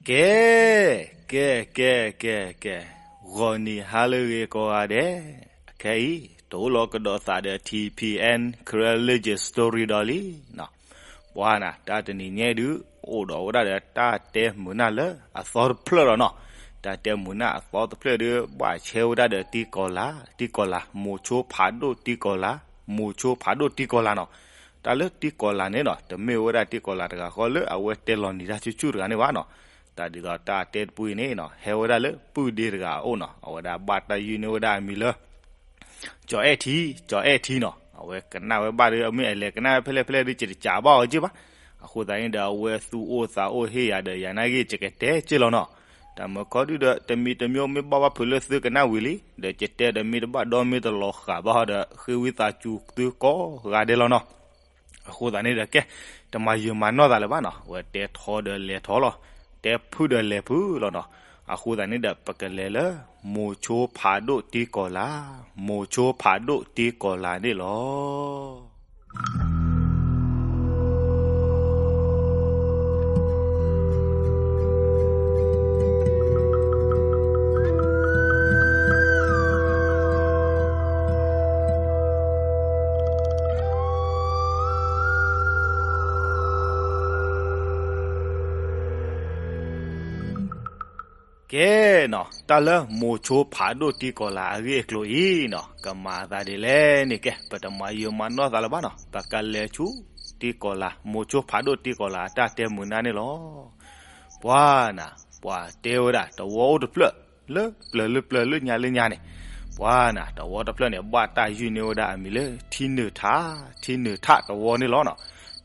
ကဲ, ကဲ, ကဲ, ကဲ, ကဲ, ဂီၤနံၤဟါလၢအဂ့ၤကိးဂၤဒဲး, အခဲအံၤ တအိၣ်လီၤကဒီးသးဒီး ထံၣ်ဖံၣ်အဲၣ် Karen Legend Story ဒီးလံနီၤ. ပှၤနၤ တၢ်တနံၤညါဒုး အိၣ်ဒီးဝဲဒၣ်ဒီးတၢ်တဲမုာ်နၢ်လၢအသီတဖျၢၣ်လီၤနီၤ. တၢ်တဲမုာ်နၢ်အသီတဖျၢၣ်ဒုး ဘၣ်ဆဲဝဲဒၣ်ဒီးတံကီၤလၤ, တံကီၤလၤ, မိၤဆိဖးဒိၣ်တံကီၤလၤ, မိၤဆိဖးဒိၣ်တံကီၤလၤနီၤ. တၢ်လၢတံကီၤလၤန့ၣ်နီၤ တမ့ၢ်ဝဲဒၣ်တံကီၤလၤတဂၤဃီလၢအဝဲတဲလီၤနံၤတၢ်ဆူၣ်ဆူၣ်တဂၤန့ၣ်ဘၣ်နီၤ. တၢ်ဒ်သိးတၢ်တဲတပူၤအံၤန့ၣ်နီၤ ဟဲဝဲဒၣ်လၢပုၢ်ဒ့တဂၤအအိၣ်နီၤ. အဝဲဒၣ်ဘၣ်တၢ်ယုၢ်န့ၢ်ဝဲဒၣ်အမံၤလၢ ကၠီၤအဲၣ်ထံ, ကၠီၤအဲၣ်ထံနီၤ. အဝဲကနၣ်ဝဲဘၣ်ဒီး အမ့ၢ်အလဲၤကနၣ်ဝဲဖဲလဲၣ်ဖဲလဲၣ်ဒီး ယတစံးဘၣ်အီၤက့ၢ်ဘၣ်. အဃိသတးန့ၣ်ဒီး အဝဲသူၣ်အိၣ်သးအိၣ်ဟ့ၣ်ယၤဒီး ယၤနာ်က့ ယကတဲက့ၢ်လီၤနီၤ. တၢ်မုာ်ခီဒုဒီး တမံၤတမံၤမ့ၢ်ဘၣ်ဘၣ်ဖုးလၢသုကနၣ်ဝံၤလံ, ဒီးယတဲဒီးမ့ၢ်တဘၣ်ဒီမ့ၢ်တလီၤဃာ်ဘၣ်ဒီး ဃ့ဝံသးစူၤသုကိးဂၤဒဲးလီၤနီၤ. အဃိသတးန့ၣ်ဒီးကဲ, တမၤယုာ်မၤနီၢ်သးလၢၤဘၣ်နီၤ. အဝဲတဲထီဒီးလဲၤထီလီၤ, တဲဖုးဒီးလဲၤဖုးလီၤနီၤ. အဃိသတးန့ၣ်ဒီး ပကလဲၤလၢ မိၤဆိဖးဒိၣ်တံကီၤလၤ, မိၤဆိဖးဒိၣ်တံကီၤလၤန့ၣ်လီၤ. ကဲနီၤ, တၢ်လၢမိၤဆိဖးဒိၣ်တံကီၤလၤအဂ့ၢ်အကျိၤအံၤနီၤ ကမၤအသးဒ်လဲၣ်န့ၣ် ကဲ ပတမၤယုာ်မၤနီၢ်သးလၢၤဘၣ်နီၤ. ပကလဲၤဆူတံကီၤလၤ, မိၤဆိဖးဒိၣ်တံကီၤလၤအတၢ်တဲမုာ်နၢ်န့ၣ်လီၤ. ပှၤနၤ, ပှၤတဲဝဲဒၣ် တဝီအိၣ်တဖျၢၣ် လၢပျၢၤလၢပျၢၤလၢညါလၢညါန့ၣ်, ပှၤနၤ တဝီတဖျၢၣ်န့ၣ် ဘၣ်တၢ်ယုၢ်န့ၢ်ဝဲဒၣ်အမံၤလၢ ထံနုာ်ထး, ထံနုာ်ထးတဝီန့ၣ်လီၤနီၤ.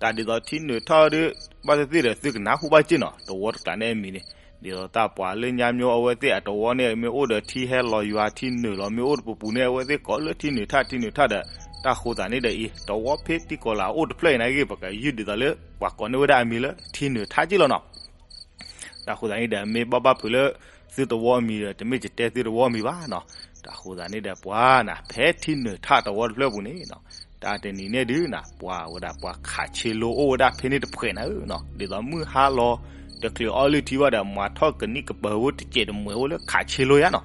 တၢ်ဒ်သိးထံနုာ်ထးဒုး ဘၣ်သ့ၣ်သ့ၣ်ဒီး သုကနၢ်ဟူဘၣ်က့ၢ်နီၤ တဝီတကျးန့ၣ်အမံၤန့ၣ်. ဒ်သိးတၢ်ပှၤလၢညါမ့ၢ်အဝဲသ့ၣ်အတဝီန့ၣ် မ့ၢ်အိၣ်ဒီးထံဟဲလီၤယွၤ ထံနုာ်လီၤ မ့ၢ်အိၣ်တပူၤပူၤန့ၣ် အဝဲသ့ၣ်ကိးလၢထံနုာ်ထး ထံနုာ်ထးဒီး တၢ်ဃိသးန့ၣ်ဒီးအံၤ တဝီဖဲတံကီၤလၤအိၣ်တဖျၢၣ်အံၤနာ်က့ ပကယုၢ်ဒ်သိးလၢ ပှၤကိးန့ၢ်ဝဲဒၣ်အမံၤလၢ ထံနုာ်ထးက့ၢ်လီၤနီၤ. တၢ်ဃိသးန့ၣ်ဒီး မ့ၢ်ဘၣ်ဘၣ်ဖုးလၢသုတဝီအမံၤဒီး တမ့ၢ်ယတဲသုတဝီအမံၤဘၣ်နီၤ. တၢ်ဃိသးန့ၣ်ဒီးပှၤနၤ ဖဲထံနုာ်ထးတဝီတဖျၢၣ်ပူၤန့ၣ်နီၤ, တၢ်တနံၤန့ၣ်ဒုးနၤ ပှၤဝဲဒၣ်ပှၤခးဆ့လိအိၣ်ဝဲဒၣ်ဖဲန့ၣ်တဖှဲးနၤဧၢနီၤ. ဒ်သိးမုၢ်ဟါလီၤ တချုးအီလုၢ်ထံဘၣ်ဒီး မၤထီၣ်ကနံၣ်ကပၤဝဲတစဲးတမှဲးဝဲလၢခးဆ့လိယါနီၤ.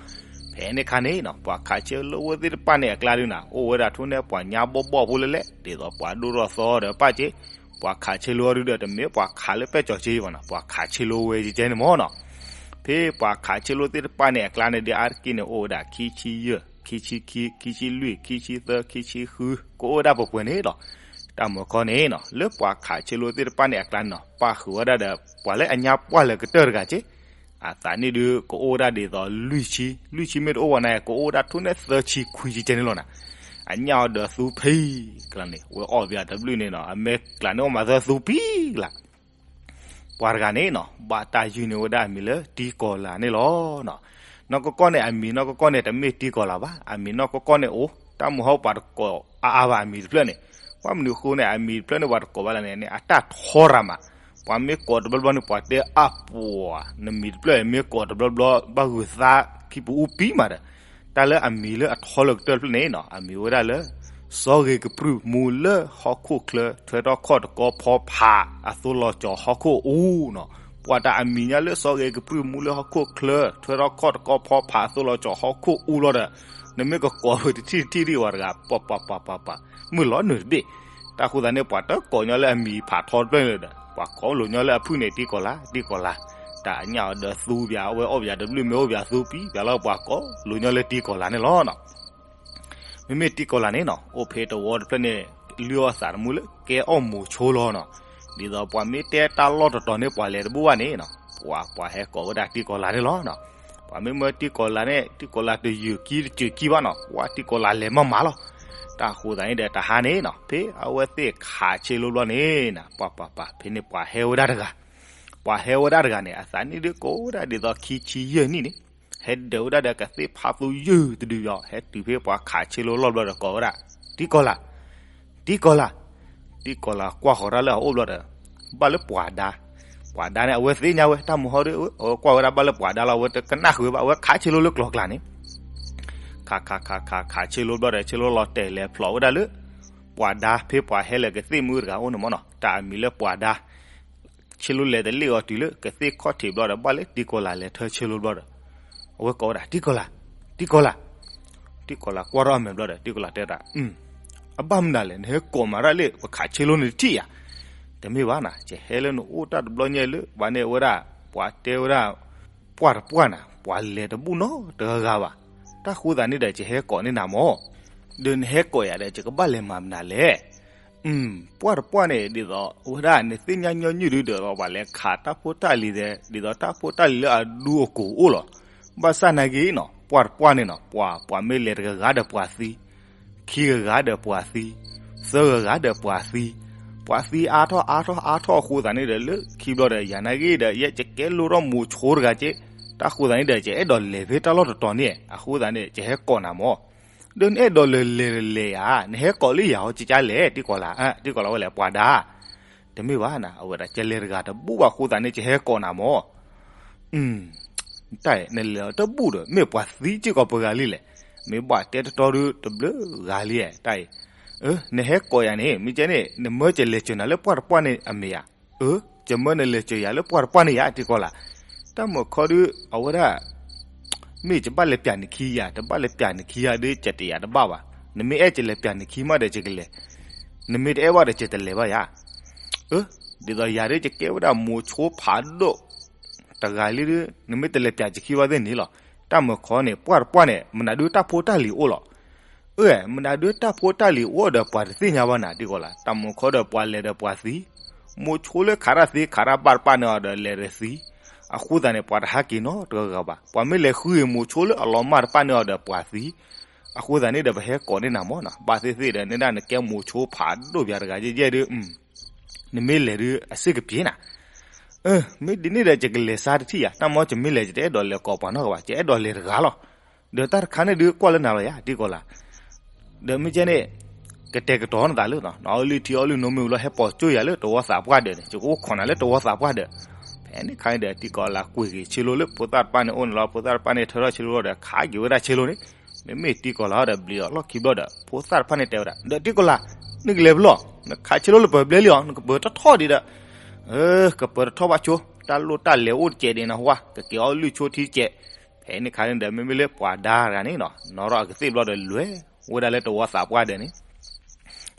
ဖဲန့ၣ်ခါန့ၣ်နီၤ ပှၤခးဆ့လိဝဲသ့ၣ်တဖၣ်န့ၣ်အကျါဒုးနၤ အိၣ်ဝဲဒၣ်ထိၣ်နဲၣ်ပှၤညါဘီၣ်ဘီၣ်ဖိလဲၣ်လဲၣ် ဒ်သိးပှၤဒိၣ်ထီၣ်သီဒီးပၢ်က့ ပှၤခးဆ့လိဒုးဒီး တမ့ၢ်ပှၤခးလၢပဲၢ်ကၠီၤက့ဘၣ်နီၤ ပှၤခးဆ့လိဝဲကဲန့ၣ်မ့ၢ်နီၤ. ဖဲပှၤခးဆ့လိသ့ၣ်တဖၣ်န့ၣ်အကျါန့ၣ် ဒ်အါတက့ၢ်န့ၣ် အိၣ်ဝဲဒၣ်ခံဆံယဲၢ် ခံဆံခံ ခံဆံလွံၢ် ခံဆံသၢ ခံဆံဃု ကအိၣ်ဝဲဒၣ်ပှဲၤပှဲၤန့ၣ်လီၤ. တၢ်မုာ်ခီန့ၣ်နီၤ လၢပှၤခးဆ့လိသ့ၣ်တဖၣ်န့ၣ်အကျါန့ၣ်နီၤ ပၣ်ဃုာ်ဝဲဒၣ်ဒီး ပှၤလၢအညါပှၢ်လၢာ်ကတၢၢ်တဂၤက့ အသးနံၣ်ဒုး ကအိၣ်ဝဲဒၣ်ဒ်သိးလွံၢ်ဆံ လွံၢ်ဆံမ့ၢ်တအိၣ်ဝဲန့ၣ် ကအိၣ်ဝဲဒၣ်ထိၣ်နဲၣ်သၢဆံခွံဆံကဲန့ၣ်လီၤနၤ. အညၣ်အီၤဒီးသူဖံကလါန့ၣ် ဝဲအီၣ်ဘၣ်တဘျုးန့ၣ်နီၤ အမဲာ်ကျးန့ၣ်အိၣ်မးသၢသူဖံကလါ ပှၤတဂၤန့ၣ်နီၤ ဘၣ်တၢ်ယုၢ်န့ၢ်ဝဲဒၣ်အမံၤလၢတံကီၤလၤန့ၣ်လီၤ. နီၢ်ကီၢ်ကီၢ်န့ၣ် အမံၤနီၢ်ကီၢ်ကီၢ်န့ၣ် တမ့ၢ်တံကီၤလၤဘၣ်. အမံၤနီၢ်ကီၢ်ကီၢ်န့ၣ်အိၣ် တၢ်မုာ်ဟီပှၤတကိးအါအါဘၣ်အမံၤတဖျၢၣ်န့ၣ်. ဘၣ်မနုၤအဃိန့ၣ် အမံၤတဖျၢၣ်န့ၣ် ပှၤတကိးဘၣ်လၢန့ၣ် အတၢ်ထီရၤမး. ပှၤမ့ၢ်ကိးတဘျီဘျီန့ၣ် ပှၤတဲအါပှၤ နမံၤတဖျၢၣ်မ့ၢ်ကိးတဘျီဘျီ ဘၣ်ဂုာ်သးခံပူၤအူပံမးဒီး တၢ်လၢအမံၤလၢအထီလၢကတၢၢ်တဖျၢၣ်န့ၣ်နီၤ အမံၤဝဲဒၣ်လၢ စီၤဂ့ၤကပြုၢ်မူလၢဟီၣ်ခိၣ်ချၢ ထွဲထီၣ်ခီၣ်တကီဖီဖး အသိလီၤကၠီၤဟီၣ်ခိၣ်အူနီၤ. ပှၤတၢ်အမံၤညါလၢစီၤဂ့ၤကပြုၢ်မူလၢဟီၣ်ခိၣ်ချၢ ထွဲထီၣ်ခီၣ်တကီဖီဖး အသိလီၤကၠီၤဟီၣ်ခိၣ်အူလီၤဒီး နမ့ၢ်ကကိးဝဲတထံၣ်တထံၣ်ဒံးဝဲတဂၤ ပှၤပှၤပှၤပှၤပှၤ မုၢ်လီၤနုာ်တဘ့ၣ်. တၢ်ဃိသတးန့ၣ် ပှၤတကိးညီလၢအမံၤဖးထီတဖျၢၣ်န့ၣ်ဒီး ပှၤကိးလိာ်ညီလၢအဖုၣ်န့ၣ် တံကီၤလၤ တံကီၤလၤ တၢ်အညၣ်အီၤဒီးသူပၠး အဝဲအီၣ်ပၠးတဘျုးမ့ၢ်အိၣ်ပၠးသူပံပၠးလီၤ ပှၤကိးလိာ်ညီလၢတံကီၤလၤန့ၣ်လီၤနီၤ. မ့မ့ၢ်တံကီၤလၤန့ၣ်နီၤ အိၣ်ဖဲတဝီတဖျၢၣ်န့ၣ် လုၢ်အီၣ်သးတမူလၢကဲအီၣ်မိၤဆိလီၤနီၤ. ဒ်သိးပှၤမ့ၢ်တဲတၢ်လီၢ်တတီၤန့ၣ် ပှၤလဲၤတဘူၣ်ဘၣ်န့ၣ်နီၤ ပှၤ ပှၤဟဲကိးဝဲဒၣ်တံကီၤလၤန့ၣ်လီၤနီၤ. ပှၤမ့ၢ်မၢတံကီၤလၤန့ၣ် တံကီၤလၤတယုၢ်ကံတစၢၢ်ကံဘၣ်နီၤ ပှၤတံကီၤလၤလဲၤမးမးလီၤ. တၢ်ဃိသတးန့ၣ်ဒီး တဟါန့ၣ်နီၤ ဖဲအဝဲသ့ၣ်ခးဆ့လိဘျီန့ၣ်နီၤ ပှၤပှၤပှၤ ဖဲန့ၣ်ပှၤဟဲဝဲဒၣ်တဂၤ ပှၤဟဲဝဲဒၣ်တဂၤန့ၣ် အသးနံၣ်ဒုးကိးဝဲဒၣ်ဒ်သိးခံဆံယဲၢ်နံၣ်န့ၣ် ဟဲဒၢးဝဲဒၣ်ဒီးကသ့ၣ်ဖးသူယုၢ်တဒုးဒီး ဟဲတုၤဖဲပှၤခးဆ့လိလီၢ်ဘျီဒီးကိးဝဲဒၣ် တံကီၤလၤ တံကီၤလၤ တံကီၤလၤကွၢ်ဃီၤတၢ်လၢအအိၣ်ဘျီဒီး ဘၣ်လၢပှၤဒါ ပှၤဒါန့ၣ် အဝဲသ့ၣ်ညါဝဲ တၢ်မုာ်ဟီဒုး အဝဲကွၢ်ဝဲဒၣ်ဘၣ်လၢပှၤဒါလီၤ အဝဲတကနၣ်ဃုာ်ဝဲဘၣ် အဝဲခးဆ့လိလၢကျိၤကျါန့ၣ် ခးခးခးခးခးဆ့လိဘျီဒီး ဆ့လိလီၤတဲာ်လဲၤဖျိးဝဲဒၣ်လၢ ပှၤဒါ ဖဲပှၤဟဲလၢကသ့ၣ်မုၢ်တဂၤအိၣ်န့ၣ်မ့ၢ်နီၤ တၢ်အမံၤလၢပှၤဒါ ဆ့လိလဲၤတလ့ၣ်အီၤတုၤလၢကသ့ၣ်ခီၣ်ထံးဘျီဒီး ဘၣ်လၢတံၤကီၤလၤလဲၤထၢဆ့လိဘျီဒီး အဝဲကိးဝဲဒၣ် တံၤကီၤလၤ, တံၤကီၤလၤ, တံၤကီၤလၤကွၢ်ထီၣ်အမဲာ်ဘျီဒီး တံၤကီၤလၤတဲဝဲဒၣ်, အဘၣ်မနုၤလဲၣ် နဟဲကိးမးရၣ်လၢပခးဆ့လိန့ၣ်တထံၣ်ယၤ, တမ့ၢ်ဘၣ်နၤ ယဟဲလၢနအိၣ်တၢ်တဘျီညါလၢ ဘၣ်န့ၣ်အဝဲဒၣ် ပှၤတဲဝဲဒၣ် ပှၢ်တပှၢ်နၤ ပှၤလဲၤတဘူၣ်နီတဂၤဂၤဘၣ်, တၢ်ဃိသးန့ၣ်ဒီး ယဟဲကိးန့ၢ်နၤမၢ်, ဒီးနဟဲကိးယၤဒီး ယကဘၣ်လဲၤမၤမနုၤလဲၣ် ပှၢ်တပှၢ်န့ၣ် ဒ်သိး အဝဲဒၣ်နသ့ၣ်ညါညီနုၢ်ဒုဒီး ပှၤလဲၤခးတၢ်ဖိတၢ်လံၤဒီး ဒ်သိးတၢ်ဖိတၢ်လံၤလၢအဒူအကိာ်အိၣ်လီၤ, ဘၣ်ဆၣ်နာ်က့နီၤ ပှၢ်တပှၢ်န့ၣ်နီၤ ပှၤ ပှၤမ့ၢ်လဲၤတဂၤဂၤဒီးပှၤသံ, ခံဂၤဂၤဒီးပှၤသံ, သၢဂၤဂၤဒီးပှၤသံ, ပှၤသံအါထီၣ်အါထီၣ်အါထီၣ်အဃိသးန့ၣ်ဒီး လၢခံဘျီဒီး ယၤနာ်က့ဒီး ယဲယကဲလိၣ်ထီၣ်မိၤဆိတဂၤက့, တၢ်ဃိသးန့ၣ်ဒီး ယအဲၣ်ဒိးလဲၤဖဲတၢ်လီၢ်တတီၤန့ၣ် အဃိသးန့ၣ် ယဟဲကိးနၤမၢ် ဒီးနအဲၣ်ဒိးလဲၤလဲၤလဲၤဧါ, နဟဲကိးလၢယၤဟီကကလဲၣ် တံၤကီၤလၤ, တံၤကီၤလၤဝဲလဲၣ် ပှၤဒါ, တမ့ၢ်ဘၣ်နၤ အဝဲဒၣ်ကလဲၤတဂၤတဘူၣ်ဘၣ်အဃိသးန့ၣ် ယဟဲကိးနၤမၢ်, တၢ်အံၤ နလဲၤအီၤတဘူၣ်ဒီး မ့ၢ်ပှၤသံစ့ၢ်ကီးပှဲၤဂၤလံလဲၣ်, မ့ၢ်ဘၣ်တဲတတီဒီးတဘျုးဂၤလံ, တၢ်အံၤ နဟဲကိးယၤန့ၣ် မ့ၢ်ကဲန့ၣ် နမၢကလဲၤစၢၤနၤလၢပှၢ်တပှၢ်န့ၣ်အမဲာ်ဧါ, အၢ ယမၢနလဲၤစၢၤယၤလၢပှၢ်တပှၢ်န့ၣ်ယၤ တံၤကီၤလၤ, တၢ်မုၢ်ခီဒု အဝဲဒၣ် မ့ၢ်ယဘၣ်လဲၤပျးနခံယၤ တဘၣ်လဲၤပျးနခံယၤဒီး ယတယၤတဘၣ်ဘၣ်, နမ့ၢ်အဲၣ်ယလဲၤပျးနခံမးဒီးယကလဲၤ, နမ့ၢ်တအဲၣ်ဘၣ်ဒီးယတလဲၤဘၣ်ယၤ, အၢ ဒ်သိးယၤဒုးယကဲဝဲဒၣ်မိၤဆိဖးဒိၣ် တဂၤလံဒီး နမ့ၢ်တလဲၤပျးယခံဘၣ်သ့ၣ်န့ၣ်လီၤ, တၢ်မုၢ်ခီန့ၣ် ပှၢ်တပှၢ်န့ၣ် မနုၤဒုးတၢ်ဖိတၢ်လံၤအိၣ်လီၤ အၢ မနုၤဒုးတၢ်ဖိတၢ်လံၤအိၣ်ဒီးပှၤတသ့ၣ်ညါဘၣ်နၤ တံၤကီၤလၤ, တၢ်မုၢ်ခီဒီးပှၤလဲၤဒီးပှၤသံ, မိၤဆိလၢခးတၢ်သ့ခးတၢ်ဘၣ်တပၣ်န့ၢ်အီၤဒီးလဲၤဒီးသံ, အဃိသတးန့ၣ် ပှၤတဟးက့ၤနီတဂၤဂၤဘၣ်, ပှၤမ့ၢ်လဲၤဃုအံၤမိၤဆိလၢအလီၤမၢ်တပၣ်န့ၢ်အီၤဒီးပှၤသံ, အဃိသတးန့ၣ်ဒီးပဟဲကိးန့ၢ်နၤမၢ်နီၤ, ဘၣ်သ့ၣ်သ့ၣ်ဒီး နဒၣ်နကဲမိၤဆိဖးဒိၣ်ပၠးတဂၤယဲၢ်ယဲၢ်ဒုး နမ့ၢ်လဲၤဒုးအစ့ၢ်ကပ့ၤနၤ, မ့ၢ်ဒ်န့ၣ်ဒီး ယကလဲၤဆါတထံၣ်ယၤ, တၢ်မ့ၢ်ယမ့ၢ်လဲၤ ယတအဲၣ်ဒိးလဲၤကိးပှၤနီတဂၤဘၣ်, ယအဲၣ်ဒိးလဲၤတဂၤလီၤ, ဒီးတၢ်တခါန့ၣ်ဒုးကွၢ်လၢနၤလီၤယၤ တံၤကီၤလၤ, ဒီးမ့ၢ်ကဲန့ၣ် ကတဲာ်ကတီၤနသးလၢ နအီလုၢ်ထံအီလုၢ်နိမ့ၢ်ဝံၤလီၤ ဟဲပိာ်ကၠိယၤလၢတဝီသးပှၢ်ဒၢးန့ၣ် ယကအိၣ်ခိးနၤလၢတဝီသးပှၢ်ဒၢး, ဖဲန့ၣ်ခါန့ၣ်ဒီး တံၤကီၤလၤကွံာ်က့ၤဆ့လိလၢဖိသၣ်တဖၣ်န့ၣ်အိၣ်န့ၣ်လီၤ, ဖိသၣ်တဖၣ်န့ၣ်ထၢထီၣ်ဆ့လိလီၤဒီး ခးက့ၤဝဲဒၣ်ဆ့လိန့ၣ်, မ့မ့ၢ်တံၤကီၤလၤဒီးဘျံးအီၤလီၢ်ခံဘျီဒီး ဖိသၣ်တဖၣ်န့ၣ်တဲဝဲဒၣ် ဒီးတံၤကီၤလၤ နကလဲၤဖဲလဲၣ်, နခးဆ့လိလၢပှဲၤဘျဲလံအီၤ နကပၢၤထီၣ်ထီၣ်ဒံးဒီး, ကပၢၤတထီၣ်ဘၣ်ဆိ, တၢ်လိၣ်တၢ်လဲၤအိၣ်တစဲးဒံးနဟါ, ကက့ၤအီလုၢ်ဆိထံစဲး, ဖဲန့ၣ်ခါန့ၣ်ဒီး မ့မ့ၢ်လၢပှၤဒါတဂၤန့ၣ်နီၤ နီၢ်ထီၣ်အကသ့ၣ်ဘျီဒီးလဲၤဝဲဒၣ်လၢတဝီသးပှၢ်ဒၢးန့ၣ်,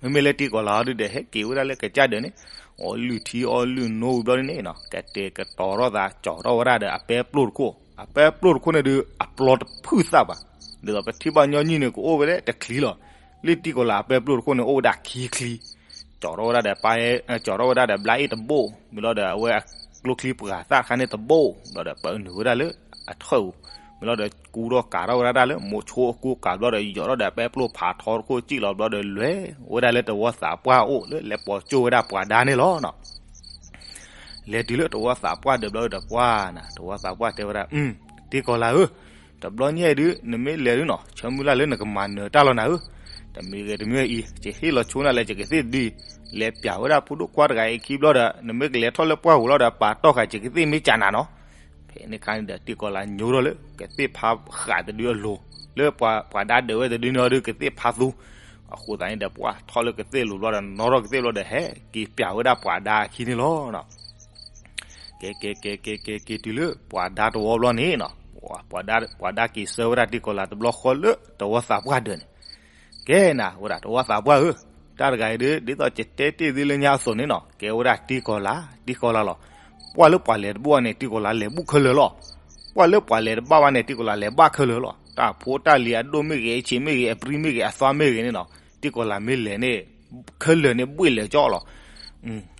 မ့မ့ၢ်လၢတံၤကီၤလၤအီၤဒုးဒီး ဟဲက့ၤဝဲဒၣ်လၢကစၢ်ဒၢးန့ၣ်, အီလုၢ်ထံအီလုၢ်နိဝံၤဘျီန့ၣ်နီၤ ကတဲာ်ကတီၤထီၣ်သး ကၠီၤထီၣ်ဝဲဒၣ်ဒီးအပဲပျိၢ်တခိၣ်, အပဲပျိၢ်တခိၣ်န့ၣ်ဒုး အပျီတဖုၣ်သၣ်ဘၣ်, ဒ်သိးပထံၣ်ဘၣ်ညီနုၢ်န့ၣ် ကအိၣ်ဝဲဒၣ်တချံလီၤ, လၢတံၤကီၤလၤအပဲပျိၢ်တခိၣ်န့ၣ် အိၣ်ဝဲဒၣ်ခံချံ ကၠီၤထီၣ်ဝဲဒၣ်ဒီးပၢ်, ကၠီၤထီၣ်ဝဲဒၣ်ဒီးဘျါအ့ၣ်တဘိၣ်, မ့ၢ်လီၤဒီးအဝဲအကျိချံပှၤသၣ်တခါန့ၣ်တဘိၣ်, ဘျီဒီးပာ်နုာ်ဝဲဒၣ်လၢအထၢၣ်ပူၤ, မ့ၢ်လီၤဒီးကူထီၣ်ကၤထီၣ်ဝဲဒၣ်လၢမိၤဆိအကူကၤဘျီဒီး ယီၤထီၣ်ဒီးပဲပျိၢ်ဖးထီတခိၣ်စံၣ်လီၤဘျီဒီး လဲၤဝဲဒၣ်လၢတဝီသးပှၢ်အိၣ်လၢလဲၤပိာ်ကၠိဝဲဒၣ်ပှၤဒါန့ၣ်လီၤနီၤ. လဲၤတုၤလၢတဝီသးပှၢ်ဒၢးဘျီဒီးပှၢ်နၤ တဝီသးပှၢ်တဲဝဲဒၣ်, တံၤကီၤလၤဧၢ, တဘျီညါအံၤဒုး နမ့ၢ်လဲၤဒုးနီၤ ဆၢမုၢ်လၢ်လၢနကမၤနၢၤတၢ်လီၤနၤဧၢ, တမံၤဂ့ၤတမံၤအံၤ ယဟ့ၣ်လီၤဆိနၤလၢယကသ့ၣ်ဒုး လဲၤပျးဝဲဒၣ်ဖိဒိၣ်ခွါတဂၤအံၤခံဘျီဒီး နမ့ၢ်ကလဲၤထီၣ်လၢပှၢ်ပူၤလီၤဒီး ပာ်တီၢ်ဃာ်ယကသ့ၣ်မ့ၢ်ကနၤနီၤ. ဖဲန့ၣ်ခါန့ၣ်ဒီး တံၤကီၤလၤညိထီၣ်လၢ ကသ့ၣ်ဖးဃာ်တဒုအလိၤ လၢပှၤဒါဒၢးဝဲတဒုန့ၣ်အီၤဒုး ကသ့ၣ်ဖးသူ, အဃိသတးန့ၣ်ဒီး ပှၢ်ထီၣ်လၢကသ့ၣ်လိၤဘျီဒီး နီၢ်ထီၣ်ကသ့ၣ်ဘျီဒီး ဟဲက့ၤပျးဝဲဒၣ်ပှၤဒါအခံန့ၣ်လီၤ. ကဲ ကဲ ကဲ ကဲ ကဲ က့ၤတုၤလၢပှၤဒါတဝီဘျီန့ၣ်နီၤ, ပှၤဒါက့ၤဆှၢဝဲဒၣ်တံၤကီၤလၤတဘျီဃီလၢတဝီသးပှၢ်ဒၢးန့ၣ်, ကဲနၤဝဲဒၣ်တဝီသးပှၢ်ဧၢ, တၢ်တဂၤအံၤဒုး ဒ်သိးယတဲတ့ၢ်သုလၢညါအသိးန့ၣ်နီၤ ကဲဝဲဒၣ်တံၤကီၤလၤ တံၤကီၤလၤလီၤ. ပှၢ်လၢပှၤလဲၤတဘူၣ်ဘၣ်န့ၣ် တံၤကီၤလၤလဲၤဘူၣ်ခဲလၢာ်လီၤ. ပှၢ်လၢပှၤလဲၤတဘၣ်ဘၣ်န့ၣ် တံၤကီၤလၤလဲၤဘၣ်ခဲလၢာ်လီၤ. တၢ်ဖိတၢ်လံၤအဒိၣ်မ့ၢ်ဂ့ၤ အဆံးမ့ၢ်ဂ့ၤ အပြံမ့ၢ်ဂ့ၤ အသွါမ့ၢ်ဂ့ၤန့ၣ်နီၤ တံၤကီၤလၤမ့ၢ်လဲၤန့ၣ် ခဲလၢာ်န့ၣ်ဘှ့ၣ်လဲၤကၠီလီၤ.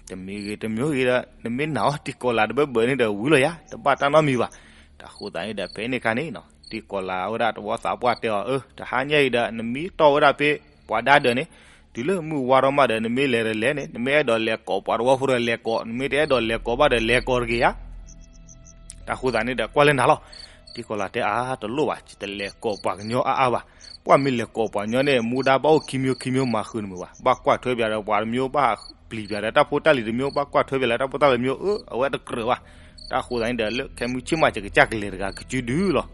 တမံၤဂ့ၤတမံၤဂ့ၤဒီး နမ့ၢ်နာ်အီၤတံၤကီၤလၤတဘၢဘၢန့ၣ်ဒီးဝံၤလီၤယၤ တဘၣ်တၢ်နီတမံၤဘၣ်. တၢ်ဃိသတးန့ၣ်ဒီး ဖဲန့ၣ်ခါန့ၣ်နီၤ တံၤကီၤလၤဝဲဒၣ်တဝီသးပှၢ်တဲအီၤ အၢ တဟါညါအံၤဒီး နမ့ၢ်တီၢ်ဝဲဒၣ်ဖဲပှၤဒါဒၢးန့ၣ် တုၤလၢမုၢ်ဝါထီၣ်မးဒီး နမ့ၢ်လဲၤဒီးလဲၤန့ၣ် နမ့ၢ်အဲၣ်ဒိးလဲၤကိးပှၤတဝီဖိဒီးလဲၤကိး နမ့ၢ်တအဲၣ်ဒိးလဲၤကိးဘၣ်ဒီးလဲၤကိးတဂ့ၤယၤ တၢ်ဃိသတးန့ၣ်ဒီး ကွၢ်လၢနၤလီၤ. တံၤကီၤလၤတဲအါ တလိၣ်ဘၣ် ယတလဲၤကိးပှၤကညီအါအါဘၣ်. ပှၢ်မ့ၢ်လဲၤကိးပှၤကညီန့ၣ် မူဒါဘၣ်အိၣ်ခံမျိုးခံမျိုးမၤဃုာ်န့ၣ်မ့ၢ်ဘၣ်. ဘၣ်ကွၢ်ထွဲပၠးဒီးပှၤတမျိုး ဘၣ်ပျံၤပၠးဒီးတၢ်ဖိတၢ်လံၤတမျိုး ဘၣ်ကွၢ်ထွဲပၠးလၢတၢ်ဖိတၢ်လံၤတမျိုး အၢ အဝဲတကြၢးဘၣ်. တၢ်ဃိသတးန့ၣ်ဒီး လၢခဲမုၢ်ဆ့ၣ်မး ယကစၢ်ကလဲၤတဂၤကစုဒုလီၤ.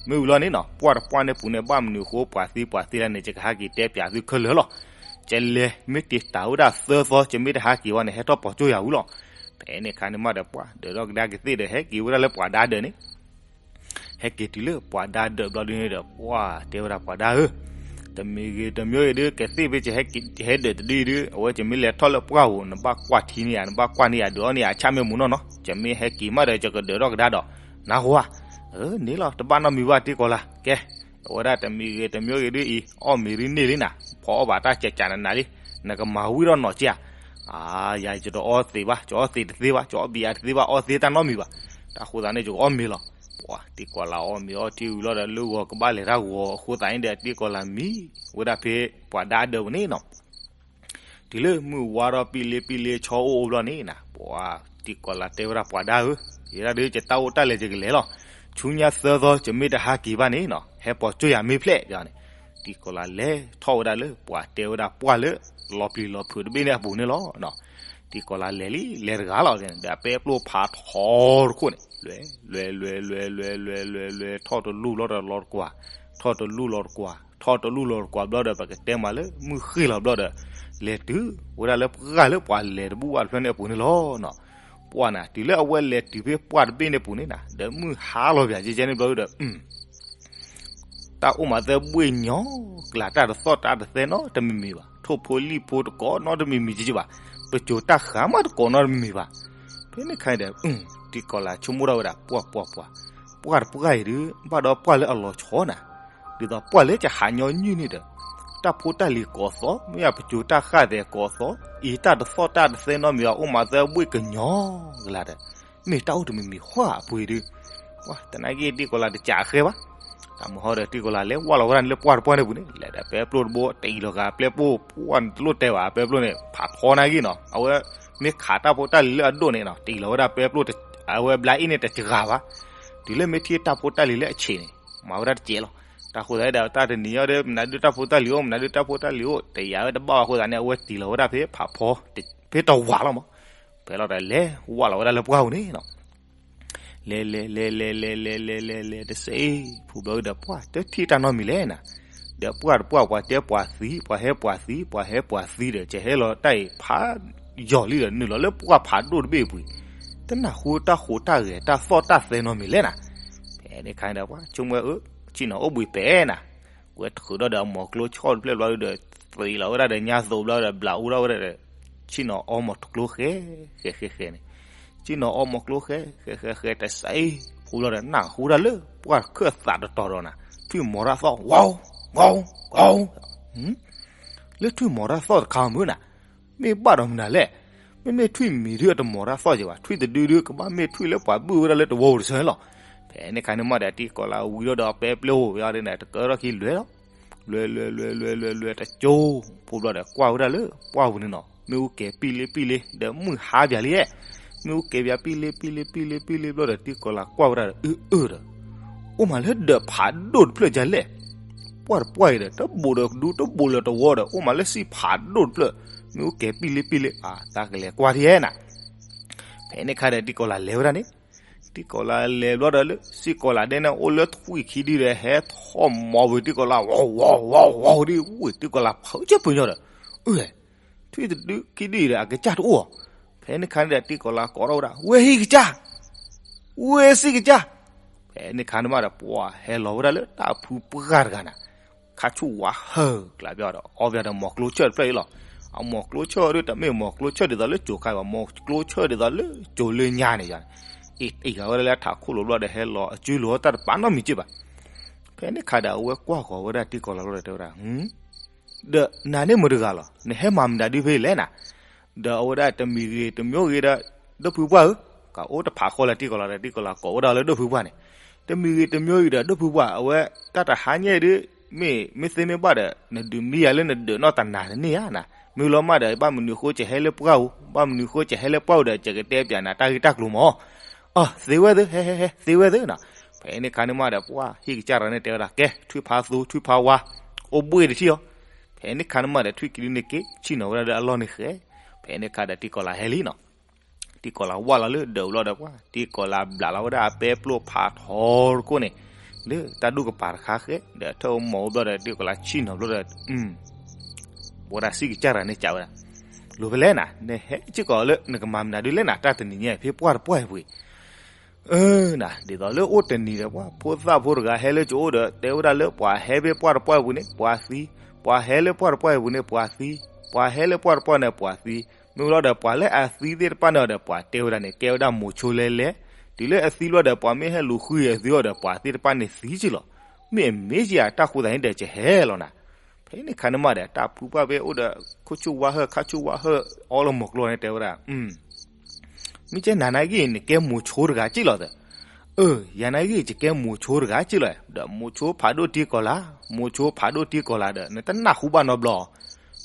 မ့ၢ်ဝံၤလီၤန့ၣ်နီၤ ပှၢ်တပှၢ်န့ၣ်ပူၤန့ၣ် ဘၣ်မနုၤအဃိ ပှၤသံပှၤသံလဲၣ်န့ၣ် ယကဟးက့ၤတဲပၠးသုခဲလၢာ်လီၤ. ယလဲၤမ့ၢ်တ့ၢ်တၢ်ဝဲဒၣ်သၢသီ ယမ့ၢ်တဟးက့ၤဝဲန့ၣ် ဟဲထီၣ်ပိာ်ကၠိယၤဝံၤလီၤ. ဖဲန့ၣ်ခါန့ၣ်မးဒီး ပှၢ်ဒၢးထီၣ်ကဒါကသ့ၣ်ဒီး ဟဲက့ၤဝဲဒၣ်လၢပှၤဒါဒၢးန့ၣ် ဟဲက့ၤတုၤလၢပှၤဒါဒၢးဘျီဒုန့ၣ်ဒီး ပှၢ်တဲဝဲဒၣ်ပှၤဒါဧၢ, တမံၤဂ့ၤတမံၤဂ့ၤဒု ကသ့ၣ်ဖဲယဟဲဒၢးတဒုဒု အဝဲယမ့ၢ်လဲၤထီၣ်လၢပှၢ်ပူၤ နဘၣ်ကွၢ်ထံန့ၢ်ဧါ, နဘၣ်ကွၢ်န့ၢ်ဧါ, ဒုးအီၣ်န့ၢ်ဧါ အဆၣ်မ့ၢ်မူနီၢ်နီၢ်, ယမ့ၢ်ဟဲက့ၤမးဒီး ယကဒၢးထီၣ်ကဒါဒီး နၢ်ဟူဧါ. န့ၣ်လီၤ တဘၣ်နီတမံၤဘၣ် တံၤကီၤလၤ, ကဲ, အဝဲဒၣ်တမံၤဂ့ၤတမံၤဂ့ၤဒုအံၤ အီၣ်မ့ၤဒုန့ၢ်လံနၤ, ဖီအီၣ်ဘၣ်တၢ်ကကးနနၤလံ, နကမၤဝံၣ်ထီၣ်နီၢ်က့ဧါ. အါ ယၤယတအီသံးဘၣ်, ယအီသံးတသ့ဘၣ်, ယအီဘံယၤတသ့ဘၣ်, အီသ့တၢ်နီတမံၤဘၣ်. တၢ်ဃိသးန့ၣ် ယကအီၣ်မ့ၤလီၤ. ပှၢ်တံၤကီၤလၤအီၣ်မ့ၤအီထံဝံၤလီၤဒီး လၢဂီၤကဘၣ်လဲၤတၢ်ဂီၤအဃိသးန့ၣ်ဒီး တံၤကီၤလၤမံဝဲဒၣ်ဖဲ ပှၤဒါဒၢးပူၤန့ၣ်နီၤ. တုၤလၢမုၢ်ဝါထီၣ်ပံလ့ပံလ့ ဆီအိၣ်အိၣ်ဘျီန့ၣ်နၤ, ပှၢ်တံၤကီၤလၤတဲဝဲဒၣ်ပှၤဒါဧၢ, ယဲဒၣ်ဒုးယတၢ်အိၣ်တၢ်လဲၤယကလဲၤလီၤ. ဆူညါသၢသီ ယမ့ၢ်တဟးက့ၤဘၣ်န့ၣ်နီၤ, ဟဲပိာ်ကၠိၢ်ယၤမ့ၢ်ဖျဲးန့ၣ်, တံၤကီၤလၤလဲၤထီၣ်ဝဲဒၣ်လၢပှၤတဲဝဲဒၣ်ပှၢ်လၢ လီၤပျံၤလီၤဖုးတဘ့ၣ်န့ၣ်အပူၤန့ၣ်လီၤ. တံၤကီၤလၤလဲၤလံ လဲၤတဂၤလီၤ, ဒီးအပဲပျိၢ်ဖးထီတခိၣ်န့ၣ် လဲၤ လဲၤ လဲၤ လဲၤ လဲၤ လဲၤ လဲၤ လဲၤ ထီၣ်တလူၢ်လီၤဒီးလီၤတကွၢ်, ထီၣ်တလူၢ်လီၤတကွၢ်, ထီၣ်တလူၢ်လီၤတကွၢ်ဘျီဒီး ပကတဲမးလၢမုၢ်ဃ့ၢ်လီၤဘျီဒီး လဲၤတုၤဝဲဒၣ်လၢပှၢ်လၢပှၤလဲၤတဘူၣ်ဘၣ်တဖျၢၣ်န့ၣ်အပူၤန့ၣ်လီၤ. ပှၢ်နၤ တုၤလၢအဝဲလဲၤတုၤဖဲပှၢ်တဘ့ၣ်န့ၣ်အပူၤန့ၣ်နၤ, ဒီးမုၢ်ဟါလီၤပၠးကဲကဲန့ၣ်ဘျီဒီး တၢ်အိၣ်မးသၢဘှ့ၣ်ညီကျၢ် တၢ်တသီၣ်တၢ်တသဲနီတမံၤမံၤဘၣ်, ထိၣ်ဖိလံၣ်ဖိတကိးနီတမံၤမံၤကဘၣ်, ပစိၤတၢ်ဃၤမးတကိးနီတမံၤမံၤဘၣ်. ဖဲန့ၣ်ခါန့ၣ်ဒီး တံၤကီၤလၤဆိကမိၣ်ထီၣ်ဝဲဒၣ် ပှၢ်ပှၢ်ပှၢ်, ပှၢ်တပှၢ်အံၤဒုး ဘၣ်ဒီးပှၢ်လၢအလီၤဆီနၤ, ဒ်သိးပှၢ်လၢကဟးညီနုၢ်န့ၣ်ဒီး တၢ်ဖိတၢ်လံၤကိးသီ, မ့ၢ်အပစိၤတၢ်ဃၤသဲးကိးသီ, အံၤတၢ်တသီၣ်တၢ်တသဲနီတမံၤ အိၣ်မးသၢဘှ့ၣ်ကညီကျၢ်ဒီး မ့ၢ်တၢ်အိၣ်တမံၤမံၤဃီအပူၤအံၤဒုး, ပှၢ်တနာ်က့တံၤကီၤလၤတစးဃဲဘၣ်. တၢ်မုၢ်ဟီဒီးတံၤကီၤလၤလဲၤဝၢ်လီၤဝဲဒၣ်န့ၣ်လၢပှၢ်တပှၢ်န့ၣ်ပူၤန့ၣ်, လဲၤဒီးပဲပျိၢ်တဘိ တအံၤလီၤဂာ်ပဲပျိၢ်, ပှၢ်န့ၣ်တလိၣ်တဲဘၣ် ပဲပျိၢ်န့ၣ် ဖးထီနာ်က့နီၤ, အဝဲမ့ၢ်ခးတၢ်ဖိတၢ်လံၤလၢအဒိၣ်န့ၣ်နီၤ တအံၤလီၤဝဲဒၣ်ပဲပျိၢ်, အဝဲဘျါအ့ၣ်န့ၣ်တစှၤဘၣ်. တုၤလၢမ့ၢ်ထံၣ်တၢ်ဖိတၢ်လံၤလၢအဆံးန့ၣ် မၤဝဲဒၣ်တစဲးလီၤ. တၢ်ဃိသတးဒီး တၢ်တနံၤညါဒီး မနုၤဒုးတၢ်ဖိတၢ်လံၤအိၣ်, မနုၤဒုးတၢ်ဖိတၢ်လံၤအိၣ် တယာ်ဝဲတဘၣ်အဃိသတးန့ၣ် အဝဲတံၤလီၤဝဲဒၣ်ဖဲဖးဖီ ဖဲတဝာ်လီၤမး, ဖဲလီၤဒီးလဲၤဝၢ်လီၤဝဲဒၣ်လၢပှၢ်ပူၤန့ၣ်နီၤ. လဲၤလဲၤလဲၤလဲၤလဲၤလဲၤလဲၤလဲၤလဲၤ တစဲးဖိဘျီဒီး ပှၢ်တထံၣ်တၢ်နီတမံၤလဲၣ်နၤ, ဒီးပှၢ်တပှၢ်ပှၤတဲပှၤသံ ပှၤဟဲပှၤသံ ပှၤဟဲပှၤသံဒီး ကဟဲလီၤတၢ်အံၤဖးယီၤလံဒီး နုာ်လီၤလၢပှၢ်ဖးဒိၣ်တဘ့ၣ်အပူၤ, တနၢ်ဟူတၢ်ဟူးတၢ်ဂဲၤတၢ်သီၣ်တၢ်သဲနီတမံၤလဲၣ်နၤ. ဖဲန့ၣ်ခါန့ၣ်ဒီး ပှၢ်ဆိကမိၣ်ဝဲ အၢ ဆ့ၣ်နီၤအိၣ်ဘှံးပဲာ်နၤ, ကွဲးထုးထီၣ်ဒီးအမိာ်ကျိဆၢၣ်တဖျၢၣ်ဘျီဒီး သံလီၤဝဲဒၣ်ဒီးညါသိးဘျီဒီး ဘျးအူထီၣ်ဝဲဒၣ်ဒီး ဆ့ၣ်နီၤအီမိာ်ကျိဃဲ ဃဲဃဲဃဲန့ၣ်, ဆ့ၣ်နီၤအီမိာ်ကျိဃဲ ဃဲဃဲဃဲ တစဲးဖိဘျီဒီး နၢ်ဟူဒၣ်လၢပှၢ်ခၢၣ်သးတတီၤဒီးနၤ ထွံၣ်မီၤတၢ်သီၣ် ဂီၤ ဂီၤ ဂီၤ လၢထွံၣ်မီၤတၢ်သီၣ်တခါမုၢ်နၤ, မ့ၢ်ဘၣ်ဒီးမနုၤလဲၣ်, မ့မ့ၢ်ထွံၣ်မံၤဒုးအတမီၤတၢ်သီၣ်က့ၤဘၣ်, ထွံၣ်တဒုဒုးကဘၣ်မ့ၢ်ထွံၣ်လၢပှၤဘုၣ်ဝဲဒၣ်လၢတဝီပူၤတဆၢန့ၣ်လီၤ. ဖဲန့ၣ်ခါန့ၣ်မးဒီး တံၤကီၤလၤဝံၤဒီးအပဲပျဲအိၣ်ဝဲဒၣ်န့ၣ် တကၢထီၣ်ခံလွဲၢ်လီၤ. လွဲၢ်လွဲၢ်လွဲၢ်လွဲၢ်လွဲၢ် တကၠိဖိဘျီဒီး ကွၢ်ဝဲဒၣ်လၢပှၢ်ပူၤန့ၣ်နီၤ, မ့ၣ်အူကဲၤပံလ့ပံလ့ ဒီးမုၢ်ဟါပၠးလံ, မ့ၣ်အူကဲၤပၠးပံလ့ပံလ့ပံလ့ပံလ့ဘျီဒီး တံၤကီၤလၤကွၢ်ဝဲဒၣ်ဒီး အၢအၢဒီး အိၣ်မးလၢဒၢးဖးဒိၣ်တဖျၢၣ်ဒ်လဲၣ်. ပှၢ်တပှၢ်အံၤဒီး တဘူးဒီးဒူ တဘူးလၢတဝီဒီး အိၣ်မးလၢစံၣ်ဖးဒိၣ်တဖျၢၣ်, မ့ၣ်အူကဲၤပံလ့ပံလ့ အတၢ်ကလဲၤကွၢ်ထံၣ်ဧဲနၤ. ဖဲန့ၣ်ခါဒီး တံၤကီၤလၤလဲၤဝဲဒၣ်န့ၣ်, တံၤကီၤလၤလဲၤဘျီဒီးလၢ စံၣ်ကီၤလၤဒဲန့ၣ် အိၣ်လၢထွံၣ်ခံဒုဒီး ဟဲထီၣ်မီၤဝံၤ တံၤကီၤလၤ ဝီၤဝီၤဝီၤဝီၤဒ်ဝံၤ တံၤကီၤလၤဖုးကၢၢ်ပညိၤဒီး အၢ ထွံၣ်တဒုခံဒုအံၤဒီး အကစၢ်တအိၣ်ဧါ. ဖဲန့ၣ်ခါန့ၣ်ဒီး တံၤကီၤလၤကိးထီၣ်ဝဲဒၣ် ဝဲဟံၣ်ကစၢ်, ဝဲစံၣ်ကစၢ်. ဖဲန့ၣ်ခါန့ၣ်မးဒီး ပှၢ်ဟဲလီၤဝဲဒၣ်လၢတၢ်ဖုပှၢ်တဂၤနၤ, ခါဆူၣ်ဝါဟၢကျးပျီဒီး အီပျီဒီးမိာ်ကျိဆၢၣ်တဖျၢၣ်အံၤလီၤ. အမိာ်ကျိဆၢၣ်ဒုး တမ့ၢ်မိာ်ကျိဆၢၣ်ဒ်သိးလၢကၠိၤခါဘၣ်, မိာ်ကျိဆၢၣ်ဒ်သိးလၢကၠိၤလၢညါန့ၣ်ယၤ, အံၤအံၤဂၤဝဲဒၣ်လၢအထးခိၣ်လိၤဘျီဒီး ဟဲလီၤအစုလိၤတၢ်တပာ်နီတမံၤက့ဘၣ်. ဖဲန့ၣ်ခါဒီး အဝဲကွၢ်ဃီၤဝဲဒၣ်တံၤကီၤလၤဘျီဒီး တဲဝဲဒၣ် ဒီးနၤန့ၣ်မတၤတဂၤလီၤ, နဟဲမၤမတၤဒုဖဲလဲၣ်နၤ. ဒီးအဝဲဒၣ်တမံၤဂ့ၤတမံၤဂ့ၤဒီး ဒိၣ်ဖုပှၢ်ဧၢ, ကအိၣ်တဖးဃီလၢတံၤကီၤလၤဒီး တံၤကီၤလၤကိးဝဲဒၣ်လၢဒိၣ်ဖုပှၢ်န့ၣ်, တမံၤဂ့ၤတမံၤဂ့ၤဒီး ဒိၣ်ဖုပှၢ် အဝဲတၢ်တဟါညါအံၤဒုး မ့ၢ်မ့ၢ်သ့မ့ၢ်ဘၣ်ဒီး နဒုးမံယၤလၢနဒုးနီၢ်တနၤတန့ၢ်ဧါနၤ. မ့ၢ်လီၤမးဒီး ဘၣ်မနုၤဃိကဟဲလၢပှၢ်ဧိၤ, ဘၣ်မနုၤဃိကဟဲလၢပှၢ်ဧိၤဒီး ယကတဲပျးနၤတၢ်ဂ့ၢ်တၢ်ကျိၤမး. အၢ သ့ဝဲသ့ ဟဲဟဲဟဲ သ့ဝဲသ့နီၤ. ဖဲန့ၣ်ခါန့ၣ်မးဒီး ပှၢ်ဟံၣ်ကစၢ်တဂၤန့ၣ်တဲဝဲဒၣ် ကဲ ထွံၣ်ဖးသူ ထွံၣ်ဖးဝါ အိၣ်ဘှ့ၣ်တထံၣ်အီၤ. ဖဲန့ၣ်ခါန့ၣ်မးဒီး ထွံၣ်ခံဒုန့ၣ်က့ၤ ဆ့ၣ်နီၤဝဲဒၣ်လၢအလီၢ်န့ၣ်ဃဲ. ဖဲန့ၣ်ခါဒီး တံၤကီၤလၤဟဲလံနီၤ. တံၤကီၤလၤဝၢ်လီၤလၢဒၢးဘျီဒီး ပှၢ်တံၤကီၤလၤဘျးလီၤဝဲဒၣ်အပဲပျိၢ်ဖးထီတခိၣ်န့ၣ် လၢတၢ်ဒူၣ်ကပၤတခါဃဲ ဒီးထၢၣ်အမိၢ်အိၣ်ဘျီဒီး တံၤကီၤလၤဆ့ၣ်နီၤဘျီဒီး ဝဲဒၣ်စံၣ်ကစၢ်တဂၤန့ၣ်ကးဝဲဒၣ် လိၤဖဲလဲၣ်နၤ, နဟဲစ့ၢ်ကီးလၢနကမၤမနုၤဒုလဲၣ်နၤ တၢ်တနံၤညါ ဖဲပှၢ်တပှၢ်အံၤပူၤအံၤ. အၢ နၤ ဒ်သိးလၢအိၣ်တနံၤဒီး ပှၤဖိသၣ်ဖိတဂၤဟဲလၢကအိၣ်ဒီး တဲဝဲဒၣ်လၢပှၤဟဲဖဲပှၢ်တပှၢ်အံၤပူၤန့ၣ် ပှၤသံ, ပှၤဟဲလၢပှၢ်တပှၢ်အံၤပူၤန့ၣ် ပှၤသံ, ပှၤဟဲလၢပှၢ်တပှၢ်န့ၣ် ပှၤသံ. မ့ၢ်လီၤဒီး ပှၤလၢအသံသ့ၣ်တဖၣ်န့ၣ်ဒီး ပှၤတဲဝဲဒၣ်န့ၣ် ကဲဝဲဒၣ်မိၤဆိလဲလဲ, တုၤလၢအသံလီၤဒီး ပှၤမ့ၢ်ဟဲလူၤဃုအီၤသံအီၤဒီး ပှၤသ့ၣ်တဖၣ်န့ၣ်သံက့လီၤ. မ့ၢ်အမ့ၢ်ယၤ တၢ်ဃိသးန့ၣ်ဒီး ယဟဲလီၤနၤ. ဖဲန့ၣ်ခါန့ၣ်မးဒီး တၢ်ဖုပှၢ်ဖဲအိၣ်ဒီး ခိၣ်ဆူၣ်ဝါဟၢၣ် ခါဆူၣ်ဝါဟၢၣ် အီလၢမိၤကျိန့ၣ် တဲဝဲဒၣ်, မ့ၢ်ကဲနၤနာ်ဂ့ၢ် နကဲမိၤဆိတဂၤက့လီၤသၢ. အၢ ယၤနာ်ဂ့ၢ် ယကဲမိၤဆိတဂၤက့လီၤ, ဒီးမိၤဆိဖးဒိၣ်တ့ကီၤလၤ, မိၤဆိဖးဒိၣ်တ့ကီၤလၤဒီး နတနၢ်ဟူဘၣ်နီတဘျီ.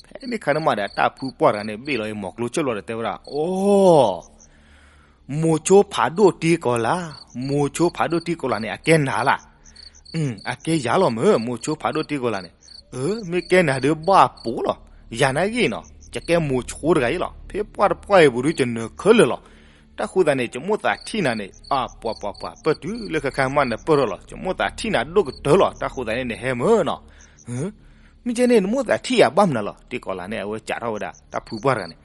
ဖဲန့ၣ်ခါန့ၣ်မးဒီး တၢ်ဖုပှၢ်တဂၤန့ၣ် ဘ့ၣ်လီၤအံၤမိၤကျိဆၢဘျီဒီး တဲဝဲဒၣ်, အိ မိၤဆိဖးဒိၣ်တ့ကီၤလၤ, မိၤဆိဖးဒိၣ်တ့ကီၤလၤန့ၣ် အကဲနၤလၢ်. အကဲယၤလီၤမ့ၢ် မိၤဆိဖးဒိၣ်တ့ကီၤလၤန့ၣ်. အၢ မ့ၢ်ကဲနၤဒုးဘၣ်ပိာ်လီၤ. ယၤနာ်ဂ့ၢ်နီၤ ယကဲမိၤဆိတဂၤအံၤလီၤ. ဖဲပှၢ်တပှၢ်အံၤပူၤဒုး ယနၢၤခဲလၢာ်လီၤ. တၢ်ဃိသးန့ၣ် ယမိၣ်သးထံၣ်နၤန့ၣ် အပှၤပှၤပှၤ ပၢၢ်တုၤလၢခဲခါမးနပၢၢ်ထီၣ်လီၤ. ယမိၣ်သးထံၣ်နၤဒိၣ်ကတၢၢ်လီၤ. တၢ်ဃိသးန့ၣ် နဟဲမ့ၢ်နီၤ. မ့ၢ်ကဲန့ၣ် နမိၣ်သးထံၣ်ယၤဘၣ်မနုၤလီၤ. တ့ကီၤလၤန့ၣ် အဝဲစးထီၣ်ဝဲဒၣ် တၢ်ဖုပှၢ်တဂၤန့ၣ်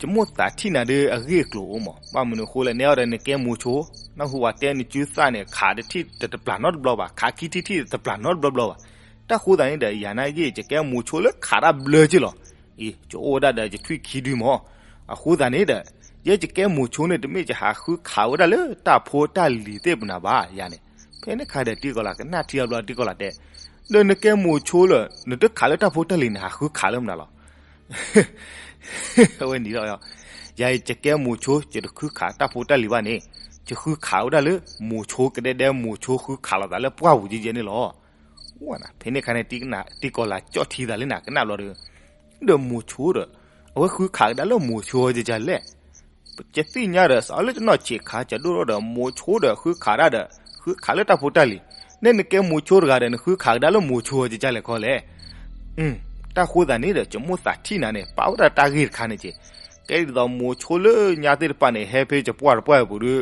ယမိၣ်သးထံၣ်နၤဒုးအဂ့ၢ်အကျိၤအိၣ်မး, ဘၣ်မနုၤအဃိလဲၣ် နဲအီၤဒီးနကဲမိၤဆိ, နၢ်ဟူပှၤတဲနစုသၣ်န့ၣ် ခးတထံၣ်တတပျၢ်နီတဘျီဘၣ်, ခးခံထံၣ်ထံၣ်တတပျၢ်နီတဘျီဘျီဘၣ်. တၢ်ဃိသးန့ၣ်ဒီး ယၤနာ်ဂ့ၢ် ယကဲမိၤဆိလၢခးတၢ်ဘျၢက့လီၤ. အံၤ ယအိၣ်ဝဲဒၣ်ဒီးယထွံၣ်ခံဒုမး, အဃိသးန့ၣ်ဒီး ယဲယကဲမိၤဆိန့ၣ် တမ့ၢ်ယဟးဃုခးဝဲဒၣ်လၢတၢ်ဖိတၢ်လံၤသ့ၣ်ပနၤဘၣ် ယၤန့ၣ်. ဖဲန့ၣ်ခါဒီး တ့ကီၤလၤကနၣ်ထံအဘျီ တ့ကီၤလၤတဲ, ဒီးနကဲမိၤဆိလၢ နတခးလၢတၢ်ဖိတၢ်လံၤ နဟးဃုခးလၢမနုၤလီၤ. အဝဲနံၤလီၤ, ယၤအံၤ ယကဲမိၤဆိ ယတဃုခးတၢ်ဖိတၢ်လံၤဘၣ်န့ၣ်, ယဃုခးဝဲဒၣ်လၢမိၤဆိကဒဲဒဲ မိၤဆိဃုခးလိာ်သးလၢပှၢ်ပူၤကဲကဲန့ၣ်လီၤ. ဖဲန့ၣ်ခါန့ၣ် တ့ကီၤလၤကၠီၣ်ထံသးလၢနၤ ကနၣ်ဘျီဒီး, ဒီးမိၤဆိဒီး အဝဲဃုခးကဒါလၢမိၤဆိကဲကဲလဲၣ်. ယသ့ၣ်ညါဒီး စးလၢတနီၢ်ဆံးခါ ကဒိၣ်ထီၣ်ဒီး မိၤဆိဒီးဃုခးဒၣ်ဒီး ဃုခးလၢတၢ်ဖိတၢ်လံၤ, နဲနကဲမိၤဆိတဂၤဒီး နဃုခးကဒါလၢမိၤဆိကဲကဲလဲၣ်ခီလဲၣ်. တၢ်ဃိသးန့ၣ်ဒီး ယမိၣ်သးထံၣ်နၤန့ၣ် ပာ်ဝဲဒၣ်တၢ်ဂ့ၢ်တခါန့ၣ်က့, ကဲဒ်သိးမိၤဆိလၢညါသ့ၣ်တဖၣ်န့ၣ် ဟဲဖဲယပှၢ်တပှၢ်အံၤပူၤဒီး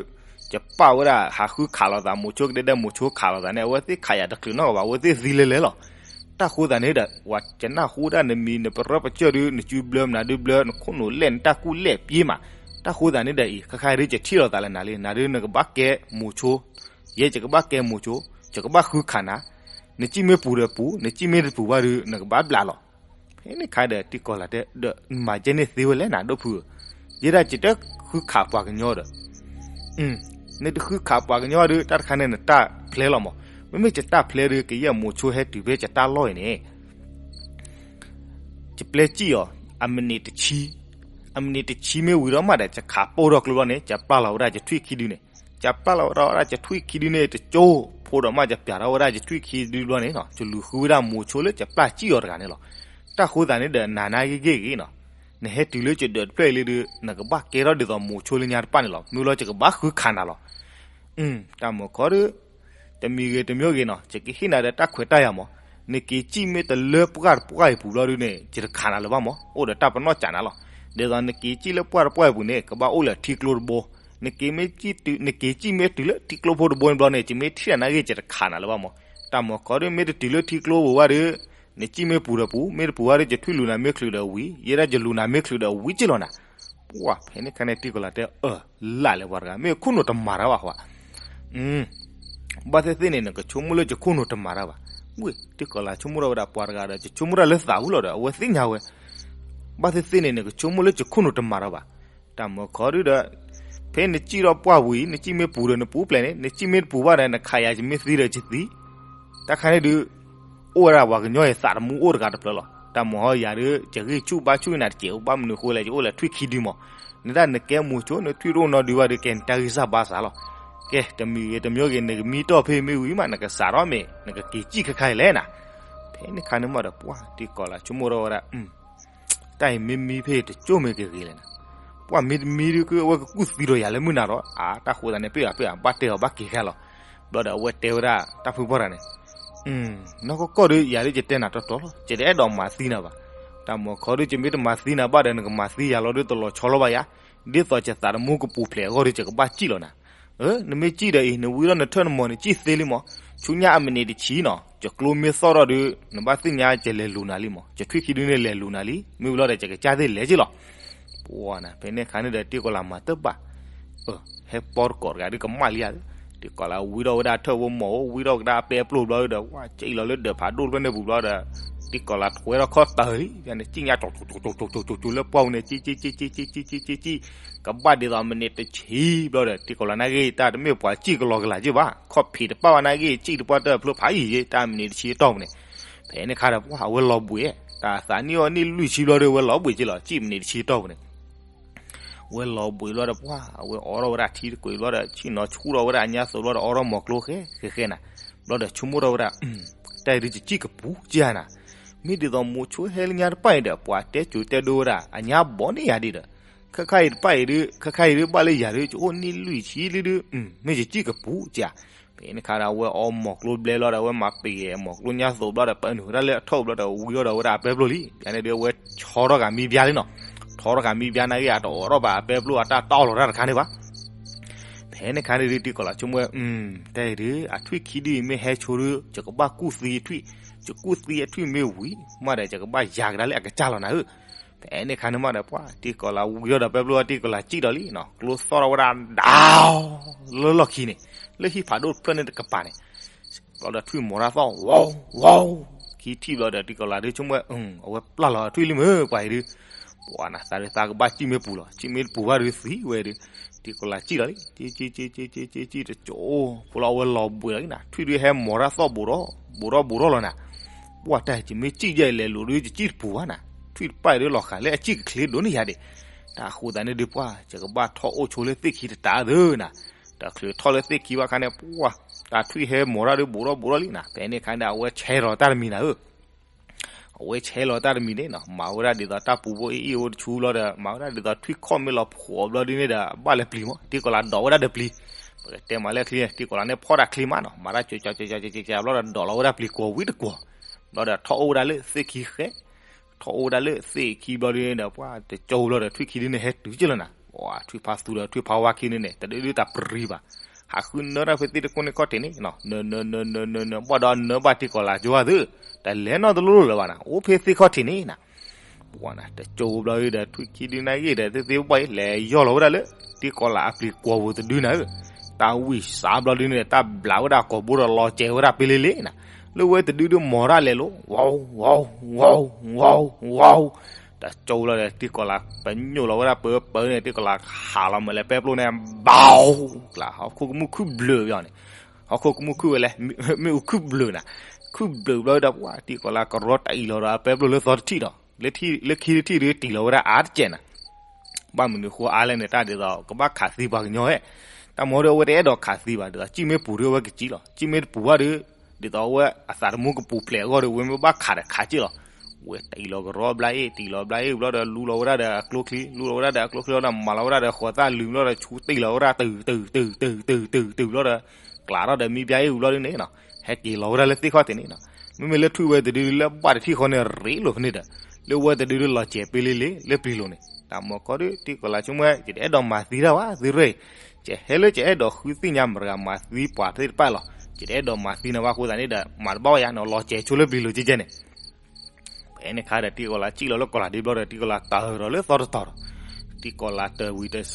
ယပာ်ဝဲဒၣ်ဟးဃုခးလိာ်သး မိၤဆိကဒဲဒဲ မိၤဆိခးလိာ်သးန့ၣ် အဝဲသ့ၣ်ခးယၤတချုးနီတဂၤဘၣ် အဝဲသ့ၣ်သံလဲၤလဲၤလီၤ. တၢ်ဃိသးန့ၣ်ဒီး ပှၤယနၢ်ဟူဒၣ်နမံၤ နပရၢပစၢၢ်ဒုး နစုဘျၢ မနုၤဒုးဘျၢ နခိၣ်နူာ်လဲၢ် နတၢ်ကူၣ်လဲၢ်ပျ့ၤမး. တၢ်ဃိသးန့ၣ်ဒီးအံၤ ခဲခါဒုး ယထံၣ်လိာ်သးလၢနၤလံ နၤဒုးနကဘၣ်ကဲမိၤဆိ, ယဲယကဘၣ်ကဲမိၤဆိ, ယကဘၣ်ဃုခးနၤ, နစံၣ်မ့ၢ်ပူၤဒီးပူၤ နစံၣ်မ့ၢ်တပူၤဘၣ်ဒုး နကဘၣ်ဘျးလီၤ. ဖဲန့ၣ်ခါဒီး တံၤကီၤလၤတဲ ဒီးနမၤကဲန့ၣ်သ့ဝဲလဲၣ်နၤ ဒိၣ်ဖုဧၢ, ယဲဒၣ်ယတဃုခးပှၤကညီဒီး, နတဃုခးပှၤကညီဒီး တၢ်တခါန့ၣ်နတၢ်ဖျဲလီၤမး, မ့မ့ၢ်ယတၢ်ဖျဲဒီး ကယဲၢ်မိၤဆိဟဲတုၤဖဲယတၢ်လီၢ်အံၤန့ၣ် ယပျဲစံၣ်အီၤ အမံးနံးတဆံ, အမံးနံးတဆံမ့ၢ်ဝံၤဒီးမးဒီး ယခးပိၢ်ထီၣ်ကျိလီၤန့ၣ် ယပျၢ်လီၤဝဲဒၣ်ယထွံၣ်ခံဒုန့ၣ်, ယပျၢ်လီၤဝဲဒၣ်ယထွံၣ်ခံဒုန့ၣ် တကၠိဖိဒီးမး ယပျၢ်ထီၣ်ဝဲဒၣ်ယထွံၣ်ခံဒုဘျီန့ၣ်နီၤ ယလူၤဃုဝဲဒၣ်မိၤဆိလၢယပျၢ်စံၣ်အီၤတဂၤန့ၣ်လီၤ. တၢ်ဃိသးန့ၣ်ဒီး နၤနာ်ဂ့ၢ်ဂ့ၢ်ဂ့ၤနီၤ, နဟဲတုၤလၢယဒၢးတဖျၢၣ်အံၤလံဒီး နကဘၣ်ကဲထီၣ်ဒ်သိးမိၤဆိလၢညါတဖၣ်န့ၣ်လီၤ. မ့ၢ်လီၤယကဘၣ်ဃုခးနၤလီၤ. တၢ်မၤခီဒုး တမံၤဂ့ၤတမံၤဂ့ၤနီၤ ယကဟ့ၣ်နၤဒီးတၢ်ခွဲးတၢ်ယာ်မး, နက့ၤစံၣ်မ့ၢ်တလၢပှၢ်တပှၢ်အံၤပူၤဘျီဒုန့ၣ် ယတခးနၤလၢၤဘၣ်မး, အိၣ်ဒီးတၢ်ပနီၣ်စးနၤလီၤ. ဒ်သိးနက့ၤစံၣ်လၢပှၢ်တပှၢ်အံၤပူၤန့ၣ် ကဘၣ်အိၣ်လၢထံကျိတဘိ, နက့ၤမ့ၢ်စံၣ်တုၤ နက့ၤစံၣ်မ့ၢ်တုၤလၢထံကျိဖိတဘိန့ၣ်ဘျီန့ၣ် ယမ့ၢ်ထံၣ်နၤနာ်ဂ့ၢ် ယတခးနၤလၢၤဘၣ်မး. တၢ်မၤခီဒုး မ့ၢ်တတုၤလၢထံကျိပူၤဘၣ်ဒီး နစံၣ်မ့ၢ်ပူၤဒီးပူၤ, မ့ၢ်တပူၤဘၣ်ဒီး ယထွံၣ်လူၤနၤမ့ၢ်ချုးဒီးဝံၤ, ယဲဒၣ်ယလူၤနၤမ့ၢ်ချုးဒီးဝံၤက့လီၤနၤ. ပှၢ်ဖဲန့ၣ်ခါန့ၣ် တံၤကီၤလၤတဲ အၢ လၢ်လၢပှၤတဂၤ မ့ၢ်ခိၣ်နူာ်တမၤတၢ်ဘၣ်ဃီ, ဘၣ်သ့ၣ်သ့ၣ်န့ၣ် နကဆိကမိၣ်လၢယခိၣ်နူာ်တမၤတၢ်ဘၣ်. ဝ့ၢ် တံၤကီၤလၤဆိကမိၣ်ထီၣ်ဝဲဒၣ်ပှၤတဂၤဒီး ယဆိကမိၣ်တၢ်လၢသးဝံၤလီၤဒီး အဝဲသ့ၣ်ညါဝဲ, ဘၣ်သ့ၣ်သ့ၣ်န့ၣ် နကဆိကမိၣ်လၢယခိၣ်နူာ်တမၤတၢ်ဘၣ်. တၢ်မၤခီဒုးဒီး ဖဲနစံၣ်ထီၣ်ပှၢ်ဝံၤ နစံၣ်မ့ၢ်ပူၤဒီးနပူၤပျဲၢ်န့ၣ်, နစံၣ်မ့ၢ်တပူၤဘၣ်ဒီး နခးယၤ ယမ့ၢ်သံဒီးယသံ တၢ်ခါန့ၣ်ဒုး အိၣ်ဝဲဒၣ်ပှၤကညီအံၤသးတမူအိၣ်တဂၤတဖျၢၣ်လီၤ. တၢ်မၤဟီယၤဒုး ယဂံၢ်ဆူၣ်ဘါဆူၣ်နၤတစဲး ဘၣ်မနုၤအဃိလဲၣ် ယအိၣ်လၢထွံၣ်ခံဒုမး, နဒၣ်နကဲမိၤဆိ နထွံၣ်တအိၣ်နီတဒုဘၣ်ဒီး ကဲနတၢ်ဂံၢ်စၢ်ဘါစၢ်လီၤ. ကဲ တမံၤဂ့ၤတမံၤဂ့ၤ နကမံတီၢ်ဖဲမ့ၢ်ဝံၤမး နကစးထီၣ်မ့ၢ် နကက့ၤစံၣ်ခဲခါအံၤလဲၣ်နၤ. ဖဲန့ၣ်ခါန့ၣ်မးဒီး ပှၢ်တံၤကီၤလၤဆိကမိၣ်ထီၣ်ဝဲဒၣ် တၢ်အံၤမ့ၢ်မံဖဲတကၠိၢ်မ့ၢ်ကဂ့ၤလဲၣ်နၤ, ပှၢ်မ့ၢ်တမံဒုးကဝဲကကူၣ်သံဒီးယၤလၢမုၢ်နၤဒီး အါ တၢ်ဃိသးန့ၣ် ပ့ၢ်အပ့ၢ်အဘၣ်တဲအီၤဘၣ်က့ၤခဲလီၤ. ဘျီဒီးအဝဲတဲဝဲဒၣ် တၢ်ဖုပှၢ်တဂၤန့ၣ်, နီၢ်ကီၢ်ကီၢ်ဒုး ယၤဒုးယတဲနၤတီတီလီၤ ယတအဲၣ်ဒိးမၤသံနၤဘၣ်. တၢ်မၤခီဒုး ယမ့ၢ်တမၤသံနၤဘၣ်ဒီး နကမၤသံယၤလီၤဒုးတလီၤဆီလီၤဘၣ်ယၤ, ဒ်သိးယသးတမူကပူၤဖျဲးအဂီၢ်ဒုး ယကဘၣ်စံၣ်လီၤနၤ. နမ့ၢ်စံၣ်ဒီးအံၤ နဝံထီၣ်နထၢၣ်နမီၤန့ၣ် စံၣ်သ့လံမး, ဆူညါအမံးနံးတဆံနီၤ ယကျိမ့ၢ်သီၣ်ထီၣ်ဒီး နဘၣ်သ့ၣ်ညါယလဲၤလူၤနၤလံမး, ယထွံၣ်ခံဒုန့ၣ်လဲၤလူၤနၤလံ, မ့ၢ်ဝံၤလီၤဒီး ယကစၢ်သ့ၣ်လဲၤက့ၤလီၤ. ပှၤနၤ ဖဲန့ၣ်အခါန့ၣ်ဒီး တံၤကီၤလၤမၤတဘၣ် ဟဲပီတကိးတဂၤဒုကမၣ်လံဧါ, တံၤကီၤလၤဝံထီၣ်ဝဲဒၣ်ထၢၣ်ဝဲမီၤဝဲ ဝံထီၣ်ကဒါအပဲပျိၢ်ဘျီဒီး ဝဲစံၣ်လီၤလၢဒၢးဖးဒိၣ်တဖျၢၣ်န့ၣ်ပူၤဘျီဒီး တံၤကီၤလၤထွဲထီၣ်ခီၣ်တၢၢ်လံ, န့ၣ်စံၣ်ညါကၠီကၠီကၠီကၠီလၢပှၢ်ပူၤန့ၣ် စံၣ်စံၣ်စံၣ်စံၣ်စံၣ်စံၣ်စံၣ်စံၣ် ကဘၣ်ဒ်သိးမံးနံးတဆံဘျီဒီး တံၤကီၤလၤနာ်က့ တၢ်တမ့ၢ်ပှၤစံၣ်ကလီကလးက့ဘၣ်, ခီၣ်ဖံးတပၣ်ဘၣ်နာ်က့ စံၣ်တပှၢ်တၢၢ်ဖျိဖးယံာ်ယံာ် တၢ်မံးနံးတဆံအတီၢ်ပူၤန့ၣ်, ဖဲန့ၣ်ခါဒီး ပှၤအဝဲလီၤဘှံး, တၢ်သးနံၣ်အီၣ်နံၣ်လွံၢ်ဆံဘျီဒီး ဝဲလီၤဘှံးက့ၤလီၤ စံၣ်မံးနံးတဆံအတီၢ်ပူၤန့ၣ် ဝဲလီၤဘှံးဘျီဒီး ပှၤအဝဲအိးထီၣ်ဝဲဒၣ်ထံတကွံာ်ဘျီဒီး ဆ့ၣ်နီၤဆူၣ်ထီၣ်ဝဲဒၣ်အညါသိးဘျီဒီး အိးထီၣ်မီၤကျိဃဲဃဲဃဲနၤ, ဘျီဒီးဆိကမိၣ်ထီၣ်ဝဲဒၣ် တၢ်အံၤဒုးယစံၣ်ကပူၤကနၤ, မ့ၢ်ဒ်သိးမိၤဆိဟဲလၢညါတပၣ်အံၤဒီး ပှၤတဲစိၤတဲဒိဝဲဒၣ် အညါဘီန့ၢ်ယၤဒံးဒီး ခဲခါအံၤတပၣ်အံၤဒုး ခဲခါအံၤဒုးဘၣ်လၢယၤဒုး ယအိၣ်နံၣ်လွံၢ်ဆံလံဒုး မ့ၢ်ယစံၣ်ကပူၤကနၤ, ဖဲန့ၣ်ခါဒီး အဝဲအိးမီၤကျိဘျဲဘျီဒီး အဝဲမၤပံာ်မီၤကျိညါသိးဘျီဒီး ပာ်နုာ်ဝဲဒၣ်လၢအထီၣ်ဘျီဒီး ဝံထီၣ်ဒီးဝဲဒၣ်အပဲပျိၢ်လံ, ယၤန့ၣ်ဒုးအဝဲဆီထီၣ်ဂၤမံဘျါလံနီၤ, ထီထီၣ်ဂၤမံဘျါနာ်က့ အတအိးထီၣ်ဘၣ်အပဲပျိၢ်အတၢ်တီလီၤတၢ်တခါန့ၣ်ဘၣ် ဖဲန့ၣ်ခါန့ၣ်ဒုး တံၤကီၤလၤဆိကမိၣ်ဝဲ တၢ်အံၤဒုး အထွံၣ်ခံဒုးအံၤမ့ၢ်ဟဲဆိဒုး ယကဘၣ်ကူၣ်သံအထွံၣ်, ယကူၣ်သံအထွံၣ်မ့ၢ်ဝံၤ မ့ၢ်ဒီးယကဘၣ်ယၤကဒါလၢအကစၢ်လီၤနၤဧၢ, ဖဲန့ၣ်ခါန့ၣ်မးဒီး ပှၤတံၤကီၤလၤဝံထီၣ်ဒီးပဲပျိၢ် တံၤကီၤလၤစံၣ်ဒီးလံနီၤ, ကျိသီၣ်ထီၣ်ဝဲဒၣ် ဒၣ်လၢလီၢ်ခံန့ၣ်, လၢဟံၣ်ဖးဒိၣ်တဖျၢၣ်န့ၣ်တကပၤန့ၣ် ဘျီဒီးထွံၣ်မီၤတၢ်သီၣ် ဝီၤ ဝီၤ, ခံထံၣ်ဘျီဒီး တံၤကီၤလၤဒုးဆိကမိၣ်ဝဲ အဝဲပျၢ်လီၤထွံၣ်လံမ့ၢ်ပှၤအံၤဒုး, ပှၤနၤသးဒုးသးကဘၣ်စံၣ်မ့ၢ်ပူၤလီၤ, စံၣ်မ့ၢ်တပူၤဘၣ်ဒုးသံဝဲဒုး, တံၤကီၤလၤစံၣ်လီၤလံ, စံၣ်စံၣ်စံၣ်စံၣ်စံၣ်စံၣ်စံၣ်တကၠိ ဖိလီၤအဝဲလီၤဘှံးလီၤလံနီၤ, ထွံၣ်ဒုးဟဲမီၤတၢ်သီၣ်ဘူးဒီး ဘူးဒီးဘူးဒီးလီၤနၤ, ပှၤတၢ်ယမ့ၢ်စံၣ်ယဲလဲၤလူၤဒုးယစံၣ်တပူၤဘၣ်နၤ, ထွံၣ်တပၢ်အံၤဒုးလီၤဃာ်လၢအစံၣ်ကချ့ဒိၣ်န့ၢ်ယၤဒံး, တၢ်အဃိသတးန့ၣ်ဒုးပှၤ ယကဘၣ်ထီၣ်အိၣ်ဆိလၢသ့ၣ်ခံတတးသၢနၤ, တချုးထီၣ်လၢသ့ၣ်ခံဘၣ်ခါန့ၣ် ပှၤ တၢ်ထွံၣ်ဟဲမီၤတၢ်ဒုးဘူးဒီးဘူးဒီးလံနၤ, ဖဲန့ၣ်ခါန့ၣ် အဝဲဆဲးလီၤတၢ်တမံၤနၤဧၢ အဝဲဆဲးလီၤတၢ်တမံၤန့ၣ်နီၤ, မၤဝဲဒၣ်ဒ်သိးတၢ်ပူၤဖိအ့ၣ်အ့ၣ်အိၣ်တဆူဘျီဒီး မၤဝဲဒၣ်ဒ်သိးထွံၣ်ခီၣ်မ့ၢ်လီၤဖှီၣ်ဘျီဒုးန့ၣ်ဒီး ဘၣ်လၢပျံၤမး, တံၤကီၤလၤဒိးဝဲဒၣ်ဒီးပျံၤ, ပကတဲမးလၢချံ, တံၤကီၤလၤန့ၣ်ဖီၣ်တၢ်ချံမးနီၤ, မၤတၢ်ကၠိကၠိကၠိကၠိဘျီဒီးဒိးလီၤဝဲဒၣ်ပျံၤကွီၤဝံတကွီၤ, ဘျီဒီးထီၣ်အိၣ်ဝဲဒၣ်လၢသ့ၣ်ခံဃဲ, ထီၣ်အိၣ်ဝဲဒၣ်လၢသ့ၣ်ခံဘျီဒုးန့ၣ်ဒီး ပှၤတကၠိဘျီဒီးထွံၣ်ခံဒုးန့ၣ်ဟဲတုၤက့ၤလီၤနၤ, ပှၤထွံၣ်ဖါသူဒီးထွံၣ်ဖါဝါခံန့ၣ်န့ၣ် တဒုးဒုးတၢ်ပရံၤဘၣ်, ဟးဃုနၢတၢ်ဖဲသ့ၣ်တခိၣ်န့ၣ်ခီၣ်ထံးန့ၣ်, နၢနၢနၢနၢနၢ ဘၣ်ဒီးနၢဘၣ်တံၤကီၤလၤကၠိဧါသ့ၣ်, တလဲၤနီတလိၣ်လၢၤဘၣ်နၤ, အိၣ်ဖဲသ့ၣ်ခီၣ်ထံးန့ၣ်နၤ ပှၤနၤ တကၠိဘျီဒုးဒီး ထွံၣ်ခံဒုးနာ်ဂ့ၤဒီး သ့သ့ဘၣ်အံၤ လဲၤယီၢ်လီၤဝဲဒၣ်လၢ တံၤကီၤလၤအပျံၤကွီၤပူၤတဒုနၤဧၢ, တၢ်ဝံၣ်စးဘျီဒုးန့ၣ် တၢ်ဘျးဝဲဒၣ်ကိာ်ဘိဒီးလီၤစဲၤဝဲဒၣ်ပ့လ့လ့နၤ, လၢဝဲတဒုဒုးမီၤတၢ်လဲၤလိၤ ဝီၤ ဝီၤ ဝီၤ ဝီၤ ဝီၤ, တကၠိလီၤဒီး တံၤကီၤလၤပညိၣ်လီၤဝဲဒၣ်ပၢပၢန့ၣ် တံၤကီၤလၤဟးလီၤမးလၢပဲပျိၢ်န့ၣ် ဘီၤ ကျး ဟီၣ်ခိၣ်ကမူၣ်ခုၣ်ဘျုးဘၣ်န့ၣ်, ဟီၣ်ခိၣ်ကမူၣ်ခုၣ်ဝဲလဲၣ်, မ့ၣ်အူခုၣ်ဘျုးနၤ, ခုၣ်ဘျုးဘျီဒီး ပှၤတံၤကီၤလၤကရီတအံၤလီၤဒီးအပဲပျိၢ်လၢသီတထံၣ်ဒီး လၢခံတထံၣ်ဒုး တံၢ်လီၤဝဲဒၣ်အါတကဲးနၤ, ဘၣ်မနုၤဃိအါလဲၣ်န့ၣ် တၢ်ဒ်သိး ကဘၣ်ခးသံပှၤကညီဧဲ, တၢ်မီဒီးအဝဲတအဲၣ်ဒိးခးသံဘၣ် ဒ်သိးစံၣ်မ့ၢ်ပူၤဒုးအဝဲကစံၣ်လီၤ, စံၣ်မ့ၢ်တပူၤဘၣ်ဒုး ဒ်သိးအဝဲအသးတမူကပူၤဖျဲးအဂီၢ်ဒီး ဝဲမ့ၢ်ဘၣ်ခးဒီးခးစ့ၢ်လီၤ, ဝဲတံၢ်လီၤကရီဘျါအ့ၣ် တံၢ်လီၤဘျါအ့ၣ်ဘျီဒီး လူလီၤဝဲဒၣ်ဒီးအကျိချံ လူလီၤဝဲဒၣ်ဒီးအကျိချံလီၤဒီး မၤလီၤဝဲဒၣ်ဒီးဃိးသၣ်လွံၢ်ဘျီဒီး ဆူတံၢ်လီၤဝဲဒၣ် တုၤတုၤတုၤတုၤတုၤတုၤဘျီဒီး ကျးထီၣ်ဒီးမံဘျါအ့ၣ်ဘျီဒုးန့ၣ်နီၤ, ဟဲက့ၤလီၤဝဲဒၣ်လၢသ့ၣ်ခီၣ်ထံးန့ၣ်နီၤ, မ့မ့ၢ်လၢထွံၣ်ဝဲတဒုလၢဘၣ်တထံၣ်ဃီန့ၣ် ရ့လိာ်ဖဲန့ၣ်ဒီး လၢဝဲတဒုလၢလီၤစဲၤပ့လ့လ့လၢပျံၤလိၤန့ၣ်, တၢ်မီကီဒုး တံၤကီၤလၤဆိကမိၣ်ဝဲ ယတအဲၣ်ဒိးမၤသံတၢ်ဘၣ် သုရ့ၣ်, ယဟဲလၢယအဲၣ်ဒိးဃုသ့ၣ်ညါမတၤဂၤမၤသံပှၤသ့ၣ်တဖၣ်လီၤ, ယတအဲၣ်ဒိးမၤသံနၤဘၣ်အဃိသတးန့ၣ်ဒီး မၤတဘၣ်ဝဲယၤနီၤ, လီၤစဲၤဆိလၢပျံၤလိၤကဲကဲန့ၣ် ဖဲန့ၣ်ခါဒီး တံၤကီၤလၤစံၣ်လီၤလၢကီၤလၤဒ့ဘျီဒီး တံၤကီၤလၤတၢ်ဒီးလၢသီတတီၤဒီး တံၤကီၤလၤတၢ်ဝံၤတစ့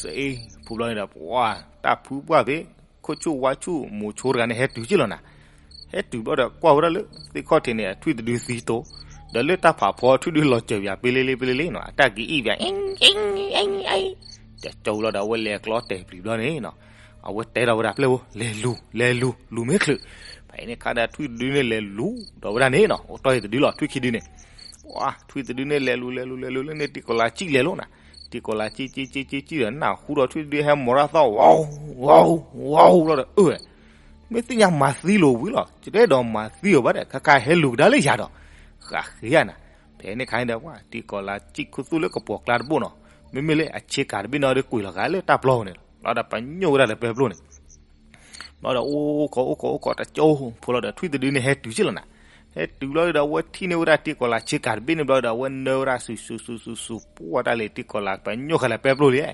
ဖုဘျီန့ၣ်ဒီး ပှၤ တၢ်ဖုပှၢ်ဖဲ ခိၣ်ဆူၣ်ဝါဆူၣ်မိၤဆိတဂၤန့ၣ် ဟဲတုၤက့ၢ်လီၤနၤ, ဟဲတုၤဘျီဒီး ကွၢ်ဝဲဒၣ်လၢသ့ၣ်ခီၣ်ထံးန့ၣ် အထွံၣ်တဒုသံတိၤ, ဒီးလၢတၢ်ဖးဖီထွံၣ်ဒုလီၤစၢၤပၠးပ့လ့လ့ပ့လ့လ့နီၤ, အတၢ်ကအံၣ်ပၠး အ့ အ့ အ့ အ့ တကၠိလီၤဒီး အဝဲလဲၤကျီတဲာ်ပျံၤဘျီန့ၣ်နီၤ, အဝဲတဲဒီးဝဲဒၣ်ပျဲၢ်ဖိ လဲၤလူၤ လဲၤလူၤ လူၤမ့ၢ်ချုး, ဖဲန့ၣ်ခါဒီး ထွံၣ်တဒုန့ၣ်လဲၤလူၤဒီးဝဲဒၣ်န့ၣ်နီၤ, အိၣ်တီၢ်အံၤတဒုလီၤ ထွံၣ်ခံဒုန့ၣ်, ပှၤ ထွံၣ်တဒုန့ၣ်လဲၤလူၤ လဲၤလူၤ လဲၤလူၤလၢန့ၣ် တံၤကီၤလၤစံၣ်လဲၤလိာ်နၤ, တံၤကီၤလၤစံၣ်စံၣ်စံၣ်စံၣ်စံၣ်ဒီး နၢ်ဟူဒီးထွံၣ်တဒုဟဲမိၤတၢ်သီၣ် ဝီၤ ဝီၤ ဝီၤ လီၤဒီး အၢ မ့ၢ်သ့ၣ်ညါမၤသံလိာ်ဝံၤလီၤ, ယတအဲၣ်ဒိးမၤသံအီၤဘၣ်ဒီး ခါခါဟဲလူၤကဒါလၢယၤဒီး, ဃးဃ့ယၤနၤ, ဖဲန့ၣ်ခါန့ၣ်ဒီး ပှၤ တံၤကီၤလၤစံၣ်ခူသူၣ်လၢကပိာ်ကျါတဘိနီၤ, မ့မ့ၢ်လၢအဆ့ကၤတဘ့ၣ်နီၤဒီး ကွံာ်လီၤဃာ်လၢတၢ်ပျီပူၤန့ၣ်လီၤ, လီၤဒီးပညိၣ်ဝဲဒၣ်ဒီးပဲပျိၢ်န့ၣ် ဘျီဒီးအိၣ်ခိးအိၣ်ခိးအိၣ်ခိးတကၠိဖိလီၤဒီး ထွံၣ်တဒုန့ၣ်ဟဲတုၤက့ၢ်လီၤနၤ, ဟဲတုၤဘျီဒီး အဝဲထံၣ်န့ၢ်ဝဲဒၣ်တံၤကီၤလၤဆ့ကၤတဘ့ၣ်န့ၣ်ဘျီဒီး အဝဲနၢဝဲဒၣ်စုာ်စုာ်စုာ်စုာ်စုာ် ပှၤတၢ်လဲၤတံၤကီၤလၤပညိၣ်ဃာ်လၢပဲပျိၢ်လံ,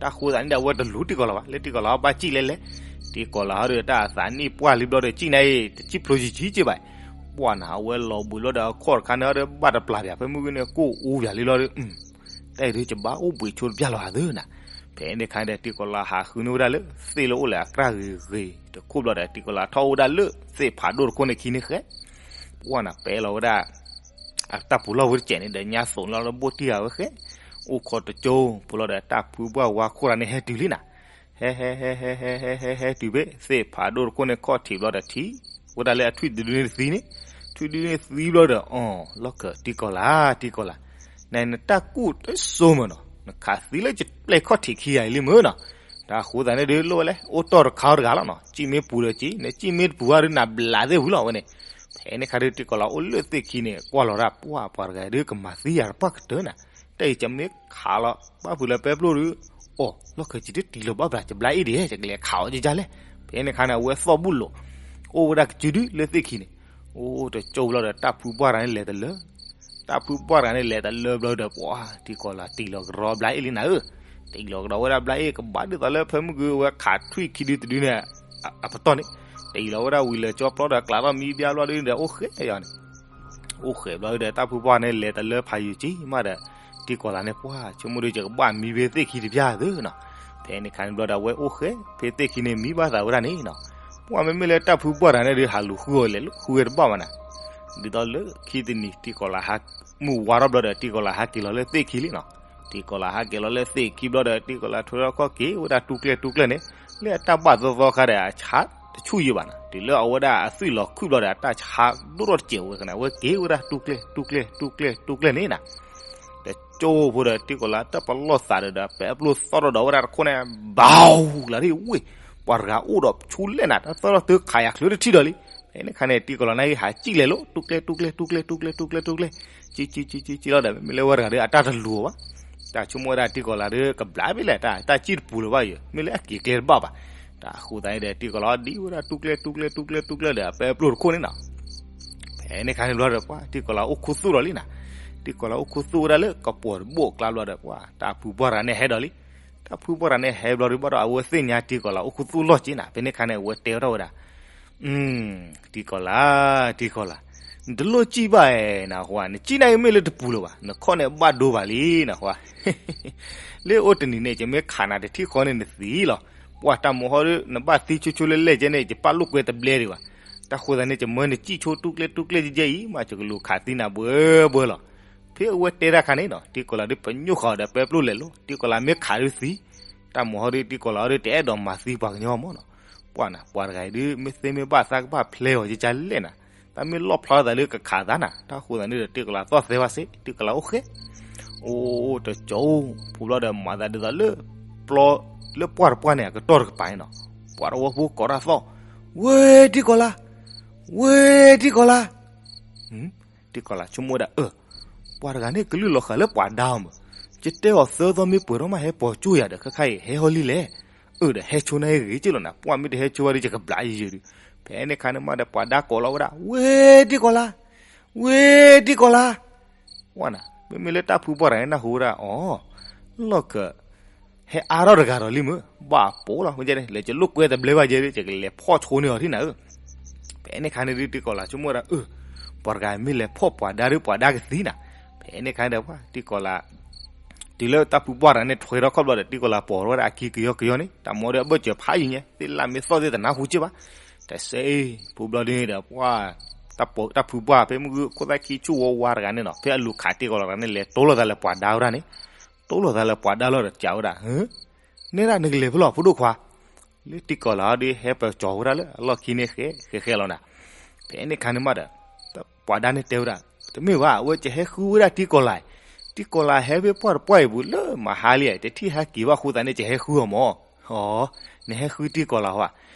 တၢ်ဃိသးန့ၣ်ဒီး အဝဲတလူၤတံၢ်ကီၤလၤဘၣ်, လၢတံၢ်ကီၤလၤအီၤဘၣ်စံၣ်လဲၣ်လဲၣ်, တံၢ်ကီၤလၤဟီဒီး တၢ်အသးနံၣ်ပှၢ်လံဘျီဒီး စံၣ်န့ၣ်အံၤ တစံၣ်ဖျိယံၤကံက့ဘၣ်. ပှၢ်နၤ အဝဲလီၤဘှံးဘျီဒီး အခီၣ်တခါန့ၣ်ဒီး ဘၣ်တပျၢ်ပၠး ဖဲမုၢ်ဂ့ၤန့ၣ် ကိၣ်အူပၠးလံလီၤဒီး တၢ်အံၤဒုး ယဘၣ်အိၣ်ဘှံးဆိတပျၢ်လီၤဧါသ့နၤ. ဖဲန့ၣ်ခါဒီး တံၢ်ကီၤလၤဟးဃုန့ၢ်ဝဲဒၣ်လၢ သ့ၣ်လၢအိၣ်လၢအကြၢ်ဂ့ၤဂ့ၤတခိၣ်ဘျီဒီး တံၢ်ကီၤလၤထီၣ်အိၣ်ဝဲဒၣ်လၢ သ့ၣ်ဖးဒိၣ်တခိၣ်န့ၣ်ခံန့ၣ်ဃဲ, ပှၢ်နၤ ပဲလီၤဝဲဒၣ် အတၢ်ပူၤလီၢ်ဝဲတစဲးန့ၣ်ဒီး ညါသိးန့ၣ်လီၤလၢဘိၣ်တံၢ်ဃာ်ဝဲဃဲ, အိၣ်ခိးတကၠိဖိလီၤဒီး တၢ်ဖုပှၢ်ဝါခိၣ်ရၤန့ၣ် ဟဲတုၤလံနၤ. ဟဲဟဲဟဲဟဲဟဲဟဲဟဲဟဲတုၤဖဲ သ့ၣ်ဖးဒိၣ်တခိၣ်န့ၣ် ခီၣ်ထံးဘျီဒီး ထံၣ်ဝဲဒၣ်လၢအထွံၣ်တဒုန့ၣ်တသံန့ၣ်, ထွံၣ်တဒုန့ၣ်သံဘျီဒီး အီၤ လီၢ်ခၢၣ် တံၢ်ကီၤလၤ တံၢ်ကီၤလၤ, နနတၢ်ကူၣ်တစိမၢနီၤ, နခးသံလၢယပျဲၢ်ခီၣ်ထံးခံဂၤအံၤလံမၢနီၤ. တၢ်ဃိသးန့ၣ်ဒုး လိၣ်ဝဲလဲၣ် အိၣ်တီၢ်တခါတဂၤလီၤနီၤ, စံၣ်မ့ၢ်ပူၤဒီးစံၣ်, နစံၣ်မ့ၢ်တပူၤဘၣ်ဒီး နဘျးသ့ၣ်ဝံၤလီၤဝဲန့ၣ်. ဖဲန့ၣ်ခါဒုး တံၢ်ကီၤလၤအိၣ်လၢသ့ၣ်ခံန့ၣ် ကွၢ်လီၤဒၣ် ပှၢ်ပှၤတဂၤဒုး ကမၤသံယၤတပှၢ်ကတၢၢ်နၤ, တၢ်အံၤကမ့ၢ်ခးလီၤ ဘၣ်ဖုးလၢပဲပျိၣ်ဒုး, အီၤ လီၢ်ခၢၣ် ယတတံၢ်လီၤဘၣ်ဘျး ယဘျါအ့ၣ်ဒံး ယကလဲၤခးအီၤကကလဲၣ်. ဖဲန့ၣ်ခါန့ၣ် အဝဲသီၣ်ဘူၣ်လိာ် အိၣ်ဝဲဒၣ်ကစုဒုလၢသ့ၣ်ခံန့ၣ်, အိၣ်တကၠိဘျီဒီး တၢ်ဖုပှၢ်တဂၤန့ၣ်လဲၤတလၢ တၢ်ဖုပှၢ်တဂၤန့ၣ် လဲၤတလၢဘျီဒီး ပှၢ် တံၢ်ကီၤလၤတံၢ်လီၤကဒီးဘျါအ့ၣ်လံနၤဧၢ, တံၢ်လီၤကဒီးဝဲဒၣ်ဘျါအ့ၣ် ကဘၣ်ဒ်သိးလၢဖဲမုၢ်ဂ့ၤဝဲခးထွံၣ်ခံဒုတဒုန့ၣ် အပတီၢ်န့ၣ်, တံၢ်လီၤဝဲဒၣ်ဝံၤလၢာ်ကၠီပျီဒီး ကျးထီၣ်မံဘျါဘျီဒုဒီး အိၣ်ဃဲယၤန့ၣ် အိၣ်ဃဲဘျီဒုဒီး တၢ်ဖုပှၢ်န့ၣ် လဲၤတလၢဖးယုာ်က့ၤမးဒီး တံၢ်ကီၤလၤန့ၣ် ပှၢ် ဆိကမိၣ်ဒုး ယကဘၣ်မံဖဲသ့ၣ်ခံတပျၢ်သ့နီၤ. ဖဲန့ၣ်ခါန့ၣ်ဘျီဒီး အဝဲအိၣ်ဃဲဖဲသ့ၣ်ခံန့ၣ် မံဘၣ်သးဝဲဒၣ်န့ၣ်နီၤ. ပှၢ် မ့မ့ၢ်လၢတၢ်ဖုပှၢ်တဂၤန့ၣ်ဒုး ဟးလူၤဃုအီၤလဲၤလိာ်ဃုဝဲတဘၣ်ဘၣ်နၤ. ဒ်သိးလၢခံတနံၤ တံၢ်ကီၤလၤဟးမုၢ်ဝါထီၣ်ဘျီဒီး တံၢ်ကီၤလၤဟးက့ၤလီၤလၢသ့ၣ်ခံလံနီၤ. တံၢ်ကီၤလၤဟးက့ၤလီၤလၢသ့ၣ်ခံဘျီဒီး တံၢ်ကီၤလၤထွဲထီၣ်ခီၣ်က့ၤဝဲဒၣ်တူၢ်ကျဲၢ်တူၢ်ကျဲၢ်န့ၣ်, လၢအတၢ်ဘၣ်သီသီခါဒီး အဆါတဆူၣ်ယံၤဘၣ်နၤ. တုၤလၢအဝဲဒၣ်အသွံၣ်လီၤခုၣ်ဘျီဒီး အတၢ်ဆါဒိၣ်ထီၣ်တစဲးဝဲန့ၣ် အဝဲက့ၤဝဲဒၣ်တူၢ်ကျဲၢ်တူၢ်ကျဲၢ်တူၢ်ကျဲၢ်တူၢ်ကျဲၢ်န့ၣ်နၤ. တကၠိဖိဒီး တံၢ်ကီၤလၤတၢ်ပလီၢ်သးဒီး ပဲပျိၢ်သီၣ်ထီၣ်ဒီးဝဲဒၣ်တခိၣ်န့ၣ် ဘၣ်လၤဒ်ဝ့ၢ်, ပှၤတဂၤအိၣ်ဒီးဆူလဲၣ်နၤ တၢ်သီၣ်ထီၣ်တုၤခးယၤချုးတထံၣ်ဒီးလံ. ဖဲန့ၣ်ခါန့ၣ် တံၢ်ကီၤလၤန့ၣ် ဟးစံၣ်လဲၤလိာ် တူၢ်ကျဲၢ်တူၢ်ကျဲၢ်တူၢ်ကျဲၢ်တူၢ်ကျဲၢ်တူၢ်ကျဲၢ် စံၣ်စံၣ်စံၣ်စံၣ်စံၣ်လီၤဒီး မ့မ့ၢ်လၢဝဲတဂၤဒီး အတၢ်တလူၤအီၤဘၣ်. တၢ်ဆိကမိၣ်ဝဲဒၣ် တံၢ်ကီၤလၤဒီး ကဘျးဖဲလဲၣ် တၢ် တၢ်စံၣ်တပူၤလၢၤဘၣ်ယၤ မ့ၢ်လၢအက့ၤကျဲတဘၣ်ဘၣ်. တၢ်ဃိသးန့ၣ်ဒီး တံၢ်ကီၤလၤဒ်ဝဲဒၣ် တူၢ်ကျဲၢ်တူၢ်ကျဲၢ်တူၢ်ကျဲၢ်တူၢ်ကျဲၢ်ဒီး အပဲပျိၢ်တခိၣ်န့ၣ်နီၤ. ဖဲန့ၣ်ခါန့ၣ်ဘျီဒီး ပှၢ် တံၢ်ကီၤလၤအိၣ်ခူသူၣ်ဒီးလံနၤ. တံၢ်ကီၤလၤအိၣ်ခူသူၣ်ဝဲဒၣ်လၢကပီၤတဘိၣ်အကျါဘျီဒီး ပှၢ် တၢ်ဖုပှၢ်တဂၤန့ၣ်ဟဲဒီးလံ. တၢ်ဖုပှၢ်တဂၤန့ၣ်ဟဲဘျီဒီး ဘၣ်ဒီးအဝဲသ့ၣ်ညါတံၢ်ကီၤလၤအိၣ်ခူသူၣ်လီၢ်က့နၤ. ဖဲန့ၣ်ခါန့ၣ် အဝဲတဲဝဲထီၣ်ဝဲဒၣ် တံၢ်ကီၤလၤ တံၢ်ကီၤလၤ, နတလိၣ်စံၣ်ဘၣ်ဧါနဟါ, နစံၣ်န့ၣ်က့မ့ၢ်လၢတပူၤလၢၤဘၣ်, နခီၣ်န့ၣ်ဘၣ်ဒိဘၣ်လံနဟါ. လၢအိၣ်တနံၤန့ၣ် ယမ့ၢ်ခးနၤတထံၣ်ဃီန့ၣ်နသံလီၤ. ပှၢ် တၢ်မုၢ်ဟီဒီး နဘၣ်သံဆိဆိလၢလဲၣ်ကဲန့ၣ် ယပာ်လိာ်ကွဲတဘျဲဒံးဘၣ်. တၢ်ဃိသးန့ၣ် ယမၢနစံၣ်ဆိတူၢ်ကျဲၢ်တူၢ်ကျဲၢ်ယဲအံၤမး ယကလူၤခးသံနၤဘှဲဘှဲလီၤ. ဖဲအဝဲတဲတၢ်ခါန့ၣ်နီၤ တံၢ်ကီၤလၤဒုးပညိၣ်ဃီၤဒီးပဲပျိၢ်လဲၤလိာ်, တံၢ်ကီၤလၤမ့ၢ်ခးဒုးသံ, တၢ်မုၢ်ဟီဒီး တံၢ်ကီၤလၤဟီဒီး တအဲၣ်ဒိးမၤသံပှၤကညီမးနီၤ. ပှၢ်နၤ ပှၤတဂၤအံၤဒုး မ့ၢ်သ့မ့ၢ်ဘၣ်သးကဘၣ်ဖျဲအီၤကကလဲၣ်နၤ. တၢ်မ့ၢ်လီၣ်ဖျါသးဒုးကခးသးနၤ. တၢ်ဃိသးန့ၣ်ဒီး တံၢ်ကီၤလၤသီၣ်သဲဝဲစ့ၢ်, တံၢ်ကီၤလၤအိၣ်ဃဲ အိၣ်တကၠိဖိဘျီဒီး မၤသးဒ်သိးလၢ ပျီလၢပှၢ်တပှၢ်န့ၣ် အကတီၢ်တကပၤန့ၣ်နီၤ. ပှၤတဝီဖိကိးတၢ်သီၣ်, ဝ့ၢ် တံၢ်ကီၤလၤ, ဝ့ၢ် တံၢ်ကီၤလၤ. တံၢ်ကီၤလၤဆိကမိၣ်ဝဲဒၣ် အၢ ပှၤတဂၤန့ၣ် ကလုၢ်လီၤဃာ်လၢပှၤဒါအီၤမး, ယတဲအီၤသၢသီမ့ၢ်ပှဲၤထီၣ်မး ဟဲပိာ်ကၠိၣ်ယၤဒီး ခါခါအံၤ ဟဲဟီလံလဲၣ်. အၢ ဒီးဟဲဆိန့ၣ်ဂ့ၤက့လီၤနၤ, ပှၢ် မ့ၢ်တဟဲဆိဘၣ်ဒီး ယကဘျးယယုာ်ဒုး. ဖဲန့ၣ်ခါန့ၣ်မးဒီး ပှၤဒါကိးလီၤဝဲဒၣ် ဝ့ၢ် တံၢ်ကီၤလၤ, ဝ့ၢ် တံၢ်ကီၤလၤ. ဝဲနၤ မ့မ့ၢ်လၢတၢ်ဖုပှၢ်တဂၤန့ၣ် နၢ်ဟူဝဲဒၣ်အီၤ, လီၢ်ခၢၣ် ဟဲအါထီၣ်တဂၤဒီးလံမး, ဘၣ်ပိာ်လီၤ မ့ၢ်လဲၤကလိာ်ကွဲတဘျဲဘၣ်ယဲဒီး ယကလဲၤဖီၣ်ဆိန့ၢ်အီၤထံၣ်နၤဧၢ. ဖဲန့ၣ်ခါန့ၣ်ဒုး တံၢ်ကီၤလၤဆိကမိၣ်ဝဲဒၣ် အၢ ပှၤတဂၤမ့ၢ်လဲၤဖီၣ်ပှၤဒါဒီး ပှၤဒါကသံနၤ. ဖဲန့ၣ်ခါန့ၣ်ဒီး ပှၢ် တံၢ်ကီၤလၤ တုၤလၢတၢ်ဖုပှၢ်တဂၤန့ၣ် ထွဲထီၣ်ခီၣ်ဘျီဒီး တံၢ်ကီၤလၤပိာ်ထီၣ်ဝဲဒၣ်အခံကယီကယီန့ၣ် တၢ်မုၢ်ဟီဒီး အဘၢၣ်စၢၤဖးယံၤညါ သ့ၣ်လၢ်မ့ၢ်သီၣ်သ့ၣ်တနၢ်ဟူက့ဘၣ်. တစဲး ဖိဘျီဒုးန့ၣ်ဒီး ပှၢ် တၢ်ပိာ်တၢ်ဖုပှၢ် ဖဲမုၢ်ဂ့ၤခိၣ်သၣ်ခံဆူၣ်ဝါဝါတဂၤန့ၣ်နီၤ ဖဲအလူၤခးတံၢ်ကီၤလၤတဂၤန့ၣ် လဲၤတိလိာ်သးလၢပှၤဒါဝဲဒၣ်န့ၣ်, တိလိာ်သးလၢပှၤဒါလီၤဒီး စံးဝဲဒၣ် ဟၢ နဲဒၣ်နကလဲၤဖဲလဲၣ် ဖိဒိၣ်ခွါ. လၢတံၢ်ကီၤလၤအီၤဒုးဟဲပၠီၤဝဲဒၣ်လၢအလီၢ်ခံန့ၣ်ဃဲဃဲဃဲလီၤနၤ. ဖဲန့ၣ်ခါန့ၣ်မးဒီး ပှၤဒါန့ၣ်တဲဝဲဒၣ်, တမ့ၢ်ဘၣ်, အဝဲကဟဲဃုဝဲဒၣ်တံၢ်ကီၤလၤ, တံၢ်ကီၤလၤဟဲဖဲပှၢ်တပှၢ်အံၤပူၤလၢမဟါလံ, တထံၣ်ဟဲက့ၤဘၣ်အဃိသတးန့ၣ် ကဟဲဃုအီၤမၢ်. အီ, နဟဲဃုတံၢ်ကီၤလၤဟီဧါ.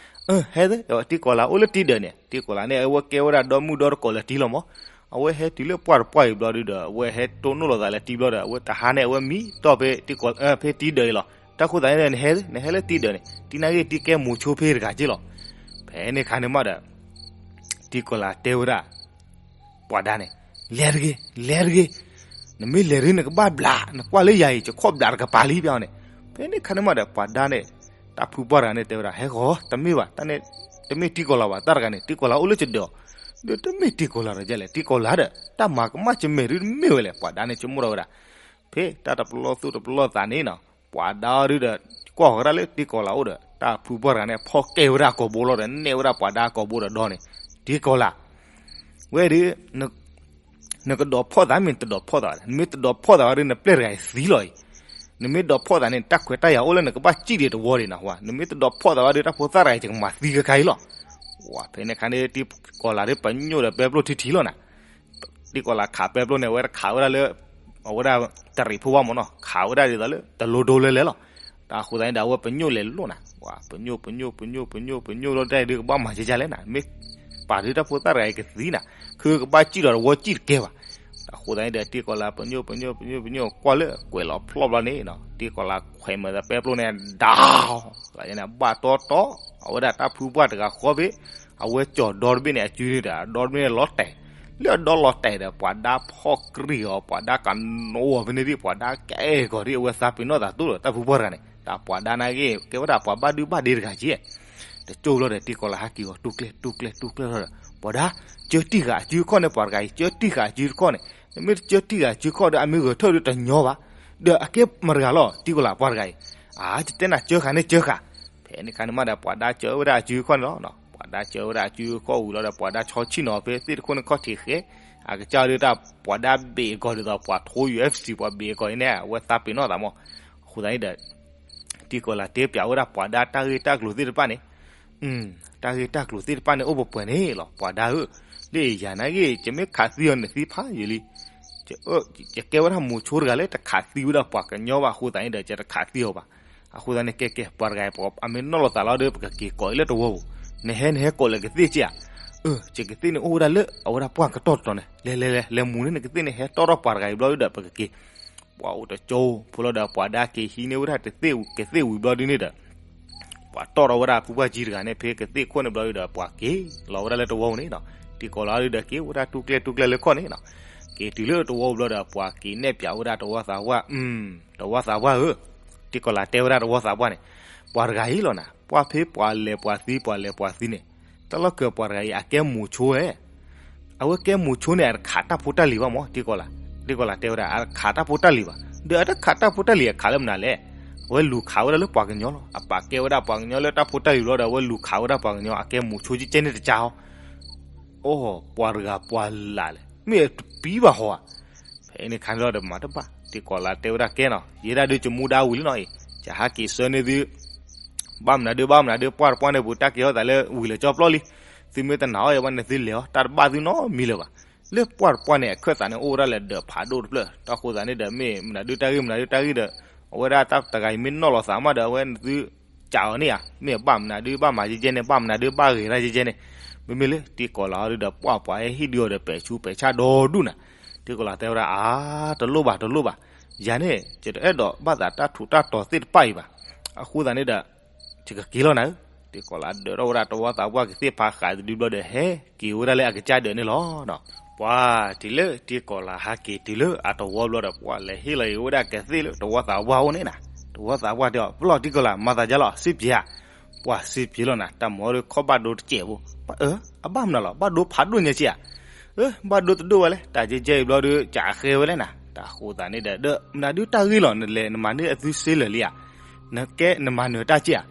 အၢ ဟဲသ့, တံၢ်ကီၤလၤအိၣ်လၢတံၤဒၢးန့ၣ်, တံၢ်ကီၤလၤန့ၣ် အဝဲကဲဝဲဒၣ်ဒီမုၣ်ဒီတကိးလၢတံၤလီၤမၢ်. အဝဲဟဲတုၤလၢပှၢ်တပှၢ်အံၤဘျီဒုဒီး အဝဲဟဲတိၢ်နီၣ်လိာ်သးလၢတံၤဘျီဒီး အဝဲတဟါန့ၣ် အဝဲမံတီၢ်ဖဲတံၢ်ကီၤ ဖဲတံၤဒၢးအံၤလီၤ. တၢ်ဃိသတးန့ၣ်ဒီး နဟဲ, နဟဲလၢတံၤဒၢးန့ၣ် တံၤနာ်ဂ့ၢ်တံၤကဲမူၤဆိဖဲတဂၤက့လီၤ. ဖဲန့ၣ်ခါန့ၣ်မးဒီး တံၢ်ကီၤလၤတဲဝဲဒၣ် ပှၤဒါန့ၣ်, လဲၤတဂ့ၤ, လဲၤတဂ့ၤ, နမ့ၢ်လဲၤဒုးနကဘၣ်ဘျး, နကွၢ်လၢယၤအံၤ ယခီၣ်ဘျးတကပၤလံပျီန့ၣ်. ဖဲန့ၣ်ခါန့ၣ်မးဒီး ပှၤဒါန့ၣ် တၢ်ဖုပှၢ်တဂၤန့ၣ်တဲဝဲဒၣ် ဟဲဂီၤ, တမ့ၢ်ဘၣ်, တၢ်န့ၣ် တမ့ၢ်တံၢ်ကီၤလၤဘၣ်, တၢ်တဂၤန့ၣ် တံၢ်ကီၤလၤအိၣ်လၢကဒၢး, ဒီးတမ့ၢ်တံၢ်ကီၤလၤဒီးဒ်လဲၣ်, တံၢ်ကီၤလၤဒီး တၢ်မၤကမၣ်ကမဲာ်ဒုးတမ့ၢ်ဝဲလဲၣ်. ပှၤဒါန့ၣ်ဆိကမိၣ်ထီၣ်ဝဲဒၣ် ဖဲတၢ်တပလီၢ်သူၣ်တပလီၢ်သးန့ၣ်နီၤ, ပှၤဒါအီၤဒုဒီး ကွၢ်ဃီၤဒၣ်လၢတံၢ်ကီၤလၤအိၣ်ဒီး တၢ်ဖုပှၢ်တဂၤန့ၣ် ဖီၣ်ကဲဝဲဒၣ်အကိာ်ဘိလီၤဒီး နဲၣ်ဝဲဒၣ်ပှၤဒါအကိာ်ဘိဒီးဒီန့ၣ်, တံၢ်ကီၤလၤ ဝဲဒုး နကဒိးဖီၣ်သးမ့ၢ်တဒိးဖီၣ်သးဘၣ်, နမ့ၢ်တဒိးဖီၣ်သးဘၣ်ဒုး နပျဲၢ်တဂၤအံၤသံလီၤအံၤ. နမ့ၢ်ဒိးဖီၣ်သးန့ၣ် တၢ်ခွဲးတၢ်ယာ်အိၣ်လၢနကဘၣ်စံၣ်ဒံးတဝီဒံးနီၤ. နမ့ၢ်တဒိးဖီၣ်သးဘၣ်ဒုး တၢ်ဖိသၣ်တဂၤအံၤ ယကမၤသံခါခါအံၤလီၤ. ဝဲ ဖဲန့ၣ်ခါန့ၣ် တံၢ်ကီၤလၤဒုးပညိၣ်ဒီးပဲပျိၢ်ထံထံလီၤနၤ. တံၢ်ကီၤလၤခးပဲပျိၢ်န့ၣ် အဝဲတခးဝဲဒၣ်လၢ အဝဲဒၣ်တရံးဖိဘၣ်မၢ်နီၤ, ခးဝဲဒၣ်ဒ်သိးလၢတလိဒိလဲၤလဲၣ်လီၤ. တၢ်ဃိသတးန့ၣ်ဒီး အဝဲပညိၣ်လဲၤလိာ်နၤ, ဝဲ ပညိၣ် ပညိၣ် ပညိၣ် ပညိၣ် ပညိၣ်လီၤတၢ်ဒုးကဘၣ်မၤကဲကဲလဲၣ်နၤ, မ့ၢ်ပာ်ဒုးတၢ်ဖိသၣ်တဂၤအံၤကသံနၤ, ခုကဘၣ်စံၣ်ဒီးတဝီစံၣ်တကဲဘၣ်. တၢ်ဃိသတးန့ၣ်ဒီး တံၢ်ကီၤလၤပညိၣ် ပညိၣ် ပညိၣ် ပညိၣ် ကွၢ်လၢကွဲးလီၤဖျီၣ်ဘျီန့ၣ်နီၤ, တံၢ်ကီၤလၤခွဲးမၤသးပဲပျိၢ်န့ၣ် ဒီး ဘၣ်တီတီ အဝဲဒၣ်တၢ်ဖုပှၢ်တဂၤဃီဖဲ အဝဲကၠီၤဒီတဘ့ၣ်န့ၣ် အစုန့ၣ်ဒီး အဒီတဘ့ၣ်န့ၣ်လီၤတဲာ်, လၢအဒီလီၤတဲာ်ဒီး ပှၤဒါဖီၣ်ကြံၢ်အီၤ, ပှၤဒါကနိးအီၤဖဲန့ၣ်ဒ် ပှၤဒါကအဲၣ်ကီၤဒ် အဝဲသးပ့ၤနီၣ်သးသိဒီး တၢ်ဖုပှၢ်တဂၤန့ၣ် တၢ်ပှၤဒါနာ်က့ ကဲဝဲဒၣ်ပှၤဘၣ်ဒုဘၣ်ဒ့တဂၤက့. တကၠိဘျီဒီး တံၢ်ကီၤလၤဟဲက့ၤအီၤ တူၢ်ကျဲ တူၢ်ကျဲ တူၢ်ကျဲလီၤဒီး ပှၤဒါ ကၢတံၢ်ဃာ်အစုတခီၣ်န့ၣ် ပှၤတဂၤအံၤ ကၢတံၢ်ဃာ်အစုတခီၣ်န့ၣ်, နမ့ၢ်တကၢတံၢ်ဃာ်အစုတခီၣ်ဒီး အမ့ၢ်ဂဲၤထၢၣ်ဒုးတညီဘၣ်, ဒီးအကဲမတၤတဂၤလီၤ တံၢ်ကီၤလၤပှၤတဂၤအံၤ, အါ ယတဲနၤကၢဃာ်န့ၣ်ကၢဃာ်. ဖဲန့ၣ်ခါန့ၣ်မးဒီး ပှၤဒါကၢဝဲဒၣ်အစုတခီၣ်န့ၣ်လီၤ. ပှၤဒါကၢဝဲဒၣ်အစုတခီၣ်ဝံၤလီၤဒီး ပှၤဒါဆီဆံၣ်နီၤဖဲသ့ၣ်တခိၣ်န့ၣ်ခီၣ်ထံးဃဲ, အကစၢ်ဒုးတၢ်ပှၤဒါဘ့ၣ်အကီၤဒ်သိးပှၤထိ ယူၣ်အ့ၣ်ဖစံၣ် ပှၤဘ့ၣ်အကီၤအံၤန့ၣ် အဝဲသးပ့ၤနီၣ်သးမၢ်. အဃိသတးန့ၣ်ဒီး တံၢ်ကီၤလၤတဲပၠးဝဲဒၣ်ပှၤဒါတၢ်ဂ့ၢ်တၢ်ကျိၤသ့ၣ်တဖၣ်န့ၣ်, တၢ်ဂ့ၢ်တၢ်ကျိၤသ့ၣ်တဖၣ်န့ၣ် အိၣ်ပှဲၤပှဲၤန့ၣ်လီၤ ပှၤဒါဧၢ, လၢယၤနာ်က့ ယမ့ၢ်ခးသံအီၤန့ၣ်သံဖးယံာ်လံ. ယကဲဝဲဒၣ်မိၤဆိတဂၤလၢတခးသံဝဲဒၣ်ပှၤကညီဘၣ်အဃိသတးန့ၣ်ဒီး ယတခးသံအီၤဘၣ်. အဃိသတးန့ၣ် ကဲကဲ ပှၤတဂၤအံၤ အမ့ၢ်နီၣ်လီၤသးလီၤဒီး ပကက့ၤကိးအံၤလၢတဝီပူၤ, နဟဲ နဟဲကိးလၢကသ့ၣ်က့ဧါ. အၢ ယကသ့ၣ်န့ၣ်အိၣ်ဝဲဒၣ်လၢအဝဲဒၣ်ပှၢ်ကတီၢ်တတီၤန့ၣ်, လဲၤလဲၤလဲၤ လဲၤမူၤန့ၢ်နကသ့ၣ်န့ၣ် ဟဲတီၣ်ထီၣ်ပှၤတဂၤအံၤဘျီဒုဒီး ပကက့ၤ ပှၤအိၣ်တကၠိဖိလီၤဒီး ပှၤဒါက့ၤဟံးန့ၢ်ဝဲဒၣ်တသ့ၣ်ဝံၤကသ့ၣ်ဝံၤဘျီဒုန့ၣ်ဒီး ပှၤတီၣ်ထီၣ်ဝဲဒၣ်ဖုပှၢ်ကၠံတဂၤန့ၣ် ဖဲကသ့ၣ်ခိၣ်န့ၣ်ဘျီဒုဒီး ပှၤက့ၤလီၤဝဲဒၣ်လၢတဝီပူၤန့ၣ်နီၤ. တံၢ်ကီၤလၤဒုဒီးက့ၤဝဲဒၣ်တူၢ်ကျဲတူၢ်ကျဲလၢခီၣ်န့ၣ်နီၤ. က့ၤတုၤလၢတဝီပူၤဘျီဒီး ပှၤက့ၤနဲၣ်ပၠးဝဲဒၣ်တဝီသးပှၢ်, တဝီသးပှၢ်ဧၢ, တံၢ်ကီၤလၤတဲဝဲဒၣ်တဝီသးပှၢ်န့ၣ်, ပှၤတဂၤအံၤလီၤနၤ ပှၢ်ဖဲပှၤလဲၤပှၤသံ ပှၤလဲၤပှၤသံန့ၣ်, တၢ်လီၢ်ကပှၤတဂၤအံၤ အကဲမိၤဆိဧါ. အဝဲကဲမိၤဆိန့ၣ် အတခးတၢ်ဖိတၢ်လံၤဘၣ်မၢ် တံၢ်ကီၤလၤ, တံၢ်ကီၤလၤတဲဝဲဒၣ် အတခးတၢ်ဖိတၢ်လံၤဘၣ်. ဒီးအတခးတၢ်ဖိတၢ်လံၤအခးလၢမနုၤလဲၣ်. အဝဲလူၤခးဝဲဒၣ်လၢပှၤကညီလီၤ. အပာ်ကဲဝဲဒၣ်ပှၤကညီလၢတၢ်ဖိတၢ်လံၤဘျီဒီး အဝဲလူၤခးဝဲဒၣ်ပှၤကညီ အကဲမိၤဆိကဲကဲန့ၣ်တကါအီၤ. အိၣ် ပှၤတဂၤပှၤလၢ်လဲၣ် မ့ၢ်တပံၤဘၣ်ဟီဧါ. ဖဲန့ၣ်ခါန့ၣ်လီၤဒီးမၤတဘၣ် တံၢ်ကီၤလၤတဲဝဲဒၣ်ကဲနီၤ ယဲဒၣ်ဒုးယမူဒါဝံၤလံနီၤအံၤ ယဟးက့ၤဆှၢန့ၢ်သု ဘၣ်မနုၤဒုးဘၣ်မနုၤဒုး ပှၢ်တပှၢ်န့ၣ်ပူၤ တၢ်ကဲထီၣ်သးလၢဝံၤလၢကၠီပျီလံ. သုမ့ၢ်တနာ်အီၤအံၤဘၣ်န့ၣ် သုလဲၤအီၤ တၢ်တဘၣ်သုနီတမံၤလၢၤဘၣ်. လၢပှၢ်တပှၢ်န့ၣ် အခၢၣ်သးန့ၣ်အိၣ်ဝဲဒၣ်လၢဒၢးဖးဒိၣ်တဖျၢၣ် တၢ်ဃိသးန့ၣ်ဒီး မ့ၢ်မနုၤဒုးတၢ်ဂ့ၢ်မနုၤဒုးတၢ်ဂ့ၢ်ဒီး အဝဲဒၣ်တၢ်တဂၤအံၤမ့ၢ်နီၣ်လီၤသးမးဒီး အဝဲန့ၣ်သု ကးအီၤန့ၣ်ဧါ မ့ၢ်ဘၣ်မနုၤဒုးဘၣ်မၤကဲကဲန့ၣ် ဘၣ်မနုၤဒုးဘၣ်ဂဲၤတၢ်ကဲကဲန့ၣ်. မ့မ့ၢ်လၢတံၢ်ကီၤလၤအီၤဒုးဒီး ပှၢ်ပှၤဟဲဟ့ၣ်ဒုးအီၤဒီး ပဲာ်ဆူးပဲာ်ဆၣ်ဒီဒူၣ်နၤ. တံၢ်ကီၤလၤတဲဝဲဒၣ် အါ တလိၣ်ဘၣ်တလိၣ်ဘၣ် ယၤန့ၣ် ယတအဲၣ်ဒိးဘၣ်သးတၢ်ထူးတၢ်တီၤသ့ၣ်တဖၣ်အံၤဘၣ်. အဃိသတးန့ၣ်ဒီး ယကက့ၤလီၤနၤဧၢ. တံၢ်ကီၤလၤဒၢးထီၣ်ဝဲဒၣ်တဝီသးပှၢ်ကသ့ၣ်ဖးဃးတဒုဘျီဒီး ဟဲက့ၤဝဲဒၣ်လၢအကစၢ်ဒၢးန့ၣ်လီၤ. ပှၤတုၤလၢတံၢ်ကီၤလၤဟးက့ၤတုၤလၢအတဝီဘျီဒီး ပှၢ်လဲၤဟ့ၣ်လီၤက့ၤဝဲဒၣ်ကသ့ၣ်လၢတဝီသးပှၢ်အိၣ်န့ၣ်နၤ. တဝီသးပှၢ်တဲအီၤ ပလီၢ်တံၢ်ကီၤလၤ မၤသးဒ်လဲၣ် စံးပျဲဧါ. ပှၢ်စံးပျဲလီၤနၤ တၢ်မၤအီၤဒီးခီၣ်ဘၣ်ဒိတစဲးဖိ. အၢ အဘၣ်မနုၤလီၤ ဘၣ်ဒိဖးဒိၣ်ညါကဲဧါ. အၢ ဘၣ်ဒိတဒိၣ်ဝဲလဲၣ် တၢ်ကဲကဲအံၤဘျီဒီး ကးဃဲဝဲလဲၣ်နၤ. တၢ်ဃိသတးန့ၣ်ဒီး ဒီးမနုၤဒုးတၢ်ဂ့ၢ်လီၤ နလဲၤနမၤန့ၢ်အသုစ့လၢာ်လံဧါ. နကဲနမၤနၢၤတၢ်ကဲဧါ.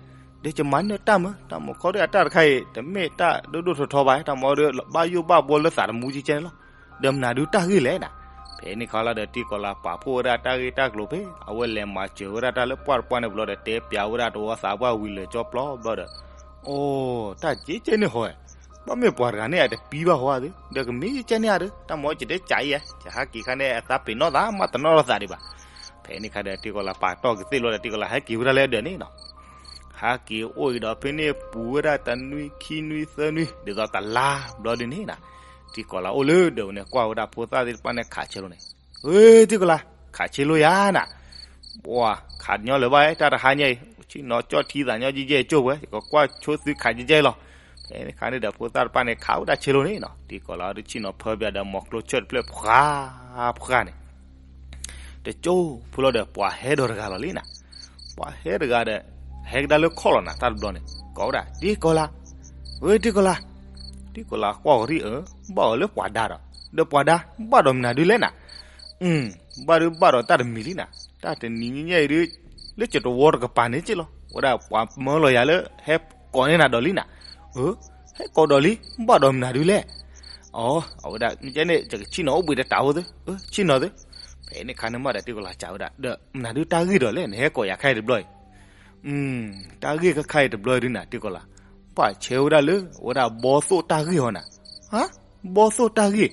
ဒီးယမၤနၢၤတၢ်မၢ် တၢ်မၤခီဒီးအတၢ်တခါအံၤ တမ့ၢ်တၢ်ဒိၣ်ဒိၣ်ထီထီဘၣ် တၢ်မၤအီၤဒီး ဘၣ်ယိၣ်ဘၣ်ဘှီလၢသးတမူကဲကဲန့ၣ်လီၤ. ဒီးမနုၤဒုးတၢ်ဂ့ၢ်လဲၣ်နၤ. ဖဲန့ၣ်ခါလီၤဒီး တံၢ်ကီၤလၤပာ်ဖှိၣ်ဝဲဒၣ်တၢ်ဂ့ၢ်တၢ်ကျိၤဖဲ အဝဲလဲၤမၤစၢၤဝဲဒၣ်တၢ်လၢပှၢ်တပှၢ်န့ၣ်ဘျီဒီး တဲပၠးဝဲဒၣ်တဝီသးပှၢ်ဝံၤလၢာ်ကၠီပျီဘျီဒီး, အိ, တၢ်ကဲကဲန့ၣ်ဟီဧါ, ဘၣ်မ့ၢ်ပှၤတဂၤန့ၣ် အတပံဘၣ်ဟီဧါသ့, ဒီးကမ့ၢ်ကဲန့ၣ်ဧါဒီး တၢ်မ့ၢ်ကတဲကးအံၤဧါ, ယဟးက့ၤခါန့ၣ် အသးပ့ၤနီၣ်သး မ့ၢ်တနီၣ်လိာ်သးဒံးဘၣ်. ဖဲန့ၣ်ခါဒီး တံၢ်ကီၤလၤပာ်တီၢ်ကသ့ၣ်ဘျီဒီး တံၢ်ကီၤလၤဟဲက့ၤဝဲဒၣ်လၢဒၢးန့ၣ်နီၤ. ဟးက့ၤအိၣ်အံၤဒီး ဖဲန့ၣ်ပူၤဝဲဒၣ်တနွံခံနွံသၢနွံ ဒ်သိးတလါဘျီဒ်န့ၣ်နီၤ, တံၢ်ကီၤလၤအိၣ်လၢဒၢးန့ၣ် ကွၢ်ဝဲဒၣ်ဖိသၣ်သ့ၣ်တဖၣ်န့ၣ်ခးဆဲလိာ်န့ၣ်, ဝ့ တံၢ်ကီၤလၤ ခးဆဲလိာ်ယၤနၤ, ပှၤခးညီလၢၤဘၣ် တၢ်တဟါညါအံၤ ဆ့ၣ်နီၤကၠီၣ်ထံသးညီကဲကဲကၠိၣ်ဝဲ ယကကွၢ်ဆိသုခးကဲကဲလီၤ. ဖဲန့ၣ်ခါန့ၣ်ဒီး ဖိသၣ်တဖၣ်န့ၣ် ခးဝဲဒၣ်ဆဲလိာ်န့ၣ်နီၤ, တံၢ်ကီၤလၤအီၤဒုးဆ့ၣ်နီၤဖၢပၠးဒီး မီၤကျိဆၢၣ်တဖျၢၣ် ဖှါဖှါန့ၣ် တကၠိဖိလီၤဒီး ပှၤဟဲဒီးတဂၤလီၤလံနၤ. ပှၤဟဲတဂၤဒီး ဟဲကဒါလၢခီၣ်လီၤနၤ တၢ်တဘျီန့ၣ် ကိးဝဲဒၣ် တံၢ်ကီၤလၤ, ဝ့ တံၢ်ကီၤလၤ, တံၢ်ကီၤလၤကွၢ်ကရံၣ်အၢ, ဘၣ်အီၤလၢပှၤဒါဒီး, ဒီးပှၤဒါ ဘၣ်ဒီးမနုၤဒုလဲၣ်နၤ. ဘၣ်ဒုးဘၣ်ဒီးတၢ်တမံၤလံနၤ, တၢ်တနံၤညါအံၤဒုး လၢကတဝီတကပၤန့ၣ်က့လီၤ, ဝဲဒၣ်ပှၤမၢလီၤယၤလၢ ဟဲကိးန့ၢ်နၤဒီးလံနၤ. အၢ, ဟဲကိးဒီးလံ ဘၣ်ဒီးမနုၤဒုလဲၣ်. အီ, အဝဲဒၣ် မ့ၢ်ကဲန့ၣ် ယကဆ့ၣ်နီၤအိၣ်ဘှံးတတးဖိသု, ဆ့ၣ်နီၤသု. ဖဲန့ၣ်ခါန့ၣ်မးဒီး တံၢ်ကီၤလၤစံးဝဲဒၣ် ဒီးမနုၤဒုတၢ်ဂ့ၢ်ဒီးလဲၣ် နဟဲကိးယၤခါအံၤတဘျီအံၤ. တၢ်ဂ့ၢ်ခါခါအံၤတဘျီအံၤဒုနၤ တံၢ်ကီၤလၤ, ဘၣ်ဆဲဝဲဒၣ်လၢ အဝဲဒၣ်ဘီသိၣ်တၢ်ဂ့ၢ်ဟီနၤ. ဘီသိၣ်တၢ်ဂ့ၢ်,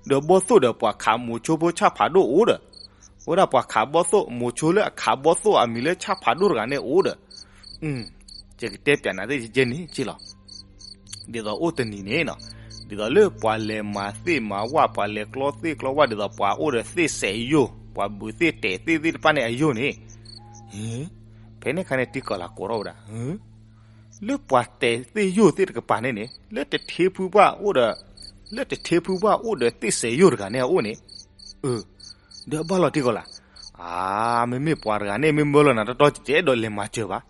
ဒီးဘီသိၣ်ဒီးပှၤခးမိၤဆိဖိဆၣ်ဖးဒိၣ်အိၣ်ဒီး, အဝဲဒၣ်ပှၤခးဘီသိၣ် မိၤဆိလၢအခးဘီသိၣ်အမံၤလၢဆၣ်ဖးဒိၣ်တဂၤန့ၣ်အိၣ်ဒီး, ယကတဲပၠးနၤသ့ၣ်ကဲန့ၣ်က့လီၤ. ဒ်သိးအိၣ်တနံၤန့ၣ်နီၤ, ဒ်သိးလၢပှၤလဲၤမၤသ့ၣ်မၤဝၣ် ပှၤလဲၤကျီသ့ၣ်ကျီဝၣ် ဒ်သိးပှၤအိၣ်ဒီးသ့ၣ်စဲးယိၣ် ပှၤဘုးသ့ၣ်တဲာ်သ့ၣ်သ့ၣ်တဖၣ်န့ၣ်အယိၣ်န့ၣ်, ဖဲန့ၣ်ခါန့ၣ် တံၢ်ကီၤလၤကိးထီၣ်ဝဲဒၣ် လၢပှၤတဲာ်သ့ၣ်ယိၣ်သ့ၣ်တကပၤန့ၣ်န့ၣ် လၢတထ့ဖုပှၢ်အိၣ်ဒီး, လၢတထ့ဖုပှၢ်အိၣ်ဒီးသ့ၣ်စဲးယိၣ်တဂၤန့ၣ်အအိၣ်န့ၣ်, အၢ, ဒီးဘၣ်လီၤတံၢ်ကီၤလၤ, အါ, မ့မ့ၢ်ပှၤတဂၤန့ၣ် မ့ၢ်မၢလီၤနၤတီတီ ယတအဲၣ်ဒိးလဲၤမၤစၢၤဘၣ်.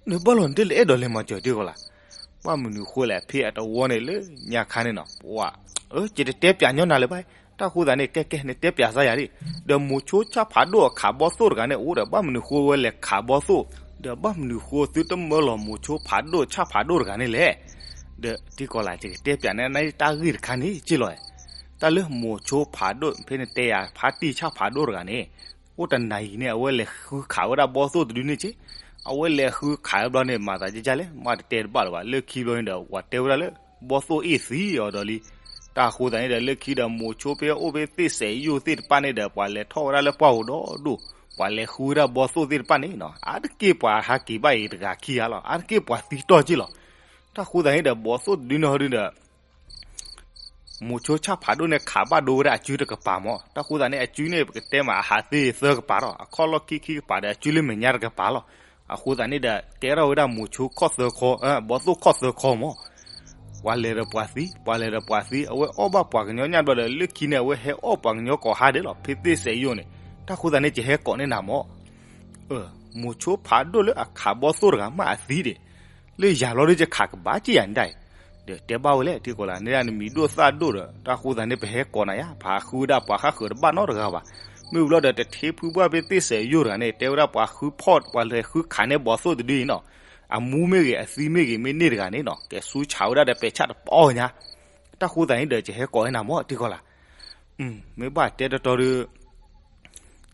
နဘၣ်လီၤနတအဲၣ်ဒိးလဲၤမၤစၢၤတံၢ်ကီၤလၤ. ဘၣ်မနုၤဃိလဲၣ် ဖဲအတဝီန့ၣ်လၢညါခါန့ၣ်နီၤ, ပှၤ, ယတတဲပၠးညီနၤလၢၤဘၣ်. တၢ်ဃိသးန့ၣ် ကဲကဲ နတဲပၠးစၢ်ယၤဒၣ်. ဒီးမိၤဆိဆၣ်ဖးဒိၣ်အခးဘီသိၣ်တဂၤန့ၣ်အိၣ်ဒီး ဘၣ်မနုၤဃိဝဲလဲၤခးဘီသိၣ်, ဒီးဘၣ်မနုၤဃိသုတမၢလီၤမိၤဆိဖးဒိၣ်ဆၣ်ဖးဒိၣ်တဂၤန့ၣ်လဲၣ်. ဒီးတံၢ်ကီၤလၤ ယကတဲပၠးနၤတၢ်ဂ့ၢ်တခါန့ၣ်က့လီၤ. တၢ်လၢမိၤဆိဖးဒိၣ် ဖဲနတဲယၤဖါတံၢ်ဆၣ်ဖးဒိၣ်တဂၤန့ၣ်, အိၣ်တနၤအံၤန့ၣ် အဝဲလဲၤဃုခးဝဲဒၣ်ဘီသိၣ်တဒုန့ၣ်က့. အဝဲလဲၤဃုခးဝဲဘျီန့ၣ် မၤသးဒ်လဲၣ် မ့ၢ်တတဲတဘၣ်လၢၤဘၣ်. လၢခံဘျီန့ၣ်ဒီး ပှၤတဲဝဲဒၣ်လၢ ဘီသိၣ်အ့ၣ်သံအီၤဒီးလံ. တၢ်ဃိသးန့ၣ်ဒီး လၢခံဒီး မိၤဆိဖဲအိၣ်ဖဲသ့ၣ်စဲးယိၣ်သ့ၣ်တဖၣ်န့ၣ်ဒီး ပှၤလဲၤထီၣ်ဝဲဒၣ်လၢပှၢ်ဧိၤဒီဒိၣ်, ပှၤလဲၤဃုဝဲဒၣ်ဘီသိၣ်သ့ၣ်တဖၣ်န့ၣ်နီၤ. အါတက့ၢ်ပှၤဟးက့ၤဘၣ်အံၤတဂၤခံဂၤလီၤ. အါတက့ၢ်ပှၤသံတီၢ်က့လီၤ. တၢ်ဃိသးန့ၣ်ဒီး ဘီသိၣ်တဒုန့ၣ်ဟီဒုဒီး မိၤဆိဆၣ်ဖးဒိၣ်န့ၣ် ခးဘၣ်ဒိဝဲဒၣ်အစုတကပၤမး. တၢ်ဃိသးန့ၣ် အစုန့ၣ် ပကတဲမး အဟးသ့သၢကပၤလီၤ. အခီၣ်လီၢ်ခံခံကပၤဒီး အစုလၢမဲာ်ညါတကပၤလီၤ. အဃိသးန့ၣ်ဒီး ကဲထီၣ်ဝဲဒၣ်မိၤဆိခီၣ်သၢခီ, ဘီသိၣ်ခီၣ်သၢခီမး. ပှၤလဲၤဒီးပှၤသံ, ပှၤလဲၤဒီးပှၤသံ, အဝဲအီၣ်ဘၣ်ပှၤကညီညၣ်ဘျီဒီး လၢခံန့ၣ် အဝဲဟဲအီၣ်ပှၤကညီကိးဟါဒဲးလီၤ. ဖဲသ့ၣ်စဲးယိၣ်န့ၣ်, တၢ်ဃိသးန့ၣ် ယဟဲကိးန့ၢ်နၤမး. မိၤဆိဖးဒိၣ်လၢအခးဘီသိၣ်တဂၤမးအသံဒံး, လၢယၤလီၤဒီးယခးကဘၣ်က့ယၤန့ၣ်ဒၣ်အံၤ, ဒီးတဲဘၣ်ဝဲလဲၣ် တံၢ်ကီၤလၤ န့ၣ်ဒၣ်နမံၤဒိၣ်သၣ်ဒိၣ်ဒီး တၢ်ဃိသးန့ၣ် ပဟဲကိးနၤယါ, ပှၤဃုဝဲဒၣ်ပှၤဃၣ်ဃၢၤတဘၣ်နီတဂၤဘၣ်. မ့ၢ်ဝံၤလီၤဒီး တထ့ဖုပှၢ်ဖဲသ့ၣ်စဲးယိၣ်တဂၤန့ၣ် တဲဝဲဒၣ်ပှၤဃုဖီၣ် ပှၤလဲၤဃုခးန့ၢ်ဘီသိၣ်တဒုအံၤနီၤ, အမူမ့ၢ်ဂ့ၤ အသံမ့ၢ်ဂ့ၤ မ့ၢ်န့ၢ်တဂၤန့ၣ်နီၤ ကဲဆူဆးဝဲဒၣ်ဒီးပဲာ်ဆၣ်တပီညါ. တၢ်ဃိသးန့ၣ်ဒီး ယဟဲကိးန့ၢ်နၤမး တံၢ်ကီၤလၤ. မ့ၢ်ဘၣ်တဲတီတီဒီး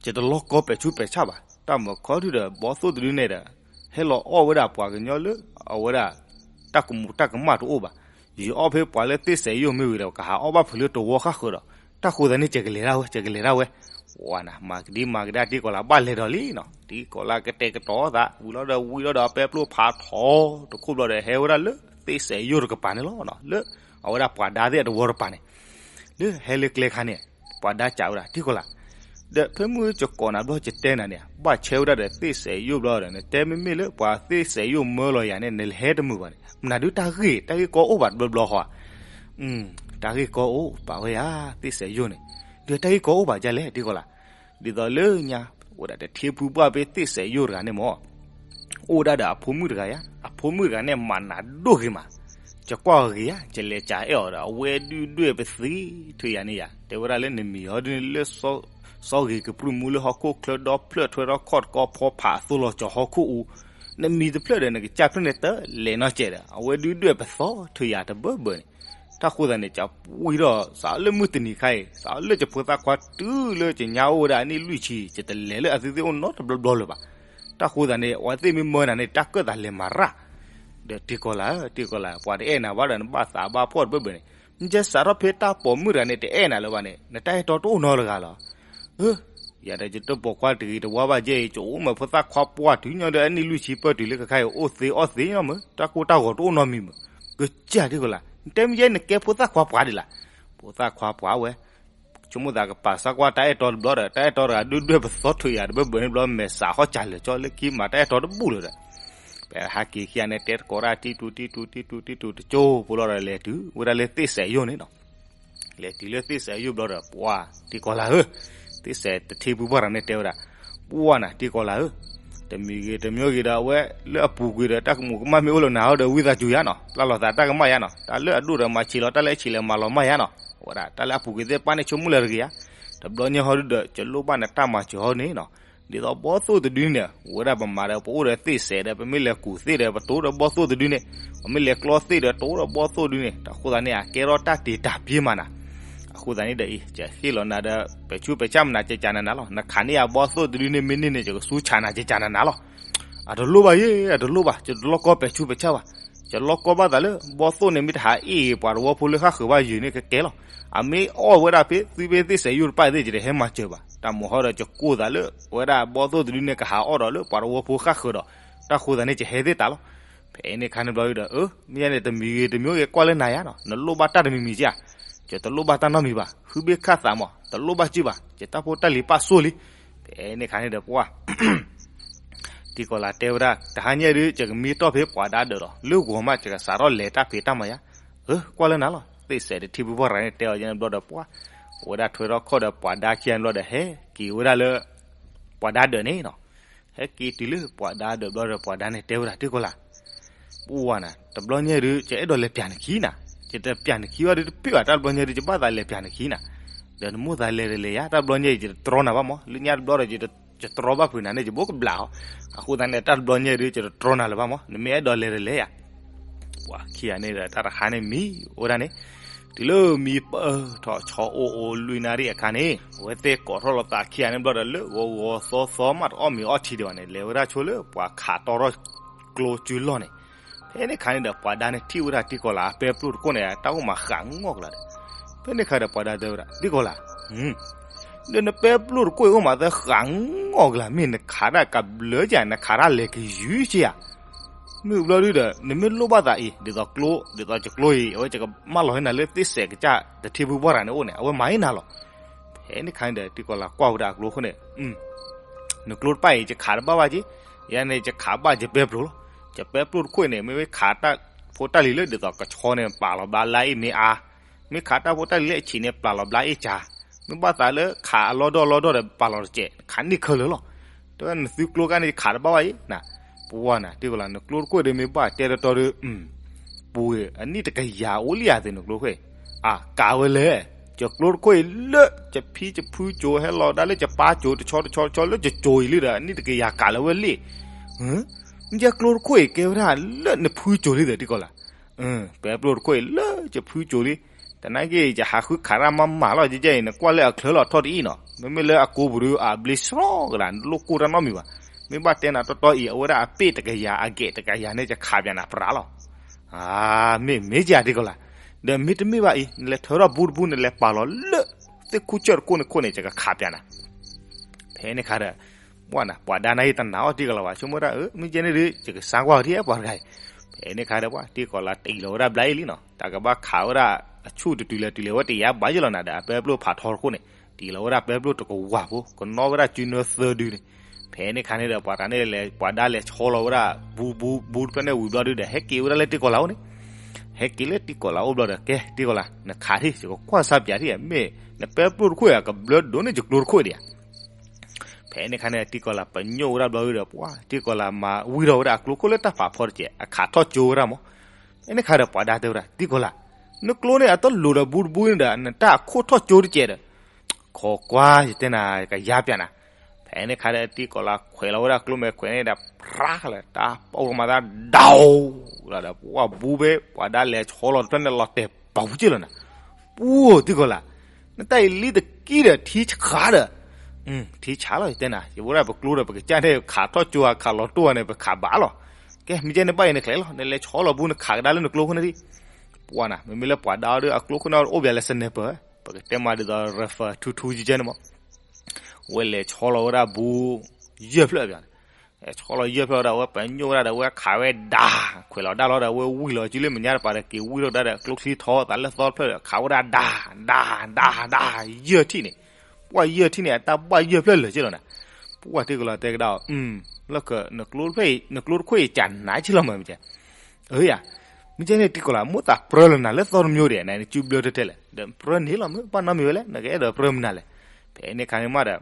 ယတလီၢ်ကီပဲာ်ဆူပဲာ်ဆၣ်ဘၣ်. တၢ်မၤခီဒုဒီး ဘီသိၣ်တဒုန့ၣ်ဒီး ဟဲလီၤအီၣ်ဝဲဒၣ်ပှၤကညီလၢ အဝဲဒၣ် တၢ်ကမူးတၢ်ကမၣ်တအိၣ်ဘၣ်. ယအီၣ်ဖဲပှၤလၢသ့ၣ်စဲးယိၣ်မ့ၢ်ဂ့ၤဒီး ကဟးအီၣ်ဘၣ်ဖုးလၢတဝီဃၣ်ဃၢၤဒီး တၢ်ဃိသးန့ၣ် ယကလဲၤဒၣ်ဝဲ ယကလဲၤဒၣ်ဝဲ. ဝၤနၤ မၤကဒံမၤကဒါ တံၢ်ကီၤလၤဘၣ်လဲၤဒီးလံနီၤ. တံၢ်ကီၤလၤကတဲာ်ကတီၤသး ဝံၤလီၤဒီး ဝံၤလီၤဒီး အပဲပျိဖးထီတခိၣ်ဘျီဒီး ဟဲဝဲဒၣ်လၢသ့ၣ်စဲးယိၣ်တကပၤန့ၣ်လီၤ. လၢ အဝဲဒၣ်ပှၤဒါသ့ၣ်အတဝီတကပၤန့ၣ် လၢဟဲလၢကျဲခါန့ၣ် ပှၤဒါစံးဝဲဒၣ် တံၢ်ကီၤလၤ, ဒီးဖဲမုၢ်ယကိးနၤဘျီ ယတဲနၤန့ၣ် ဘၣ်ဆဲဝဲဒၣ်ဒီးသ့ၣ်စဲးယိၣ်ဘျီဒီး နတဲမ့မ့ၢ်လၢပှၤသ့ၣ်စဲးယိၣ်မၢလီၤယၤန့ၣ် နလဲၤဟဲတမုာ်ဘၣ်န့ၣ် မနုၤဒုတၢ်ဂ့ၢ် တၢ်ဂ့ၢ်ကီအိၣ်ဘၣ်တဘျီဘျီဃီဧါ. တၢ်ဂ့ၢ်ကီအိၣ်ပာ်ဝဲယၤ သ့ၣ်စဲးယိၣ်န့ၣ်, ဒီးတၢ်ဂ့ၢ်ကီအိၣ်ဘၣ်ဒ်လဲၣ် တံၢ်ကီၤလၤ. ဒ်သိးလၢညါ အိၣ်ဒၣ်တထ့ဖုပှၢ်ဖဲသ့ၣ်စဲးယိၣ်တဂၤန့ၣ်မး အိၣ်ဒၣ်ဒီးအဖိမုၣ်တဂၤယါ, အဖိမုၣ်တဂၤန့ၣ် မၤနးဒိၣ်ဂ့ၤမး, ယကွၢ်ဂ့ၤဧါ, ယလဲၤစံးအဲၣ်အီၤဒီး အဝဲဒုၣ်ဒွဲၣ်ပသံ ထွဲယၤန့ၣ်ယါ, တဲဝဲဒၣ်လၢနမံၤဟီဒုန့ၣ်လၢ စီၤဂ့ၤကပြုၢ်မူလၢဟီၣ်ခိၣ်ချၢဒီဖျၢၣ်ထွဲထီၣ်ခီၣ်တကီဖီဖး အသိလီၤကၠီၤဟီၣ်ခိၣ်အူ, နမံၤတဖျၢၣ်ဒီး နကစၢ်ဖျၢၣ်န့ၣ်တလဲၤနီတစဲးဒီး အဝဲဒုၣ်ဒွဲၣ်ပသံ ထွဲယၤတဘၢဘၢန့ၣ်, တၢ်ဃိသးန့ၣ် ကပှံၤထီၣ် စးလၢမုၢ်တနံၤခါအံၤ စးလၢယဖိသၣ်ခွါတုၤလၢယညါအိၣ်ဝဲဒၣ်အနံၣ်လွံၢ်ဆံ ယတလဲၤလၢအသုသ့ၣ်အိၣ်နီတဘျီဘျီလၢၤဘၣ်. တၢ်ဃိသးန့ၣ် အဝဲသ့ၣ်မ့ၢ်မၢနၤန့ၣ် တၢ်ကၢၣ်သးလဲၤမၤရၣ် ဒီးတံၤကီၢ်လၤဧၢ, တံၤကီၢ်လၤ, ပှၤတအဲၣ်နၤဘၣ်ဒီးနဘၣ်သးဘၣ်ဖှီၣ်တဘၢဘၢန့ၣ်, နကစးထီၣ်ဖဲတၢ်ပိာ်မုၣ်တဂၤန့ၣ် တအဲၣ်နၤလၢၤဘၣ်န့ၣ် နတၢ်အဲၣ်တီတအိၣ်နီတဂၤလီၤ. အၢ, ယၤဒီးယတပိာ်ခွါတဂ့ၤတဝါဘၣ်ယဲအံၤ ကအိၣ်မ့ၢ်ဖိသၣ်ခွါပှၢ်တုၤညီဒီးအနံၣ်လွံၢ်ဆံပၢၢ်တုၤလၢခဲခါအံၤ အိၣ်သ့အီၣ်သ့ညီမ့ၢ် တၢ်ကိၢ်တၢ်ဂီၤတအိၣ်နီတမံၤမ့ၢ်, ကစၢ်တံၤကီၢ်လၤ, နတဲမ့ၢ်ယဲနကဲဖိသၣ်ခွါပှၢ်ဒံးလၢ်, ဖိသၣ်ခွါပှၢ်ဝဲ ဆိကမိၣ်သးကပာ်စၢကွၢ်တၢ်အဲၣ်တီတဘျီဒီး တၢ်အဲၣ်တီတဂၤဒုၣ်ဒွဲၣ်ပသီထွံၣ်ယၤတဘၢဘၢန့ၣ်ဘျီ မဲာ်စးဟီၣ်စၢ်လၢာ်ကၠီလၢခံမးတၢ်အဲၣ်တီတဘူၣ်လၢၤဒီး ပဟဲက့ၤခံဂၤန့ၣ် တဲသကိးတၢ်တံတူတံတူတံတူတံတူတကၠိဖိလီၤဒီး လဲၤတုၤဝဲဒၣ်လၢသ့ၣ်စဲးယိာ်န့ၣ်နီၤ. လဲၤတုၤလၢသ့ၣ်စဲးယိာ်ဘျီဒီး ပှၤတံၤကီၢ်လၤဧၢ, သ့ၣ်စဲးတထံပူၤပှၢ်တဂၤန့ၣ်တဲဝဲဒၣ်, ပှၢ်နၤတံၤကီၢ်လၤဧၢ, တမံၤဂ့ၤတမံၤဂ့ၤဒီး အဝဲလၢအပူၤကွံာ်ဒီး တၢ်ကမူးကမၣ်မ့ၢ်အိၣ်လၢနၤဟီဒီး ဝံသးစူၤယါနီၤ, ပျၢ်လီၤသးတၢ်ကမၣ်ယါနီၤ, တၢ်လၢအဒိၣ်ဒီးမၤဆံးလီၤ တၢ်လၢအဆံးလဲၤမၤလီၤမၢ်ယါနီၤ, ဝဲဒၣ်တၢ်လၢအပူၤကွံာ်သ့ၣ်တဖၣ်န့ၣ် ဆိကမိၣ်လၢတဂ့ၤဧါ, တဘျီညါဟီဒုဒီး ကလိၣ်ဘၣ်နတၢ်မၤစၢၤဟီန့ၣ်နီၤ. ဒ်သိးဘီၣ်သိၣ်တဒုန့ၣ် ဝဲဒၣ်ပမၤဒီး ပအိၣ်ဒီးသ့ၣ်စဲးဒီး ပမ့ၢ်လဲၤကူၣ်သ့ၣ်ဒီး ပတိဒီးဘီၣ်သိၣ်တဒုန့ၣ်, ပမ့ၢ်လဲၤကျီသ့ၣ်ဒီး တိဒီးဘီၣ်သိၣ်တဒုန့ၣ်, တၢ်ဃိသးန့ၣ် အကဲထီၣ်တၢ်တ့ၢ်တၢ်ပျ့ၤမးနၤ. အဃိသတးန့ၣ်ဒီးအံၤ ကဟ့ၣ်လီၤနၤဒီး ပဲာ်ဆူးပဲာ်ဆၣ်မနၤကကနၤနၤလီၤ, နခးန့ၢ်ယၤဘီၣ်သိၣ်တဒုန့ၣ် မ့ၢ်န့ၢ်န့ၣ် ယကစူးဆးနၤကကနၤနၤလီၤ. အတလိၣ်ဘၣ်ယဲ, အတလိၣ်ဘၣ်, ယတလိၣ်ကီပဲာ်ဆူးပဲာ်ဆၣ်ဘၣ်. ယလိၣ်ကီဘၣ်သးလၢ ဘီၣ်သိၣ်န့ၣ် မ့ၢ်တဟးအ့ၣ်ပှၤတဝီဖိလၢဃၣ်ဃၢၤဘၣ်ယဲန့ၣ်ကကဲလီၤ. အမ့ၢ်အီၣ်ဝဲဒၣ်ဖဲသုဖဲသ့ၣ်စဲးယိာ်တဖၣ်သ့ၣ် ယတဟဲမၤစၢၤဘၣ်. တၢ်မုၢ်ဟီဒီး ယကိၢ်သးလၢ ဝဲဒၣ်ဘီၣ်သိၣ်တဒုန့ၣ် ကဟးအီၣ်ဒီးလၢပှၤတဝီဖိဃၣ်ဃၢၤဒီး တၢ်ဃိသတးန့ၣ် ယဟဲသ့ၣ်တၢ်လီၤ. ဖဲန့ၣ်ခါန့ၣ်ဘျီဒီး အၢ မ့ၢ်ယဲန့ၣ် တမံၤဂ့ၤတမံၤဂ့ၤ ကွၢ်လၢနၤယါနီၤ, နလိၣ်ဘၣ်တၢ်တမံၤမံၤကဧါ. ယတလိၣ်ဘၣ်တၢ်နီတမံၤဘၣ်, ဃုဘ့ၣ်ခၣ်သးမး, တလိၣ်ဘၣ်စုဘၣ်, ယတၢ်ဖိတၢ်လံၤပာ်စိၣ်လံ. ဖဲန့ၣ်ခါန့ၣ်ဒီးပှၢ် တံၤကီၢ်လၤတဲဝဲဒၣ်, တဟါညါဒုး ယကမံတီၢ်ဖဲပှၤဒါဒၢးလီၤ, လၢဂီၤမး ယကစးထီၣ်လဲၤတၢ်ဖံးတၢ်မၤယါ. အၢ ကွၢ်လၢနၤလီၤ. သ့ၣ်စဲးတထံပူၤပှၢ်တဂၤန့ၣ် တဲအီၤယဲန့ၣ်ဘျီဒီးပှၢ် ဝဲဒၣ်ထွဲထီၣ်ခီၣ်ဒီးပှၤဒါခံဂၤန့ၣ်ဘျီဒီး ဟဲက့ၤဝဲဒၣ်လၢ ပှၤဒါဒၢးန့ၣ်နီၤ. ဟဲက့ၤတုၤလၢပှၤဒါဒၢးဘျီဒီး ပှၤဒါန့ၣ်တဲဝဲဒၣ် တံၤကီၢ်လၤ ပှၢ်နၤ, တဘျီညါဒုး ယအဲၣ်ဒိးလဲၤပျးနခံနၤ, ယတပျးနခံဘၣ်ဒုးတပ့ၢ်ဘၣ်, တၢ်တဘျီညါဒုး ယဘၣ်သးလဲၤပျးနခံနၤ, ဒီးနမိၣ်သးလဲၤတလဲၤယါ, တၢ်တဘျီညါအံၤ ယတတြီနၤဘၣ်မး, လၢညါတဘျီဒီး ယတြီဘၣ်ဖုးနၤန့ၣ် ယဘိကဘျးအီၤ, အဃိသတးန့ၣ် တၢ်တဘျီညါဒုး ယတတြီနၤလၢၤဘၣ်မး, နမ့ၢ်အဲၣ်ဒိးလဲၤတလဲၤယါ. ပှၤခံဂၤန့ၣ်ဒီး တၢ်တဟါန့ၣ်မံဝဲဒၣ်န့ၣ်, တုၤလၢမံပၢၢ်ထီၣ်ဆီအိၣ်အိၣ်လွံၢ်နၣ်ရံၣ်အခါန့ၣ် အဝဲသ့ၣ်ကိးထီၣ်လိာ်သးခံဂၤန့ၣ်ဘျီဒီး လၢဂီၤဂီၤသီသီမးတအီၣ်မ့ၤအီထံဒံးဘၣ်န့ၣ် လဲၤဝဲဒၣ်ဆိလၢပှၤခးတီထီၣ်ကျိစုလီၢ်န့ၣ်, ဖဲန့ၣ်ခါန့ၣ်ဒီး ပှၤဒါန့ၣ်ထံၣ်ဝဲဒၣ်တံၤကီၢ်လၤအပဲပျိၢ်တခိၣ်န့ၣ် တၢ်အိၣ်မးဃးငီၢ်ကလၤဒီး, ဖဲန့ၣ်ခါဒီးပှၤဒါတဲဝဲဒၣ် တံၤကီၢ်လၤ, ဒီးနပဲပျိၢ်တခိၣ်အံၤအိၣ်မးသၢဃးငီၢ်ကလၤ မ့ၢ်နခးတၢ်ကဘျၢကဧါ နခးတၢ်လဲၤကယုကဧါ. မ့ၢ်ဘျီဒုဒီး နမ့ၢ်လိၣ်ဘၣ်သးအံၤ ဒ်သိးကျိ ဒ်သိးယကျိအံၤ အဝဲယကမၢလီၤဟဲနၤလၢသ့ၣ်စဲးကစၢ်တထံပူၤပှၢ်တဂၤန့ၣ်အိၣ်န့ၣ် အဝဲမၤဟ့ၣ်နၤလီၤ. ဖဲန့ၣ်ခါန့ၣ်ဒီး တံၤကီၢ်လၤကွၢ်ဝဲဒၣ်အကျိခိၣ်န့ၣ်, နကျိတဖၣ်အံၤ ယခးတဘၣ်ဘၣ်က့, ယၤန့ၣ် ယခးဘၣ်ယပဲပျိၢ်လီၤ. ယပဲပျိၢ်တခိၣ်အံၤန့ၣ် မ့ၢ်ဝဲခးတၢ်ဖိတၢ်လံၤလၢဒ်သိးကဆီန့ၣ် ပာ်လီၤဘျါလါအ့ၣ်မ့ၢ်အါ, မ့ၢ်ခးတၢ်ဖိတၢ်လံၤလၢအဆံးန့ၣ် ပာ်လီၤဘျါအ့ၣ်ကၢ, မ့ၢ်ဘၣ်သးလၢခးအလီၢ်ဒီၣ်အလီၢ်ဒီၣ်ဒီး ပာ်လီၤတစဲး ခးန့ၢ်ခဲလၢာ်လီၤ. တဲဝဲနသုကျိကါန့ၣ် ယခးတဘၣ်ဘၣ်အံၤ, ပှၢ်နၤ တံၤကီၢ်လၤ နကျိတခိၣ်ဒီးမ့ၢ်ဘၣ်တဲတတီဒီး ပူၤဂ့ၤ အနံၣ်တကယၤအိၣ်လံယၤသ့ၣ်နကျိတခိၣ်အံၤ, အကးဝဲလဲၣ်, ယကျိတခိၣ်အံၤလၢ ယဖံယဖုစိၤဟဲလီၤဒၣ်လၢယပၢ်စိၤ တဆီတဆီတဆီလၢယစိၤအံၤလံဒီး အနံၣ်တကယၤကးလၢၤဝဲလံ. မ့ၢ်ယကျိတခိၣ်အံၤကဲဝဲဒၣ်လၢနဖုစိၤလံဒီး တံၤကီၢ်လၤ, ပဲပျိၢ်တခိၣ်အံၤလၢယဖုစိၤလံ. တနာ်က့ ယဟးဃုခးတၢ်မၤမၤလီၤ ယဲအံၤ နကွၢ်လၢအချၢလီၤထီၣ်တအံၤနီၤ, မ့မ့ၢ်လၢအကိပူၤဒီး အဘျ့ဆှီကလၤ နလိၣ်ကိၢ်တၢ်နီတမံၤဘၣ်. မ့ၢ်ဘၣ်တဲနၤတီတီအံၤ အဝဲဒၣ်အပ့ၢ်တကယၤ အဂဲးတကယၤန့ၣ် ယခးပျးနၤပြးလီၤ. မ့ၢ်မ့ၢ်ကတံၤကီၢ်လၤ, ဒီးမ့တမ့ၢ်ဘၣ်အံၤ နလဲၤထၢထီၣ်ဘူတဘူ နလဲၤပာ်လီၤလၢ သ့ၣ်ခူကၠၢၢ်တခိၣ်န့ၣ်ခိၣ်န့ၣ် ယကခးပျးနၤ. ဖဲန့ၣ်ခါဒီး ပှၢ်နၤ ပှၤဒါန့ၣ်တနာ်အီၤတံၤကီၢ်လၤဘၣ် ဆိကမိၣ်ဒၣ် မ့ၢ်ကဲန့ၣ်ဒီး ယကစါကွၢ်အီၤဒ်ပှၤတဂၤအံၤ. ဖဲန့ၣ်ခါဒီး ပှၢ်တံၤကီၢ်လၤတံၢ်လီၤဝဲဒၣ်ဘျါအ့ၣ်လံနီၤ, တၢ်ကဘၣ်ခးဝဲဒၣ်အဆူၣ်တတုၤလဲၤတုၤလဲၤဝဲတယါဘၣ်ယလီၤနၤဒီး အပဲပျိၢ်ဖးထီတခိၣ်န့ၣ် တံၢ်လီၤဝဲဒၣ်ပဲပျိၢ်တကဝၤဖိ ကနီၣ်ဝဲဒၣ်စုနၢသၢဒုန့ၣ်. ဖဲန့ၣ်ခါန့ၣ်ဒီး ပှၤတဂၤန့ၣ်လဲၤ ပှၤဒါလဲၤဆီလီၤဝဲဒၣ် ဘူဘူဘူတဖျၢၣ်န့ၣ်ဝံၤဘျီဒုဒီး ဟဲက့ၤဝဲဒၣ်လၢတံၤကီၢ်လၤအိၣ်န့ၣ်, ဟဲက့ၤလၢတံၤကီၢ်လၤအိၣ်ဘျီဒီး ကဲတံၤကီၢ်လၤ နခးထံၣ် ယကကွၢ်စါပျးထံၣ် မ့ၢ်နပဲပျိၢ်တခိၣ်အံၤ ကဘျၢဒိးန့ၢ်ယကျိတခိၣ်ဒံးဧါ. ဖဲန့ၣ်ခါန့ၣ် တံၤကီၢ်လၤပညိၣ်ဝဲဒၣ်ဘျီဒုဒီး ပှၢ်တံၤကီၢ်လၤ မၤဝံၤထီၣ်ဝဲဒၣ်အကျိခိၣ်လၢတၢ်ဖးဖီတစဲး အခးထီၣ်ကၠိဝဲဒၣ်မး. ဖဲန့ၣ်ခါဒီး ပှၤဒါတဲဝဲဒၣ် တံၤကီၢ်လၤ, နကျိန့ၣ် အတလိၤဒီးဘူတဘူန့ၣ်ဒီး နတၢ်အခိၣ်ထီၣ်ကၠိတစဲးဒီး ခိးကွၢ် ယတဲနၤ ကယါပျးနၤ. ဖဲန့ၣ်ခါဒီး တံၤကီၢ်လၤခွဲးလီၤဝဲဒၣ်ကျိမဲာ်ခွဲးန့ၣ်ဒီး ဖြးလၢတၢ်ပီၣ်မၤသး ဒိးလီၤဒီး ပှၢ်ဘူဘဲ ပှၤဒါလဲၤဆီလီၤတဖျၢၣ်န့ၣ် လီၤတဲာ် ပှၤဝံၤက့ၢ်လီၤနၤ, ပှိၢ်တံၢ်ကီၤလၤ, နတၢ်အံၤလံတကံဒီးထံဆှးဒီး, ထံဆှးလီၤ ယတဲနၤ, ယဝဲဒၣ်ပကျိဒီး ပကစၢ်န့ၣ် ခးထီၣ်ကၠိဧါ ခးလီၤတိၢ်ဧါန့ၣ် ပခးဘၣ်လီၤ. ကဲ မ့ၢ်ကဲန့ၣ်ဘၣ်အံၤနချဲးလီၤ, နလဲၤဆီလီၤဘူး နခးကဒါလၢနကျိခိၣ်န့ၣ်ဒံး. ပှၤနၤ မ့မ့ၢ်လၢပှၤဒါဒီး အကျိခိၣ်န့ၣ်အိၣ်ဘၣ်လၢ sniper, ပကတဲမးဒ်သိး rifle ထူထူကဲကဲန့ၣ်မး, ဝဲလဲၤဆီလီၤဝဲဒၣ်ဘူး ယဲၢ်ဖျၢၣ်ဘၣ်န့ၣ်, ဆီလီၤယဲၢ်ဖျၢၣ်ဒီး အဝဲပညိၣ်ဝဲဒၣ်ဒီး အဝဲခးဝဲဒၣ်, ခွဲးလီၤဒၣ်လီၤဒီး အဝဲဝံၤလီၤစုလၢမဲာ်ညါတပၤဒီး က့ၤဝံၤထီၣ်ကဒါဒီး ကျိချံထီသးလၢသီတဖျၢၣ်ဒီး ခးဝဲဒၣ်ဒၣ် ဒၣ် ဒၣ် ဒၣ် ယဲၢ်ထံၣ်န့ၣ်, ပှၢ်ယဲၢ်ထံၣ်န့ၣ် အတၢ်ဘၣ်ယဲၢ်ဖျၢၣ်လၢာ်က့ၢ်လီၤနၤ. ပှၢ်တံၢ်ကီၤလၤတဲကဒါအီၤ, လၢခံ နကျိတခိၣ်အံၤကနးက့ၢ်လီၤမး မ့ၢ်ကဲ, ဧၢယၤ, မ့ၢ်ကဲန့ၣ်တံၢ်ကီၤလၤ မိၣ်သးပြၢလီၤနၤလၢသီတမံၤဒီး နနစုဘျၢတထဲလဲၣ်, ဒီးပြၢန့ၣ်လီၤမး ဘၣ်နီတမံၤဝဲလဲၣ် နကအဲၣ်ဒိးပြၢမနုၤလဲၣ်. ဖဲန့ၣ်အခါန့ၣ်မးဒီး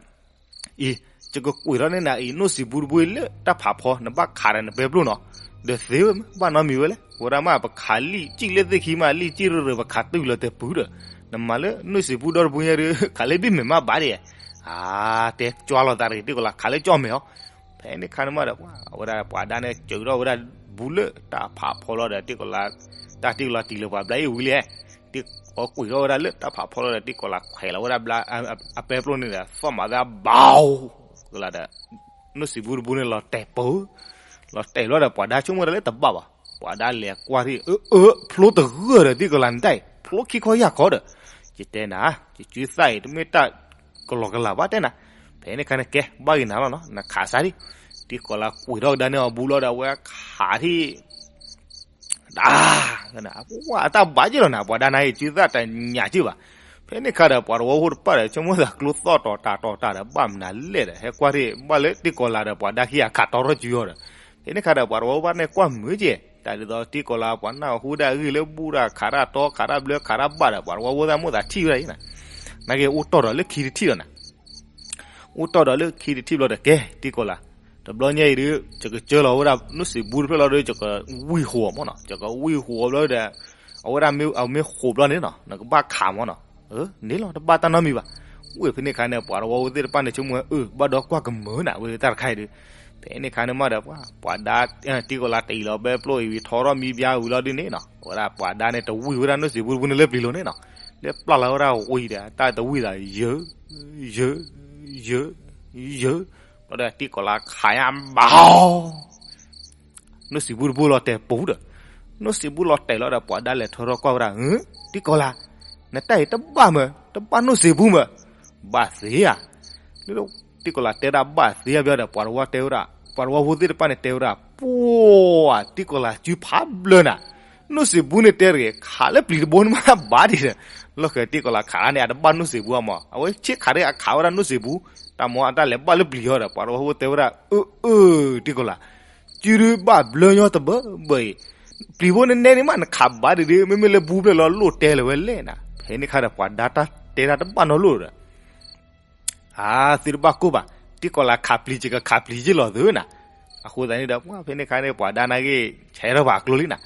အံၤ, ယကကွံာ်ထီၣ်န့ၢ်နၤအံၤ နိၣ်စံာ်ဘူတဘိလၢတၢ်ဖးဖီ နဘၣ်ခးဒီးနပဲပျိၢ်နီၤ, ဒီးသ့ဝဲမး ဘၣ်နီတမံၤဝဲလဲၣ်. ဝဲဒၣ်မး ပခးလံာ်ကံၣ်လၢသ့ၣ်ခံမး လံာ်ကံၣ်ရၢၢ်ရၢၢ် ပခးတုၤလီၤတဲာ်ပူၤဒီး, နမၤလၢနိၣ်စံာ်ဘူဒီတဘိညါဒီး ခးလၢဘံၣ်မဲာ်မးဘၣ်ဒံး, အါ, တဲကွၢ်လိာ်သးတဂ့ၤ တံၢ်ကီၤလၤ ခးလၢကၠီၣ်မဲာ်အီၤ. ဖဲန့ၣ်အခါန့ၣ်မးဒီး အဝဲဒၣ်ပှၤဒါန့ၣ် စၢၤထီၣ်ဝဲဒၣ်ဘူးလၢတၢ်ဖးဖီလီၤဒီး တံၢ်ကီၤလၤ, တၢ်တံၢ်ကီၤလၤတံၢ်လၢပှၤဘျါအံၤဝံၤလံ, တံၢ်ကီၤလၤကွံာ်ထီၣ်ဝဲဒၣ်လၢတၢ်ဖးဖီလီၤဒီး တံၢ်ကီၤလၤခွဲးလီၤဝဲဒၣ်ဘျါ အပဲပျိၢ်န့ၣ်ဒီး သီၣ်မးသးဘၣ်, ကလၤဒီး နိၣ်စံာ်ဘူတဘိန့ၣ်လီၤတဲာ်ပူၤ, လီၤတဲာ်လီၤဒီး ပှၤဒါဆိကမိၣ်တၢ်လၢတဘၣ်ဘၣ်, ပှၤဒါလဲၤကွၢ်ထံၣ် အၢ အၢ ဖျိတဂၢၢ်ဒီး တံၢ်ကီၤလၤနတၢ်အံၤ ဖျိခံခီယၢ်ခီဒီး, ယတဲနၤ, ယစုသၣ်အံၤ တမ့ၢ်တၢ်ကလီကလၤဘၣ်တဲနၤ. ဖဲန့ၣ်အခါန့ၣ် ကဲ ဘၣ်ဂ့ၤနၤလီၤနီၤ နခးစၢ်ဒံး, တံၢ်ကီၤလၤကွံာ်ထီၣ်ကဒါန့ၣ်အီၤဘူးလီၤဒီး အဝဲခးထံၣ် တၢ်, အတၢ်ဘၣ်က့ၢ်လီၤနၤ ပှၤဒါနၤအံၤ စုသၣ်တညးက့ၢ်ဘၣ်. ဖဲန့ၣ်အခါဒီး ပှၤတဝီဖိတဖၣ်ဒီး ဆိကမိၣ်သးကျိသီၣ်တီၤတၢ်တီၤတၢ်ဒီး ဘၣ်မနုၤလဲၣ်ဒီး ဟဲကွၢ်ထံၣ် ဘၣ်လၢတံၢ်ကီၤလၤဒီး ပှၤဒါခံဂၤခးတီထီၣ်စုအီၤဒီး, ဖဲန့ၣ်အခါဒီး ပှၤတဝီဖိတဖၣ်န့ၣ်ကွၢ်မုာ်က့ၢ် တၢ်ဒ်သိးတံၢ်ကီၤလၤ ပှၤနၢ်ဟူဒၣ်အဂ့ၢ်လၢ ဘူၣ်တၢ်ခးတၢ်တီ ခးတၢ်ဘျၢ ခးတၢ်ဘၣ်ဒီး ပှၤတဝီဖိသ့ၣ်မိၣ်သးထံၣ်ဝဲဒၣ်အံၤနၤ, နာ်က့အိၣ်တီၢ်ဒီးလၢခံတထံၣ်လီၤနၤ အိၣ်တီၢ်ဒီးလၢခံတထံၣ်ဘျီဒီး ကဲ တံၢ်ကီၤလၤ, တဘျီညါအံၤဒုး ယကစၢလီၤဝဲဒၣ် နိၣ်စံာ်ဘူတဖျၢၣ်လီၤဒီး ယကဝံၣ်ဃိးမးနီၤ, ယကဝံၣ်ဃိးဘျီဒီး အဝဲဒၣ်မ့ၢ်ဃိးဘျီန့ၣ်နီၤ နကဘၣ်ခးမးနီၤ, န့ၣ်လီၤ တဘၣ်တၢ်နီတမံၤဘၣ်. ဝံၣ်ဖဲန့ၣ်အခါန့ၣ် ပှၤတဝီဖိသ့ၣ်တဖၣ်န့ၣ် ဆိကမိၣ်ဝဲ အၢ ဘၣ်ဒီးကွၢ်ကမၢနၤ ဝဲတၢ်တခါအံၤဒုး, ဖဲန့ၣ်အခါန့ၣ်မးဒီး ပှၤဒါ တံၢ်ကီၤလၤတအံၤလီၤ ပဲပျိၢ်အံၤဝံၤထီထီၣ်မံဘျါဝံၤလီၤဒုးန့ၣ်နီၤ အဝဲဒၣ်ပှၤဒါန့ၣ် တဝံၣ်ဝဲဒၣ်နိၣ်စံာ်ဘူတဘိန့ၣ်လၢပျံၤလိၤန့ၣ်နီၤ, လၢပျၢ်လီၤဝဲဒၣ်ဝံၤဒီး တၢ်တဝံၣ်သး ယၢၤ ယၢၤ ယၢၤ ယၢၤ, ဘျီဒီးတံၢ်ကီၤလၤခးယါဘၣ် နိၣ်စံာ်ဘူတဘိလီၤတဲာ်ပူၤဒီး, နိၣ်စံာ်ဘူလီၤတဲာ်လီၤဒီး ပှၤဒါလဲၤထၢထီၣ်ကွၢ်ဝဲဒၣ်, တံၢ်ကီၤလၤ, နတၢ်အံၤတဘၣ်မး တဘၣ်နိၣ်စံာ်ဘူမး, ဘၣ်သ့ဧါ, လၢတံၢ်ကီၤလၤတဲဒၣ်ဘၣ်သ့ဧါဘျီဒီး ပှၤတဝီတဲဝဲဒၣ်, ပှၤတဝီဖိသ့ၣ်တဖၣ်န့ၣ်တဲဝဲဒၣ်, ပှၤ တံၢ်ကီၤလၤစုဖးဘျၢနၤ, နိၣ်စံာ်ဘူန့ၣ်တဲတဂ့ၤ ခးလၢပျံၤတဘိန့ၣ်မးဘၣ်ဒံးဒီး, လီၢ်ဃဲတံၢ်ကီၤလၤခးန့ၣ် အတဘၣ်နိၣ်စံာ်ဘူအမး အဝဲဆ့ၣ်ခးတဂ့ၤ အခးဝဲဒၣ်နိၣ်စံာ်ဘူ, တၢ်မၤအတၢ်လဲၤဘၣ်လၢပျံၤအီၤဒီး ပှၤတဝီဖိတဲဝဲဒၣ်, အၢ အၢ တံၢ်ကီၤလၤ စုဒုဘၣ်ဘျၢညီတဘၢဘၢအံၤ, ပျံၤဖိနနဲန့ၣ်မး နခးဘၣ်ဒံးဒုး မ့မ့ၢ်လၢဘူးဖျၢၣ်လီၤလိၣ်တဲလၢၤဝဲလဲၣ်နၤ, ဖဲန့ၣ်ခါဒီး ပှၤဒါတၢ်တဲတၢ်တဘၣ်နီတလိၣ်ဒီး, အါ သုတဘၣ်ကိၢ်ဘၣ်, တံၢ်ကီၤလၤခးပျံၤ ယကခးပျံၤယ့ၢ်လီၤသုနၤ, အဃိသတးန့ၣ်ဒီး ပှၤဖဲန့ၣ်ခါန့ၣ် ပှၤဒါနာ်က့ ဆဲးထီၣ်ပှၤအကျိလံနၤ,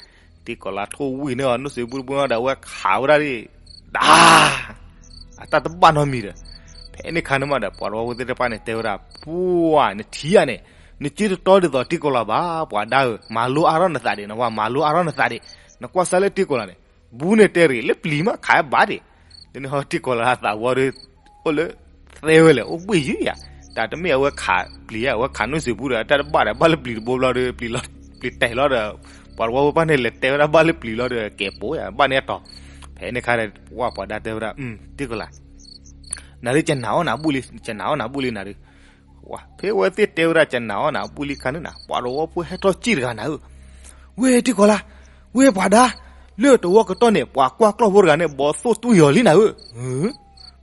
တံၢ်ကီၤလၤထိၣ်ဝံၣ်န့ၢ်အီၤ နိၣ်စံာ်ဘူတဘိဒီး အဝဲခးဝဲဒၣ်ဒ် တၢ် အတၢ်တဘၣ်နီတမံၤဒီး, ဖဲန့ၣ်ခါန့ၣ်မးဒီး ပှၤတဝီဖိသ့ၣ်တဖၣ်န့ၣ်တဲဝဲဒၣ်, ပှၤ နထံၣ်ဧါန့ၣ်, နစုတတီဒ်သိးတံၢ်ကီၤလၤဘၣ်, ပှၤဒါဧၢ, မၤလိအါထီၣ်နသးဒံး, နဝၤမၤလိအါထီၣ်နသးဒံး, နကွၢ်စၢ်လၢတံၢ်ကီၤလၤန့ၣ်, ဘူးန့ၣ်တဲတဂ့ၤ လၢပျံၤမးခးဘၣ်ဒံး, ဒ်န့ၣ်ဟီတံၢ်ကီၤလၤသးဝီဒီး အိၣ်လၢ သဲဝဲလဲၣ် အိၣ်ဘှံးယုၢ်ယၤ, တၢ်တမ့ၢ်အဝဲခးပျံၤဧါ, အဝဲခးနိၣ်စံာ်ဘူဒီး တၢ်တဘၣ်ဒီး ဘၣ်လၢပျံၤတဘိဘျီဒီး ပျံၤလီၤ ပျံၤတဲာ်လီၤဒီး, ပှၤတဝီဖိတဖၣ်န့ၣ် လဲၤတဲဝဲဒၣ်ဘၣ်လၢပျံၤလီၤဒီး ကဲးပိာ်ယၤ ဘၣ်န့ၣ်အတီၤ, ဖဲန့ၣ်ခါဒီး ပှၤ ပှၤဒါတဲဝဲဒၣ်, တံၢ်ကီၤလၤ, နၤဒုးကနၣ်အီၣ်နၤဘူၣ်လံ, ကနၣ်အီၣ်နၤဘူၣ်လံနၤဒုး, ဝၤ ဖဲအဝဲသ့ၣ်တဲဝဲဒၣ်ကနၣ်အီၣ်နၤဘူၣ်လံခါန့ၣ်နၤ ပှၤတဝီဖိဟဲထီၣ်စံၣ်တဂၤနၤဧၢ, ဝဲတံၢ်ကီၤလၤ, ဝဲပှၤဒါ, လၢတဝီကတီၢ်န့ၣ် ပှၤကွၢ်ကျီၢ်ဖိတဂၤန့ၣ် ဘီသိၣ်တွံၢ်အီၤလံနၤဧၢ,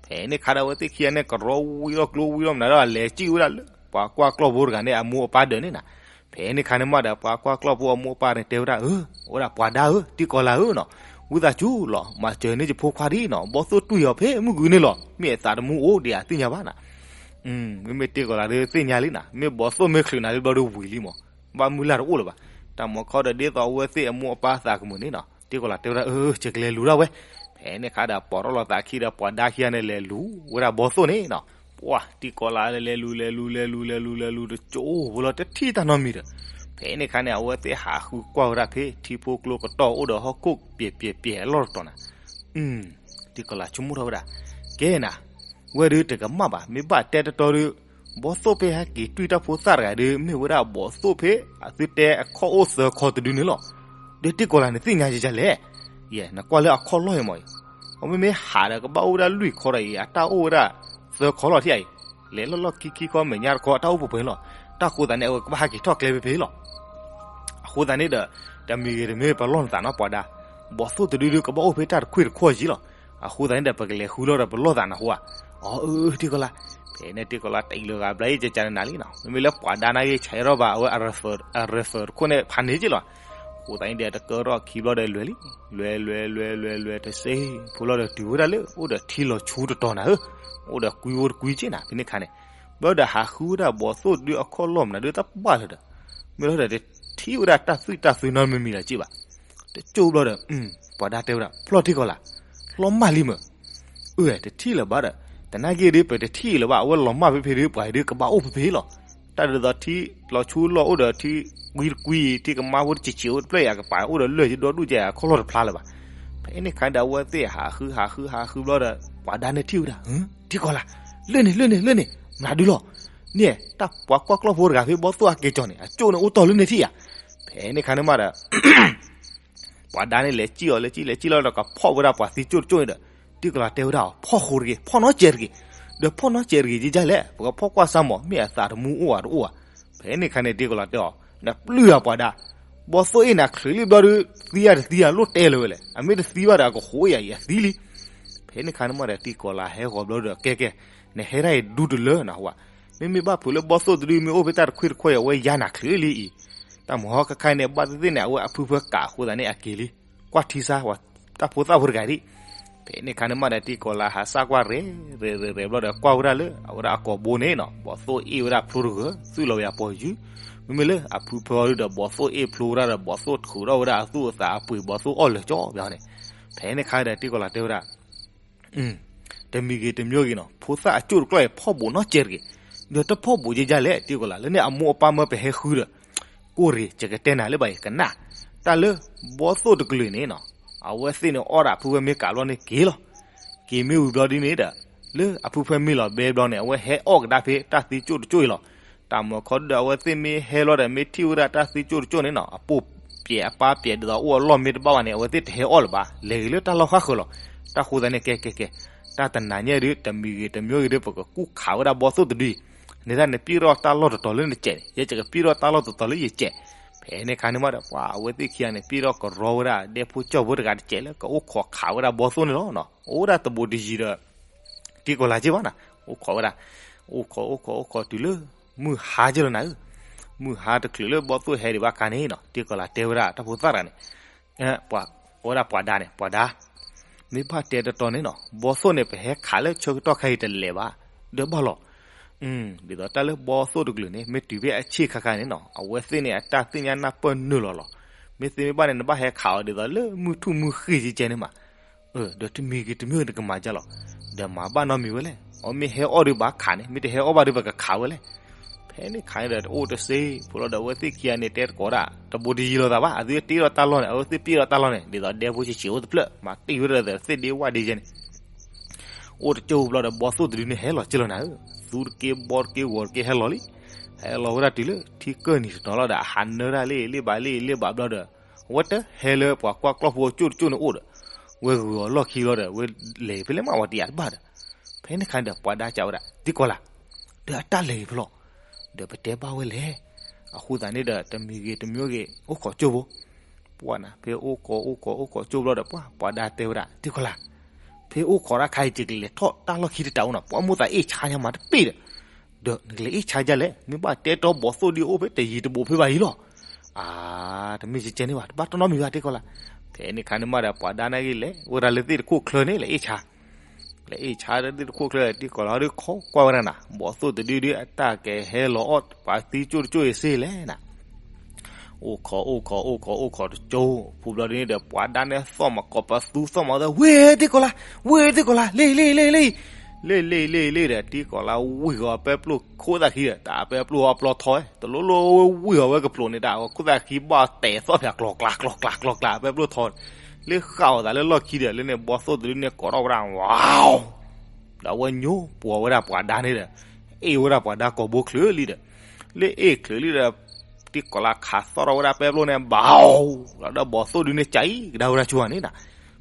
ဖဲန့ၣ်ခါဒီး အဝဲသ့ၣ်ခံဂၤန့ၣ် ကရီဝံထီၣ်ကျိဝံထီၣ်မနုၤဒီး လဲၤစံၣ်ဝဲဒၣ်လၢ ပှၤကွၢ်ကျီၢ်ဖိတဂၤန့ၣ် အမိၢ်အပၢ်ဒၢးန့ၣ်နၤ, ဖဲန့ၣ်ခါန့ၣ်မးဒီး ပှၤကွၢ်ကျီၢ်ဖိအမိၢ်အပၢ်န့ၣ်တဲဝဲဒၣ်, အၢ ဝဲဒၣ်ပှၤဒါဧၢ တံၢ်ကီၤလၤဧၢနီၤ, ဝံသးစူၤလီၤ မၤစၢၤန့ၢ်ယဖိခွါဒံးနီၤ, ဘီသိၣ်တွံၢ်အီၤဖဲမုၢ်ဂုၤန့ၣ်လီၤ, မ့ၢ်အသးတမူအိၣ်ဒံးအသ့ၣ်ညါဘၣ်နၤ, မ့မ့ၢ်တံၢ်ကီၤလၤဒီးသ့ၣ်ညါလံနၤ, မ့ၢ်ဘီသိၣ်မ့ၢ်ချုးနၤလံဘျီဒီးဝံၤလံမး, ဘၣ်မုၢ်လၢ်တအိၣ်လၢၤဘၣ်, တၢ်မၤခီဒီးဒ်သိးအဝဲသ့ၣ်အမိၢ်အပၢ်သးကမုာ်န့ၣ်နီၤ, တံၢ်ကီၤလၤတဲဝဲဒၣ်, အၢ ယကလဲၤလူၤဒၣ်ဝဲ, ဖဲန့ၣ်ခါဒီး ပိာ်ထီၣ်လိာ်သးခံဒီး ပှၤဒါခံဂၤန့ၣ် လဲၤလူၤဝဲဒၣ်ဘီသိၣ်န့ၣ်နီၤ, ပှၤတံၢ်ကီၤလၤလဲၤလူၤ လဲၤလူၤ လဲၤလူၤ လဲၤလူၤ လဲၤလူၤ တကၠိဖိလီၤ တထံၣ်တၢ်နီတမံၤဒီး, ဖဲန့ၣ်ခါန့ၣ် အဝဲသ့ၣ်ဟးဃုကွၢ်ဝဲဒၣ်ဖဲ ထံဖိကျိကတီၢ်အိၣ်ဒီးဟီၣ်ခိၣ်ပျဲၤပျဲၤပျဲၤအလီၢ်တတီၤနၤ, တံၢ်ကီၤလၤဆိကမိၣ်ထီၣ်ဝဲဒၣ်, ကဲနၤ, ဝဲဒုးတကမၣ်ဘၣ်, မ့ၢ်ဘၣ်တဲတတီဒုး, ဘီသိၣ်ဖဲဟဲက့ၤတွံၢ်တၢ်ဖိသၣ်တဂၤဒုး မ့ၢ်ဝဲဒၣ်ဘီသိၣ်ဖဲ အသုတဲအခီၣ်အိၣ်သၢခီတဒုန့ၣ်လီၤ. ဒီးတံၢ်ကီၤလၤန့ၣ်သ့ၣ်ညါယကလဲၣ်, ယဲ နကွၢ်လၢအခီၣ်လီၢ်အံၤမးအံၤ, အမ့မ့ၢ်ဟးဒီးကဘၣ်အိၣ်ဝဲဒၣ်လွံၢ်ခီဒီးအံၤ အတၢ်အိၣ်ဝဲဒၣ်သၢခီလီၤထံၣ်အံၤ, လဲၤလီၢ်လီၢ်ခံခံခီ မဲာ်ညါတခီ အတၢ်အိၣ်ပှဲၤပှဲၤန့ၣ်လီၤ. တၢ်ဃိသးန့ၣ် အဝဲကဘၣ်ဟဲက့ၤထီၣ်ကျဲဖဲဖဲလီၤ. အဃိသတးန့ၣ်ဒီး တမံၤဂ့ၤတမံၤပလီၢ်နသးနီၤပှၤဒါ, ဘီသိၣ်တဒုဒုး ကဘၣ်အိၣ်ဖဲတၢ်တခွ့ၣ်တခီၣ်ယံၤလီၤ. အဃိသတးန့ၣ်ဒီး ပကလဲၤဃုလီၤဒီးပလီၢ်သးနၢ်ဟူဧါ. အၢ အၢ တံၢ်ကီၤလၤ, ဖဲန့ၣ်တံၢ်ကီၤလၤတ့ၢ်လၢဂၤဘျါယကကနနၤလံနီၤ, မ့မ့ၢ်လၢပှၤဒါနာ်က့ ဆဲးထီၣ်ဘၣ်အဝဲ အရဖၢးတခိၣ်န့ၣ် ဖးန့ၢ်က့လီၤ. အဃိသတးန့ၣ်ဒီး တကၢထီၣ်ခံဘျီဒီးလွဲၤလံ, လွဲၤ လွဲၤ လွဲၤ လွဲၤ လွဲၤ တစ့ဖိလီၤဒီးတုၤဝဲဒၣ်လၢ အိၣ်ဒီးထံလီၤဆူတတီၤနၤဧၢ, အိၣ်ဒီးကွံအိၣ်တကွံက့နၤ ဖဲန့ၣ်ခါန့ၣ်, ဘျီဒီးဟးဃုဝဲဒၣ်ဘီသိၣ်တဒုအခီၣ်လီၢ်မနုၤဒုးတဘၣ်လၢၤဒီး, မ့ၢ်လီၤဒီးတထံၣ်ဝဲဒၣ်တၢ်သွံၣ်တၢ်သွံနီတမံၤမံၤလၢၤက့ဘၣ်. တကၠိဘျီဒီး ပှၤဒါတဲဝဲဒၣ် ဖျီၣ်တံၢ်ကီၤလၤ, လီၤမၢ်လံမၢ်. အၢ တထံၣ်လၢၤဘၣ်ဒီး, တနာ်က့ဒုး ပတထံၣ်လၢၤဘၣ် အဝဲလီၤမၢ်ဖဲဖဲဒုး ပှၤဒုးကဘၣ်အိၣ်ဖဲဖဲလီၤ. တၢ်ဒ်သိးထံလီၤဆူလီၢ်အိၣ်ဒီးထံကွံတကွံအံၤ ထံကမါဖိတစံးစံးအိၣ်တဖျၢၣ်အံၤ အကပၤအိၣ်ဒီးလၢၢ်ယဒီဒူၣ်ကဲ အခီၣ်လီၢ်တဖျါလၢၤဘၣ်. ဖဲန့ၣ်ခါဒီးအဝဲသ့ၣ်ဟးဃုဟးဃုဟးဃုဘျီဒီး ပှၤဒါန့ၣ်ထံၣ်ဝဲဒၣ်, တံၢ်ကီၤလၤ, လၢန့ၣ် လၢန့ၣ် လၢန့ၣ် မနုၤဒုးလီၤ. န့ၣ် တၢ်ပှၤကွၢ်ကျီၢ်ဖိတဂၤဖဲဘီသိၣ်အက့ၤကၠီၤန့ၣ် အကၠိန့ၣ်အိၣ်တီၢ်လၢန့ၣ်ထံၣ်ဧါ. ဖဲန့ၣ်ခါန့ၣ်မးဒီး ပှၤဒါန့ၣ်လဲၤစံၣ်အီၤ လဲၤစံၣ်လဲၤစံၣ်လီၤဒီး ကဖီၣ်ဝဲဒၣ်ပှၤသံကၠိတကၠိန့ၣ်ဒီး တံၢ်ကီၤလၤတဲဝဲဒၣ်အီၤ ဖီၣ်ဃိတဂ့ၤ ဖီၣ်နီတစဲးတဂ့ၤ. ဒီးဖီၣ်နီတစဲးတဂ့ၤ ယဲယလဲၣ် ပကဖီၣ်ကွၢ်စၢ်မး မ့ၢ်အသးတမူအိၣ်ဧါတအိၣ်ဧါ. ဖဲန့ၣ်ခါန့ၣ် တံၢ်ကီၤလၤတဲအီၤ နပျုၢ်ဧါပှၤဒါ, ဘီသိၣ်အ့ၣ်နၤချုးလံဘျီဒုး သံဧါတသံဧါ လိၣ်တဲလၢၤဝဲလဲၣ်. အမ့ၢ်တသံဘၣ်ဒီး အကဃိဧါအံၤအသံလံ. ဖဲန့ၣ်ခါန့ၣ်မးဒီး တံၢ်ကီၤလၤဟဲဃီၤဘျီဒီး ကဲကဲ, နဟဲဒၣ်အံၤဒူတလၢနဟူဧါ. မ့မ့ၢ်ဘၣ်ဖုးလၢဘီသိၣ်တဒုမ့ၢ်အိၣ်ဖဲတၢ်တခွ့တခီၣ်အံၤ အဝဲယါနၤချုးလံအံၤ. တၢ်မုၢ်ဟီခါခါအံၤန့ၣ် ဘၣ်သ့ၣ်သ့ၣ်န့ၣ် အဝဲအဖုဖၢကးအဃိသတးန့ၣ် အက့ၤလံ. ကွၢ်ထံဆါ တၢ်ဖိသၣ်ဖိတဂၤဒံး. ဖဲန့ၣ်ခါန့ၣ်မးဒီး တံၢ်ကီၤလၤဟးစၢ်ကွၢ်ရဲၣ်ရဲၣ်ရဲၣ်ရဲၣ်ဘျီဒီး ကွၢ်ဝဲဒၣ်လၢ အဝဲဒၣ်အကိာ်ဘိန့ၣ်နီၤ ဘီသိၣ်အ့ၣ်ဝဲဒၣ်ဖျိတဂၢၢ် သုးလီၤဝဲအပီၤယုၢ်. မ့မ့ၢ်လၢအဖုဖၢအီၤဒုဒီး ဘီသိၣ်အ့ၣ်ဖျိဝဲဒၣ်ဒီး ဘီသိၣ်ထုးထီၣ်ဝဲဒၣ်အသူၣ်အသးအပှ့ၤ ဘီသိၣ်အီၣ်လၢာ်ကၠီဘၣ်န့ၣ်. ဖဲန့ၣ်ခါဒီး တံၢ်ကီၤလၤတဲဝဲဒၣ် တမံၤဂ့ၤတမံၤဂ့ၤနီၤ ဖိသၣ်အကၠိၣ်တကျီၢ်အံၤ ဖီၣ်ဘူးနီတစဲးတဂ့ၤ. ဒီးတဖီၣ်ဘူးယဲယလဲၣ် တံၢ်ကီၤလၤ လၢန့ၣ်အမိၢ်အပၢ်မၢပဟဲဃုဒီး ကိၢ်တဂ့ၤ ယကတဲနၤလၢၤဘၣ်အံၤ ကနၣ်. တၢ်လၢ ဘီသိၣ်တကလုာ်န့ၣ်နီၤ အဝဲသ့ၣ်န့ၣ် အီၣ်ဒၣ်အဖုဖၢမ့ၢ်ကးဘျီန့ၣ်က့ၤလီၤ. က့ၤမ့ၢ်ဝံၤဘျီဒ်န့ၣ်ဒီး လၢအဖုဖၢမ့ၢ်လီၤဘဲဘျီန့ၣ် အဝဲဟဲအီၣ်ကဒါဖဲတၢ်သံကၠိၣ်တကၠိၣ်အံၤလီၤ. တၢ်မုၢ်ခီဒုဒီး အဝဲသ့ၣ်မ့ၢ်ဟဲလီၤဒီး မ့ၢ်ထံၣ်ဝဲဒၣ်တၢ်သံကၠိၣ်တကၠိၣ်န့ၣ်နီၤ အပိာ်ပျဲးအပၢ်ပျဲးဒ်သိးအိၣ်အလီၢ်မ့ၢ်တဘၣ်ဘၣ်န့ၣ် အဝဲသ့ၣ်တဟဲအီၣ်လၢၤဘၣ် လဲၤဂ့ၤလၢတၢ်လီၢ်ဃၣ်ဃၢၤလီၤ. တၢ်ဃိသတးန့ၣ် ကဲကဲကဲ တၢ်တနၤညါဒု တမံၤဂ့ၤတမံၤဂ့ၤဒု ပကကူၣ်ခးဝဲဒၣ်ဘီသိၣ်တဒုအံၤ န့ၣ်ဒၣ်န့ၣ် ပျဲၢ်ထီၣ်တၢ်လီၢ်တတီၤလၢနစဲးန့ၣ် ယဲယကပျဲၢ်ထီၣ်တၢ်လီၢ်တတီၤလၢယစဲး. ဖဲန့ၣ်ခါန့ၣ်မးဒီး ပှၤအဝဲသ့ၣ်ခံဂၤန့ၣ် ပျဲၢ်ထီၣ်ကရီဝဲဒၣ် ဒဲဖိကၠီဖိတဂၤတစဲးလၢ ကအိၣ်ခိးခးဝဲဒၣ်ဘီသိၣ်န့ၣ်လီၤ. အိၣ်ဝဲဒၣ်တဘူးတယံၤဒီး တံၢ်ကီၤလၤက့ဘၣ်နၤ အိၣ်ခိးဝဲဒၣ် အိၣ်ခိးအိၣ်ခိးအိၣ်ခိးတုၤလၢ မုၢ်ဟါက့လီၤနၤဧၢ. မုၢ်ဟါတချုးလၢဘီသိၣ်ဟဲဒံးဘၣ်ခါန့ၣ်နီၤ တံၢ်ကီၤလၤတဲဝဲဒၣ်တၢ်ဖိသၣ်တဂၤန့ၣ် ပှၤ အဝဲဒၣ်ပှၤဒါန့ၣ် ပှၤဒါ မ့ၢ်ဘၣ်တဲတတီန့ၣ်နီၤ ဘီသိၣ်န့ၣ် ပဟဲခးလၢဆၢကတီၢ်ခါအံၤတလဲၤဘၣ် ဒီးဘၣ်လီၤ. ဒ်သိးတၢ်လၢဘီသိၣ်တကလုာ်န့ၣ် မ့ၢ်တုၤဖဲအဆ့ၣ်ခါခါန့ၣ်နီၤ အဝဲသ့ၣ်န့ၣ် အတၢ်သ့ၣ်ညါနၢ်ပၢၢ်နုာ်လီၤလီၤ. မ့ၢ်သ့မ့ၢ်ဘၣ်န့ၣ် နဘၣ်ဟဲခးအီၤဒ်သိးလၢမုၢ်ထူၣ်မုၢ်ဃ့ၢ်ကဲကဲန့ၣ်မး ဒီးတမံၤဂ့ၤတမံၤဂ့ၤနကမၤဒ်လဲၣ်. ဒီးမၤဘၣ်နီတမံၤဝဲလဲၣ်. အမ့ၢ်ဟဲအီၣ်ဒီးဘၣ်ခးန့ၣ် မ့ၢ်တဟဲအီၣ်ဘၣ်ဒီးပကခးဝဲလဲၣ်. ဖဲန့ၣ်ခါန့ၣ်ဒီးတအိၣ်တစ့ဖိလီၤဒီး အဝဲသ့ၣ်ခံဂၤန့ၣ်တဲတကိးဒၣ် တဘူးတယံၤလိာ်သးဘၣ်. အသုတ့ထီၣ်တၢ်လီၢ်န့ၣ် အဝဲသ့ၣ်ပျဲထီၣ်တၢ်လီၢ်န့ၣ် ဒ်သိးဒဲဖိဆံးဆံးအိၣ်တဖျၢၣ် မၤတံၢ်ဝဲဒၣ်သ့ၣ်ဒ့ဝၣ်ဒ့ယဲန့ၣ် အိၣ်တကၠိၢ်ဘျီဒီး ဘီသိၣ်တဒုန့ၣ်ဟဲလီၤက့လီၤနၤဧၢ. သူတက့ၢ်ဘီတက့ၢ်ဂီၤတက့ၢ်ဟဲလီၤလံ. ဟဲလီၤဝဲဒၣ်တုၤလၢထံကၢၢ်နံၤတတီၤလီၤဒီး အဟးနၢတၢ်လ့ၣ်လ့ၣ်ဘၣ်လ့ၣ်လ့ၣ်ဘၣ်ဘျီဒီး အဝဲတဟဲလၢပှၤကွၢ်ကျီၢ်ဖိအကၠိၢ်တကၠိၢ်န့ၣ်အိၣ်ဒီး ဝဲဂုာ်အီၤလီၢ်ခံလီၤဒီး ဝဲလဲၤဖဲလဲၣ်မးဝဲတယးတဘၣ်ဒီး ဖဲန့ၣ်ခါန့ၣ်ဒီး ပှၤဒါကးဝဲဒၣ် တံၢ်ကီၤလၤ ဒီးအတၢ်လဲၤဂ့ၤဖဲလဲၣ် ဒီးပတဲဘၣ်ဝဲလဲၣ်. အဃိသတးန့ၣ်ဒီး တမံၤဂ့ၤတမံၤဂ့ၤ အိၣ်ခိးကၠိၢ်ဖိ ပှၤနၤ ဖဲအိၣ်ခိးအိၣ်ခိးအိၣ်ခိးကၠိၢ်ဘျီဒီး ပှၤ ပှၤဒါတဲဝဲဒၣ် တံၢ်ကီၤလၤ ဖဲအိၣ်ခိးတၢ်ခါအံၤ ယကလဲၤထီၣ်တၢ်လီၢ်ခံတတးအိၣ်နီၤ ပှၤမိၢ်သးအ့ၣ်ဆါညါမးတပ့ၢ်ဒီး ဒီးနကလဲၤအ့ၣ်ဆါဒ်လဲၣ် မ့ၢ်ဘၣ်တဲတီဘီသိၣ်ဒ်အိၣ်ဖဲတယံၤတဘူးဖဲဘၣ်အံၤလီၤ. အါ တမ့ၢ်ကဲကဲန့ၣ်ဘၣ် တဘၣ်တီနီတမံၤဘၣ် တံၢ်ကီၤလၤ. ဖဲန့ၣ်ခါန့ၣ်မးဒီး ပှၤဒါနာ်က့လဲၤ ဝဲဒၣ်လၢသ့ၣ်တခိၣ်ချၢန့ၣ် လဲၤအ့ၣ်ဆါ လဲၤအ့ၣ်ဆါလၢသ့ၣ်တခိၣ်ချၢ တံၢ်ကီၤလၤဒီးခိးကွၢ်ဝဲဒၣ်နၤ ဘီသိၣ်တဒုဒု အတၢ်ကဟဲလီၤအီၣ်ပှၤသံကၠိၢ်တကၠိၢ်အံၤစ့လဲၣ်နၤ အိၣ်ခိးအိၣ်ခိးအိၣ်ခိးအိၣ်ခိးတကၠိၢ် ဖိဘျီဒ်န့ၣ်ဒီး ပှၤဒါန့ၣ်သီၣ်မၤကိးပသူသီၣ်မၤသီၣ် ဝ့ၢ်တံၢ်ကီၤလၤ ဝ့ၢ်တံၢ်ကီၤလၤ လ့ၣ်လ့ၣ်လ့ၣ်လ့ၣ် လ့ၣ်လ့ၣ်လ့ၣ်လ့ၣ်ဒီး တံၢ်ကီၤလၤဝံၢ်ဂီၤပဲပျိၢ်ခိၣ်သၣ်ခံဒီး တၢ်ပဲပျိၢ်အပျီထီ တလိၣ်လိၣ်ဝံၢ်ဂီၤဝဲကပျိၢ်န့ၣ် တၢ်ခိၣ်သၣ်ခံဘၣ်တဲာ်သီၣ်ဖၠးကျီၤကျါကျီၤကျါကျီၤကျါ ပဲပျိၢ်ထီ လၢဃၣ်အီၤသးလၢလီၢ်ခံဒီး လၢန့ၣ်ဘီသိၣ်တဒုန့ၣ်ကိးထီၣ်ဝဲဒၣ် ဒီးအဝဲညိပှီၤဝဲဒၣ်ပှၤဒါန့ၣ်ဒီး အ့ၣ်ဝဲဒၣ်ပှၤဒါကိာ်ဘိချုးလံဒီး လၢအ့ၣ်ချုးလံဒီး တံၢ်ကီၤလၤခးသီၣ်ထီၣ်ဝဲဒၣ်ပဲပျိန့ၣ် ဘၣ် ဒီးဘီသိၣ်ဒုန့ၣ်ကးအံၤကဒါဝဲဒၣ်ဆူန့ၣ်နီၤ.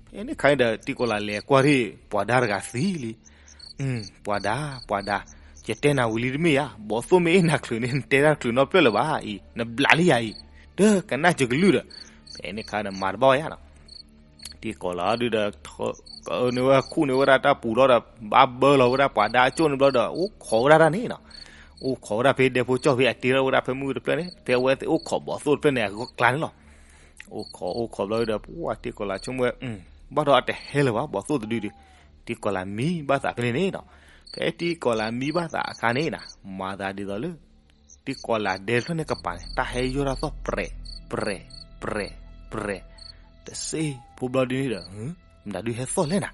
ဖဲန့ၣ်ခါန့ၣ်ဒီး တံၢ်ကီၤလၤလဲၤကွၢ်ထံၣ်ပှၤဒါတဂၤသံလံ. ပှၤဒါ ပှၤဒါ, ယတဲနၤဝံၤလံတမ့ၢ်ဧါ, ဘီသိၣ်မ့ၢ်အ့ၣ်နၤချုးန့ၣ် နတဲတၢ်ချုးနီတဖျၢၣ်လၢၤဘၣ်အံၤ, နဘျးလံယၤအံၤ, ဒီးကနၣ်စၢၤကလုၢ်ဒီး. ဖဲန့ၣ်ခါဒီးမၤတဘၣ်ဝဲယါနီၤ. တံၢ်ကီၤလၤဒုဒီး ကန့ၢ်ဝဲခူၣ်န့ၢ်ဝဲဒၣ်တၢ်ပူၤလီၤဒီး ဘၣ်ဘၢလီၤဝဲဒၣ်ပှၤဒါအကၠိၣ်န့ၣ်ဘျီဒီး အိၣ်ခိးဝဲဒၣ်တၢ်န့ၣ်နီၤ. အိၣ်ခိးဝဲဒၣ်ဖဲဒဲဖိကၠီၣ်ဖဲအတ့ထီၣ်ဝဲဒၣ်ဖဲမုၢ်တဖျၢၣ်န့ၣ် ဖဲအဝဲသ့ၣ်အိၣ်ခိးဘီသိၣ်တဖျၢၣ်န့ၣ် အဂီၢ်ကျါန့ၣ်လီၤ. အိၣ်ခိးအိၣ်ခိးဘျီဒီး ပှၤတံၢ်ကီၤလၤဆိကမိၣ်ဝဲ ဘၣ်ဒီးအတဟဲလၢၤဘၣ် ဘီသိၣ်တဒုဒီး. တံၢ်ကီၤလၤမံဘၣ်သးဖဲန့ၣ်န့ၣ်နီၤ. ဖဲတံၢ်ကီၤလၤမံဘၣ်သးအခါန့ၣ်နီၤ မၤသးဒ်သိးလၢ တံၢ်ကီၤလၤဒဲတဖျၢၣ်န့ၣ်ကပၤန့ၣ် တၢ်ဟဲယိၢ်ထီၣ်သီၣ်ပြဲး ပြဲး ပြဲး ပြဲး တစ့ဖိဘျီဒုန့ၣ်ဒီး မတၤဒုဟဲသီၣ်လဲၣ်နၤ.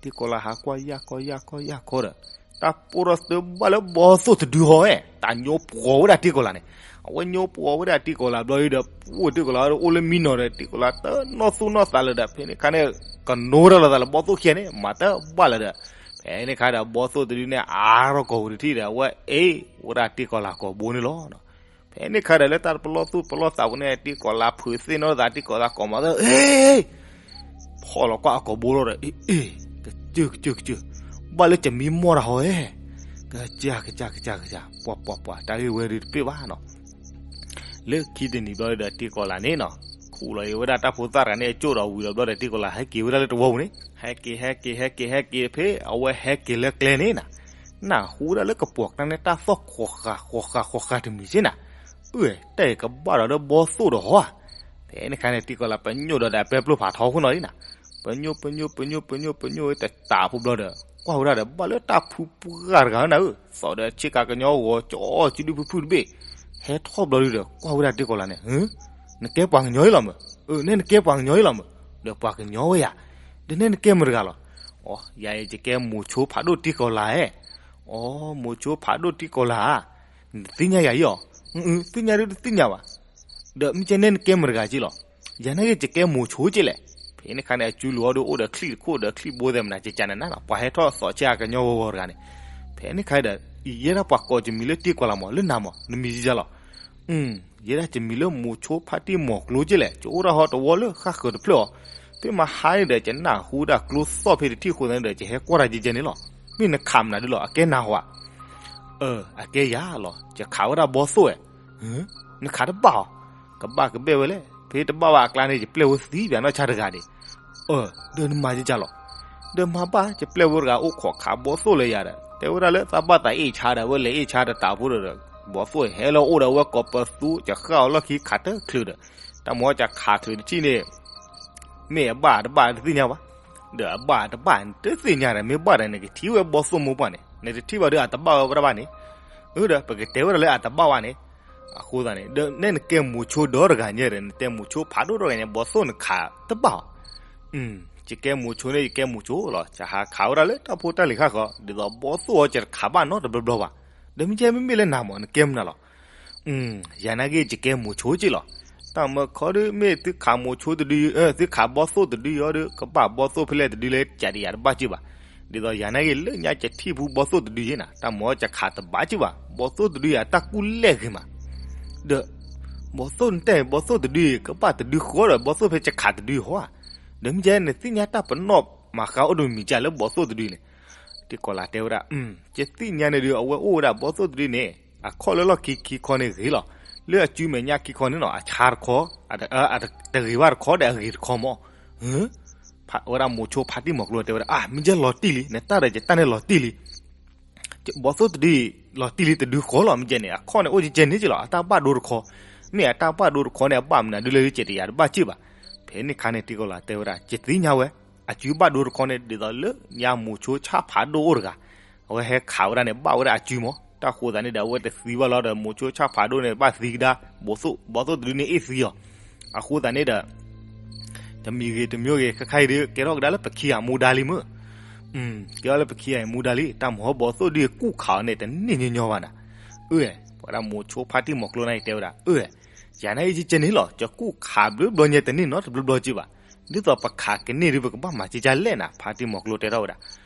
တံၢ်ကီၤလၤဟးကွၢ်ယၢ်ခီယၢ်ခီယၢ်ခီဒီး တၢ်ပိၢ်ထီၣ်သၢဘၣ်လၢဘီသိၣ်တဒုဟီဧဲ တၢ်ညိပှီၤဝဲဒၣ်တံၢ်ကီၤလၤန့ၣ်. အဝဲညိပှီၤဝဲဒၣ်တံၢ်ကီၤလၤဘျီဒုဒီး ပှၢ်တံၢ်ကီၤလၤအိၣ်လၢမံနီၤဒီး တံၢ်ကီၤလၤတနီၣ်သူၣ်နီၣ်သးလၢၤဒီး ဖဲန့ၣ်ခါန့ၣ် ကနိတၢ်လီၤသးလၢဘီသိၣ်ခံဂၤန့ၣ် မၤတဘၣ်လၢၤဒီး ဖဲန့ၣ်ခါဒီး ဘီသိၣ်တဒုန့ၣ် အါထီၣ်ကိာ်ပူၤတထံၣ်ဒီး အဝဲအ့ၣ်ဝဲဒၣ်တံၢ်ကီၤလၤကိာ်ဘိန့ၣ်လီၤ. ဖဲန့ၣ်ခါဒီး လၢတၢ်ပလီၢ်သူၣ်ပလီၢ်သးပူၤန့ၣ် တံၢ်ကီၤလၤဖုးသ့ၣ်နီၣ်သး တံၢ်ကီၤလၤကိးမၤသၢ အ့ၣ် ဖီၣ်လီၤကွၢ်အကိာ်ဘိလီၤဒီး အ့ၣ် အ့ၣ် ကစၢၢ် ကစၢၢ် ကစၢၢ် ဘၣ်လၢကမံမီၢ်တၢ်ဟီဧဲ ကစၢ် ကစၢ် ကစၢ် ကစၢ် ပှၤ ပှၤ ပှၤ တၢ်ဂ့ၢ်ဝဲဒၣ်တပ့ၢ်ဘၣ်နီၤ. လၢခံတနံၤဘျီဒီး တံၢ်ကီၤလၤန့ၣ်နီၤ ခူၣ်လီၤအံၤဝဲဒၣ်တၢ်ဖိသၣ်တဂၤန့ၣ် အကၠိၣ်ဒီးဝံၤလီၤဘျီဒီး တံၢ်ကီၤလၤဟဲက့ၤဝဲဒၣ်လၢတဝီပူၤန့ၣ် ဟဲက့ၤ ဟဲက့ၤ ဟဲက့ၤ ဟဲက့ၤ ဖဲအဝဲဟဲက့ၤလၢကျဲန့ၣ်နီၤ နၢ်ဟူဝဲဒၣ်လၢကပီၤကျါန့ၣ် တၢ်သီၣ်ဃီၤဃာ် ဃီၤဃာ် ဃီၤဃာ်တမံၤစ့ၢ်နီၤ. အၢ တၢ်အံၤကဘၣ်ဒီးလၢဘီသိၣ်ဒီးဟီဧါ. ဖဲန့ၣ်ခါန့ၣ် တံၢ်ကီၤလၤပညိၣ်ဒီးဒီးပဲပျိၢ်ဖးထီခိၣ်နီၤလံနီၤ. ပညိၣ် ပညိၣ် ပညိၣ် ပညိၣ် ပညိၣ်ဝဲတတးဖိဘျီဒီး ကွၢ်ဝဲဒၣ်ဒီး ဘၣ်လၢတၢ်ဖုပှၢ်တဂၤနၤဧၢ သိးဒီးဆ့ကၤကညီဂီၤ ကၠီအီၣ်စုဒုဖုဖုတဘ့ၣ် ဟဲထီၣ်ဘျီဒုဒီး ကွၢ်ဝဲဒၣ်တံၢ်ကီၤလၤန့ၣ် နကဲပှၤကညီအံၤလီၤမး. အၢ နဲနကဲပှၤကညီအံၤလီၤမး. ဒီးပှၤကညီဝဲယၤ. ဒီးနဲနကဲမတၤတဂၤလီၤ. အိ ယၤအံၤယကဲမိၤဆိဖးဒိၣ်တံၢ်ကီၤလၤဧၢ. အိ မိၤဆိဖးဒိၣ်တံၢ်ကီၤလၤဧါ. နတသ့ၣ်ညါယၤအံၤအီၤ. သ့ၣ်ညါဒုတသ့ၣ်ညါဘၣ်. ဒီးမ့ၢ်ကဲနဲနကဲမတၤတဂၤက့လီၤ. ယၤနာ်က့ယကဲမိၤဆိက့လဲၣ်. ဖဲန့ၣ်ခါန့ၣ် အစုလိၤအီၤဒီးအိၣ်ဒီးချံၣ်တခိၣ်ဒီးချံၣ်ဘိသဲးမနၤကကနနၤနီၤ ပှၤဟဲထီၣ်သိးဆ့ကၤကညီဂီၤဂီၤတဂၤန့ၣ်. ဖဲန့ၣ်ခါဒီး ယဲဒၣ်ပှၤကိးကမံၤလၢတံၢ်ကီၤလၤမး လၢနၤမး နမံၤကကလီၤ. ယဲဒၣ်ကမံၤလၢမိၤဆိဖးတံၢ်မီၤကျိက့လဲၣ်. ကအိၣ်ဒၣ်ဟီတဝီလၢဃၣ်ဃၢၤတဖျၢၣ်အီၤ. ဖဲမဟါန့ၣ်ဒီး ကနၢ်ဟူဒၣ်ကျိသီၣ်ဖဲတထံၣ်အဃိသတးန့ၣ်ဒီး ကဟဲကွၢ်တၢ်ကကဲန့ၣ်လီၤ. မ့ၢ်နခးမနုၤဒုလီၤ အကဲနၤဧါ. အၢ အကဲယၤလီၤ ယခးဝဲဒၣ်ဘီသိၣ်ဝဲ. နခးတဘၣ်ဧါ. ကဘၣ်ကဘဲၣ်ဝဲလဲၣ် ဖဲတဘၣ်ဘၣ်အကျါန့ၣ် ယပျဲၢ်ဝဲသံပှၤနီၢ်ဆါတဂၤဒံး. အၢ ဒီးနမၤကကလီၤ. ဒီးမၤဘၣ် ယပျဲၢ်ဝဲတဂၤအိၣ်ခိးခးဘီသိၣ်လၢယၤဒီး တဲဝဲဒၣ်လၢသးဘၣ်သးအ့ၣ်ဆါဒီး အဝဲလဲၤအ့ၣ်ဆါတတးဖိဒီး ဘီသိၣ်ဟဲလၢအိၣ်ဒီးအဝဲကိးပသူ ယဃၣ်အီၤလီၢ်ခံခးတချုးဒီး တၢ်မၤကခးချုးတထံၣ်န့ၣ် မ့ၢ်အဘၣ်တဘၣ်တသ့ၣ်ညါဘၣ်. ဒီးအဘၣ်တဘၣ်တသ့ၣ်ညါဒီး မ့ၢ်ဘၣ်ဒီးန့ၣ် ကထံၣ်ဝဲဘီသိၣ်မိၢ်ပှၢ်န့ၣ် နတထံၣ်ဘၣ်ဒီးအတဘၣ်ဝဲဘၣ်န့ၣ်. အၢ ဒီးပကတဲဝဲဒၣ်လၢအတဘၣ်ဘၣ်န့ၣ်. အဃိသတးန့ၣ် ဒီးနဲနကဲမိၤဆိဒီတဂၤညါဒီး နတဲမိၤဆိဖးဒိၣ်တဂၤညါ ဘီသိၣ်နခးတဘၣ်ဧါ. ယကဲမိၤဆိန့ၣ် ယကဲမိၤဆိလီၤ ယဟးခးဝဲဒၣ်လၢတၢ်ဖိတၢ်လံၤဃၣ်ဃၢၤ ဒ်သိးဘီသိၣ်အီၤ ယတခးဘၣ်နီတဘျီဘျီဘၣ်. ဒီးမ့ၢ်ကဲမ့မ့ၢ်လၢနၤမး နကဲမနုၤလီၤ. ယၤနာ်က့ ယကဲမိၤဆိက့လီၤ. တၢ်မၢခီဒု မ့ၢ်သုခးမိၤဆိတဒု သုခးဘီသိၣ်တဒုအံၤဒီး ကဘၣ်ဘီသိၣ်ဖဲလဲၣ်တဒုလဲၣ် ကးတယၤတဘၣ်က့ဘၣ်. ဒ်သိးယၤနာ်က့ လၢညါယထံၣ်ဖူးဘီသိၣ်တဒုယဲနၤ တၢ်မၤယခးတဘၣ်က့ဘၣ် ဘီသိၣ်တဒုယၤ တၢ်ကူၣ်လဲၢ်ဂ့ၤမး. ဒီး ဘီသိၣ်နတဲ ဘီသိၣ်တဒုအံၤ ကဘၣ်တဒုဃီဒီး ဘီသိၣ်ဖဲယခးတဒုအံၤဟီဧါ. ဒီးမ့ၢ်ကဲ နသ့ၣ်ညါတၢ်ပနီၣ်မၤဃါအိၣ်တမံၤကၢ်လၢဘီသိၣ်တဒုန့ၣ်. တံၢ်ကီၤလၤတဲဝဲဒၣ် ယသ့ၣ်ညါန့ၣ်ဒုး အဝဲအိၣ်ဝဲဒၣ်ဘီသိၣ်တဒုန့ၣ် အခီၣ်လၢလီၢ်ခံခံခီန့ၣ်ဂ့ၤလီၤ. လၢအစုမဲာ်ညါခံခီန့ၣ်နီၤ အဆါတခီ တဂ့ၤဘၣ်တခီဒီးအဂ့ၤတခီမး. ဝဲဒၣ်မိၤဆိဖးတံၢ်မီၤကျိတဲဝဲဒၣ် အါ မ့ၢ်ကဲလီၤတံၢ်လံ နတၢ်ဒီးယတၢ်န့ၣ်လီၤတံၢ်လံ. ဘီသိၣ်တဒုအံၤ လီၤတံၢ်လံတဒုဃီလီၤ မ့ၢ်ကဲန့ၣ် အခီၣ်န့ၣ်အိၣ်ကဲကဲန့ၣ်က့လီၤ အတၢ်ဘၣ်ဒိတခီ. မ့ၢ်အတၢ်ဘၣ်ဒိတခီန့ၣ် အဘၣ်မနုၤဒုလဲၣ် ကးတယၤတဘၣ်က့ဘၣ်. ဖဲန့ၣ်ခါန့ၣ် တံၢ်ကီၤလၤတဲဝဲဒၣ် ယသ့ၣ်ညါဝဲ အစုဘၣ်ဒိတခီန့ၣ် ဒ်သိးလၢညါမိၤဆိဆၣ်ဖးဒိၣ်အိၣ်တဂၤ အဝဲဟဲခးဝဲဒၣ်န့ၣ် ဘၣ်ဝဲဒၣ်အစုမး တၢ်ဃိသးန့ၣ်ဒီး အဝဲတသံဘၣ်လီၤဒီး မိၤဆိဆၣ်ဖးဒိၣ်န့ၣ် ဘၣ်သံကဒါ ဘီသိၣ်တဒုန့ၣ်အ့ၣ်သံအီၤ. အဃိသတးန့ၣ်ဒီး တမံၤဂ့ၤတမံၤဂ့ၤ ခဲခါအံၤဒုး ကဲထီၣ်ကဒါလၢပခံဂၤမူဒါလံမ့ၢ် ကဲထီၣ်လၢပခံဂၤအံၤမူဒါလံ တၢ်မၤဟီဘီသိၣ်ဒုးကူၣ်ခးအီၤန့ၣ် တန့ၢ်ညီညီဘၣ်နၤ. အၢ ဝဲဒၣ်မိၤဆိဖးတံၢ်မီၤကျိန့ၣ်တဲဝဲဒၣ် အၢ ယၤန့ၣ်အံၤကဲန့ၣ်လီၤ ယကူၣ်ခးဘျုးဘျီညါ တန့ၢ်နီတဘျီဘျီက့ဘၣ်. ဒ်သိးပခးကန့ၢ်ဒုး ပကဘၣ်မၤကကလဲၣ်နၤ, ဖါတံၢ်မီၤကျိတဲထီၣ်ဝဲဒၣ်.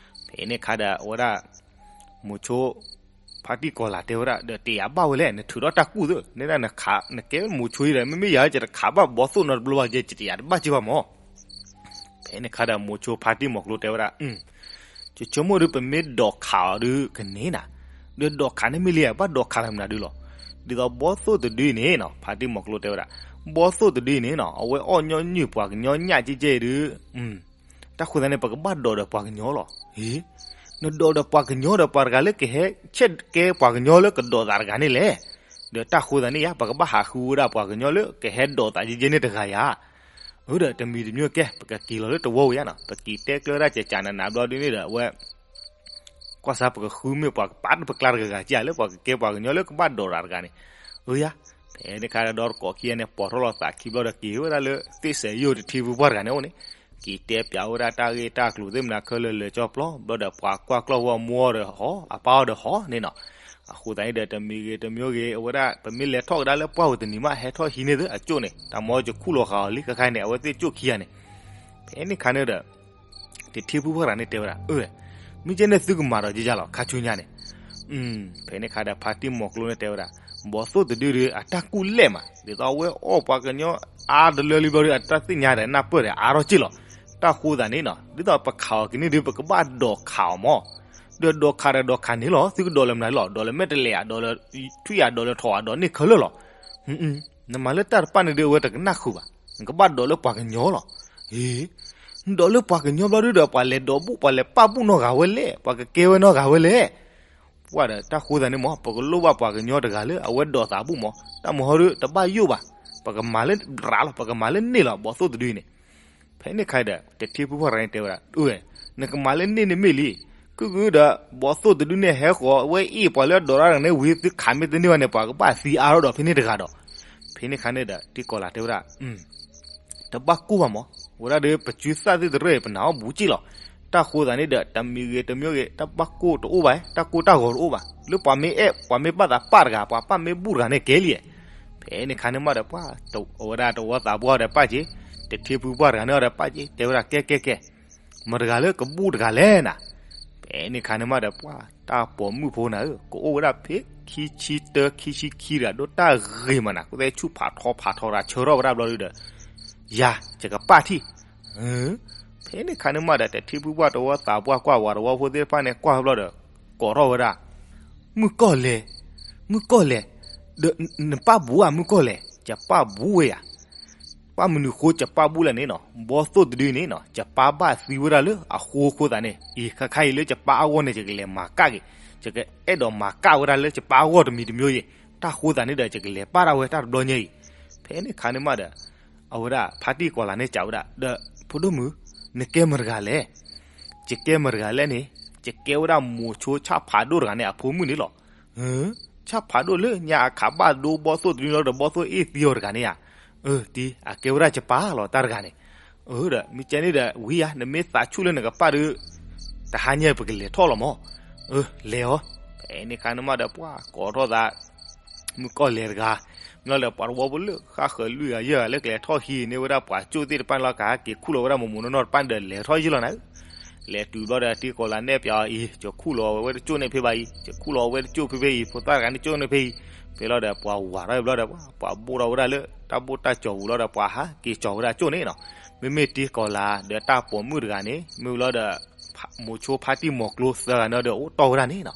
ဖဲန့ၣ်ခါဒီး အဝဲဒၣ် မိၤဆိ ဖါတံၢ်ကီၤလၤတဲဝဲဒၣ်ဒီး တယာ်ဘၣ်ဝဲလဲၣ်, နထုးထီၣ်တၢ်ကူၣ်သ့, နဒၣ်နခး နကဲမိၤဆိအံၤဒီး မ့မ့ၢ်ယၤ ယတခးဘၣ်ဘီသိၣ်နီတဘျီဘၣ်ကဲ ယတယာ်တဘၣ်က့ဘၣ်မၢ်. ဖဲန့ၣ်ခါဒီး မိၤဆိဖါတံၢ်မီၤကျိတဲဝဲဒၣ်, ယဆိကမိၣ်ဒုး ပမ့ၢ်ဒိးခးအီၤဒုးကန့ၢ်နၤ, ဒီးဒိးခးန့ၢ်မ့ၢ်လံဧါ, ဘၣ်ဒိးခးလၢမနုၤဒုးလီၤ. ဒ်သိးဘီသိၣ်တဒုအံၤန့ၣ်နီၤ, ဖါတံၢ်မီၤကျိတဲဝဲဒၣ်, ဘီသိၣ်တဒုအံၤန့ၣ်နီၤ အဝဲအီၣ်ညီနုၢ်ပှၤကညီညၣ်ကဲကဲဒုး တၢ်ဃိသတးန့ၣ် ပကဘၣ်ဒိးဒီးပှၤကညီလီၤ. ဟ့, နဒိးဒီးပှၤကညီဒီး ပှၤတဂၤလၢကဟဲဆဲးကဲပှၤကညီလၢကဒိးသးတဂၤန့ၣ်လဲၣ်. ဒီးတၢ်ဃိသတးန့ၣ်ယါ ပကဘၣ်ဟးဃုဝဲဒၣ်ပှၤကညီလၢကဟဲဒိးသးယဲယဲန့ၣ်တဂၤယါ. အၢ ဒီးတမံၤတမံၤကဲ ပကက့ၤလီၤလၢတဝီဝဲယါနီၤ, ပက့ၤတဲကျၢၤဝဲဒၣ်ကကးနးနးဘျီဒုးန့ၣ်ဒီး အဝဲ ကွၢ်စၢ် ပကဃုမ့ၢ်ပှၤကပာ်တပကျါတဂၤဂၤကဲ လၢပှၤကကဲပှၤကညီလၢကဘၣ်ဒိးတၢ်တဂၤန့ၣ်. အၢ ယါ, ဖဲန့ၣ်ခါဒီး ဒီတကိးခံဂၤန့ၣ် ပိာ်ထီၣ်လီၤသးခံဘျီဒီး က့ၤဝဲဒၣ်လၢ သ့ၣ်စဲးယိာ်တထံဖုပှၢ်တဂၤန့ၣ်အိၣ်န့ၣ်, က့ၤတဲပၠးဝဲဒၣ်တၢ်ဂ့ၢ်တၢ်ကျိၤသ့ၣ်မနၤခဲလၢာ်လၢာ်ကၠီပျီ ဘျီဒီးပှၤကွၢ်ကျီၢ်ဝဲအမိၢ်အီၤဒီးဟီၣ် အပၢ်အီၤဒီးဟီၣ်န့ၣ်နီၤ. အဃိသတးန့ၣ်ဒီး တမံၤဂ့ၤတမံၤဂ့ၤ အဝဲဒၣ် ပမ့ၢ်လဲၤထီၣ်ကဒါလၢပှၢ်ပူၤတနံၤမး ဟဲထီၣ်ဟံးန့ၢ်သုအကၠိၣ်န့ၣ် တၢ်မၤယခိၣ်လီၤဃာ်အီၤလံ ခဲခါန့ၣ် အဝဲသ့ၣ်ကၠိၣ်ခံဂၤန့ၣ်. ဖဲန့ၣ်ခါန့ၣ်ဒီး တထံဖုပှၢ်တဂၤန့ၣ်တဲဝဲဒၣ်, အၢ မ့ၢ်ကဲန့ၣ်သုကမၤဒီးယဲယါလီၤ ခါဆူညါန့ၣ်. ဖဲန့ၣ်ခါဒီး ဖါတံၢ်မီၤကျိန့ၣ်တဲဝဲဒၣ်, ဘီသိၣ်တဒုဒုး အတၢ်ကူၣ်လဲၣ်မး ဒ်သိးအဝဲအီၣ်ပှၤကညီအါတလၢလံဘျီဒီး အတၢ်သ့ၣ်ညါဒီးနၢ်ပၢၢ်ဒီးအါထီၣ်က့ၢ်လီၤ. တၢ်ဃိသတးန့ၣ်နီၤ ဒ်သိးပခးအီၤကန့ၢ်ဒုး ပကဘၣ်ဒိးခးအီၤမၢ်. ဒီးဒိးခးဒီးဒိးခးန့ၢ်လီၤ သုကဒိးလၢမနုၤလီၤ, ဒိးလၢမဲာ်တလဲၤဧါ, ဒိးလၢထွံၣ်ဧါ, ဒိးလၢထိးဧါ, ဒိးန့ၢ်ခဲလၢာ်လီၤ. နမၤလၢတၢ်တပာ်န့ၣ်ဒုး အဝဲတကနၣ်ဃုာ်ဘၣ်, နကဘၣ်ဒိးလၢပှၤကညီလီၤ. ဟ့, နဒိးလၢပှၤကညီဘျီဒုးဒီး ပှၤလဲၤဒိးဘူၣ် ပှၤလဲၤပာ်ဘူၣ်နီတဂၤဝဲလဲၣ်, ပှၤကကဲဝဲနီတဂၤဝဲလဲၣ်. ပှၤဒီးတၢ်ဃိသတးန့ၣ်မၢ် ပကလိၣ်ဘၣ်ပှၤကညီတဂၤလၢအဝဲဒိးသးဘူၣ်မၢ်, တၢ်မၤဟီဒုးတဘၣ်ယိၣ်ဘၣ်, ပကမၤလၢရၤလီၤ ပကမၤလၢန့ၢ်လီၤ ဘီသိၣ်တဒုန့ၣ်. ဖဲန့ၣ်ခါဒီး တထံဖုပှၢ်တဂၤန့ၣ်တဲဝဲဒၣ်, အၢ နကမၤလၢန့ၢ်န့ၣ်မ့ၢ်လံ, ကုၢ်ကုၢ်ဒီး ဘီသိၣ်တဒုန့ၣ်ဟဲဃီၤဝဲအ့ၣ်ပှၤလၢအဒိးတၢ်တဂၤန့ၣ်ဝံၤ သုခးမ့ၢ်တန့ၢ်ဘၣ်န့ၣ် ပှၤကဘၣ်သံအါထီၣ်ဒီးဖဲန့ၣ်တဂၤဒီး. ဖဲန့ၣ်ခါန့ၣ်ဒီး တံၢ်ကီၤလၤတဲဝဲဒၣ်, တဘၣ်ကိၢ်ဘၣ်မၢ်, ဝဲဒၣ်ဒီးပစုသၣ်သ့ၣ်တရၢၣ် ပနာ်အီၣ်ဘူးက့ၢ်လီၤ. တၢ်ဃိသတးန့ၣ်ဒီး တမံၤဂ့ၤတမံၤဂ့ၤ တၢ်ဘၣ်ကိၢ်တအိၣ်ဘၣ်, တၢ်ကိၢ်တၢ်ဂီၤတအိၣ်ဘၣ်, လၢပှၤမ့ၢ်အဲၣ် ပှၤမ့ၢ်ဘၣ်သးပာ်တဂၤ ပှၤပာ်မ့ၢ်ဘူၣ်တဂၤန့ၣ်ကဲလံ. ဖဲန့ၣ်ခါန့ၣ်မးဒီး ပှၤ အဝဲဒၣ်တဝီသးပှၢ်အီၤဒီးပာ်က့ၤ, တထံဖုပှၢ်တဂၤန့ၣ်အီၤဒီးပာ်က့ၤ တဲဝဲဒၣ် ကဲကဲကဲ, မတၤတဂၤလၢကဘူၣ်တဂၤလဲၣ်နၤ. ဖဲန့ၣ်ခါန့ၣ်မးဒီး ပှၤတၢ်ပိာ်မုၣ်ဖိနၤဧၢ ကအိၣ်ဝဲဒၣ်ဖဲခံဆံတၢ ခံဆံခံတဂၤ ဒိၣ်တၢ်ဂ့ၤမးနၤ ကသ့ဆူၣ်ဖးထီဖးထီတဂၤ ဆၢထီၣ်ဝဲဒၣ်ဘျီဒုဒီး ယၤ ယကပာ်ထံၣ်. ဖဲန့ၣ်ခါန့ၣ်မးဒီး တထံဖုပှၢ်တဝီသးပှၢ်ကွၢ် ပှၤတဝီဖိသ့ၣ်တဖၣ်န့ၣ် ကွၢ်ဘျီဒီး ကိးထီၣ်ဝဲဒၣ်, မုၣ်ကီၢ်လဲၢ်, မုၣ်ကီၢ်လဲၢ်, ဒီးနပာ်ဘူးဧါ မုၣ်ကီၢ်လဲၢ်, ယပာ်ဘူးဝဲယၤ. ပာ်မနုၤဃိယပာ်ဘူးလဲၣ်န့ၣ်နီၤ, ဘီသိၣ်တဒုန့ၣ်နီၤ ယပာ်ဘၣ်သံဝဲဒၣ်လၢအဃိအဃိသးန့ၣ် အံၤခါခါအံၤလၢယပာ်အဂီၢ်န့ၣ် ယကလဲၤမၤကၣ်က့ၤ, ယကအဲၣ်ဒိးမၤကၣ်ဝဲဒၣ်လၢယပာ်အဂီၢ်တမံၤတမံၤအံၤ, တၢ်ဃိသးန့ၣ်ဒီး ယကလဲၤပာ်ဒၣ်ဝဲတၢ်တဘျီညါအံၤ. ဖဲန့ၣ်ခါန့ၣ်မးဒီး အဝဲဒၣ်ဖါတံၢ်ကီၤလၤန့ၣ်စံးဝဲဒၣ် ဒီးဖိဒိၣ်မုၣ်, နကဲမတၤတဂၤလဲၣ်. ယကဲမတၤတဂၤလဲၣ်န့ၣ်, ယကဲဝဲဒၣ်မိၤဆိဆၣ်ဖးဒိၣ်တဂၤန့ၣ် အဖိမုၣ်န့ၣ်လီၤ. ဆၣ်ဖးဒိၣ်လၢညါအခးဘၣ်ဒိဘီသိၣ်တဒုလီၤဒီး ဘီသိၣ်အ့ၣ်သံအီၤတဂၤန့ၣ်ဧါ. အၢ တံၢ် အကဲဝဲဒၣ်ယပၢ်လီၤ တၢ်တဂၤန့ၣ်. အၢ ဒီးမ့ၢ်ကဲန့ၣ်ဒီး ဝံၤယၤ နမ့ၢ်သးဆူၣ်လၢနကပာ်ဒီး တဟါညါပကလဲၤထီၣ်လီၤမၢ်. အၢ လဲၤအီၤ. ဖဲန့ၣ်ခါန့ၣ်မးဒီး ပှၤကိးထီၣ်သး မုၣ်ကီၢ်လဲၢ်တဂၤ, မ့ၢ်လီၤဒီးပှၤတဝီဖိလၢဃၣ်ဃၢၤလွံၢ်ဂၤယဲၢ်ဂၤလၢကလဲၤထီၣ်ဟံးန့ၢ်ဝဲဒၣ်ပှၤကၠိၣ်သ့ၣ်တဖၣ်န့ၣ်လီၤ ကဟးက့ၤခူၣ်လီၤဝဲဒၣ်မိၢ်မိၢ်နီၢ်နီၢ်တဖၣ်န့ၣ်ဒီး လဲၤထီၣ်ယံၤလီၤနၤ. လဲၤတုၤဘျီဒီး တံၢ်ကီၤလၤနဲၣ်ပၠးအီၤအံၤ ယခူၣ်လီၤဝဲတကၠိၣ်န့ၣ်ဖဲဘၣ်အံၤ, ယခူၣ်လီၤဝဲတကၠိၣ်ဖဲဖဲအံၤ, ဖိသၣ်တဂၤန့ၣ်ကၠိၣ်န့ၣ်ဖဲအံၤ. ဖဲလီၤဒီး ပှၤဝးထီၣ်ဘျီဒီး ပှၤဘိၣ်ထီၣ်ဝဲဒၣ်လၢ တၢ်ဘိၣ်တၢ်ကၠီၤပူၤလီၤဒီး ပှၤဟးက့ၤကၠီၤဝဲဒၣ်ကၠိၣ်န့ၣ်နီၤ. မ့မ့ၢ်တံၢ်ကီၤလၤ ဒီးတၢ်ပိာ်မုၣ်တဂၤန့ၣ် မ့ၢ်ဝံၤလီၤဒီး မိၤဆိဖါတံၢ်မိၤကျိသၢဂၤန့ၣ်ဒီး အိၣ်တီၢ်ဝဲဒၣ်န့ၣ်နီၤ.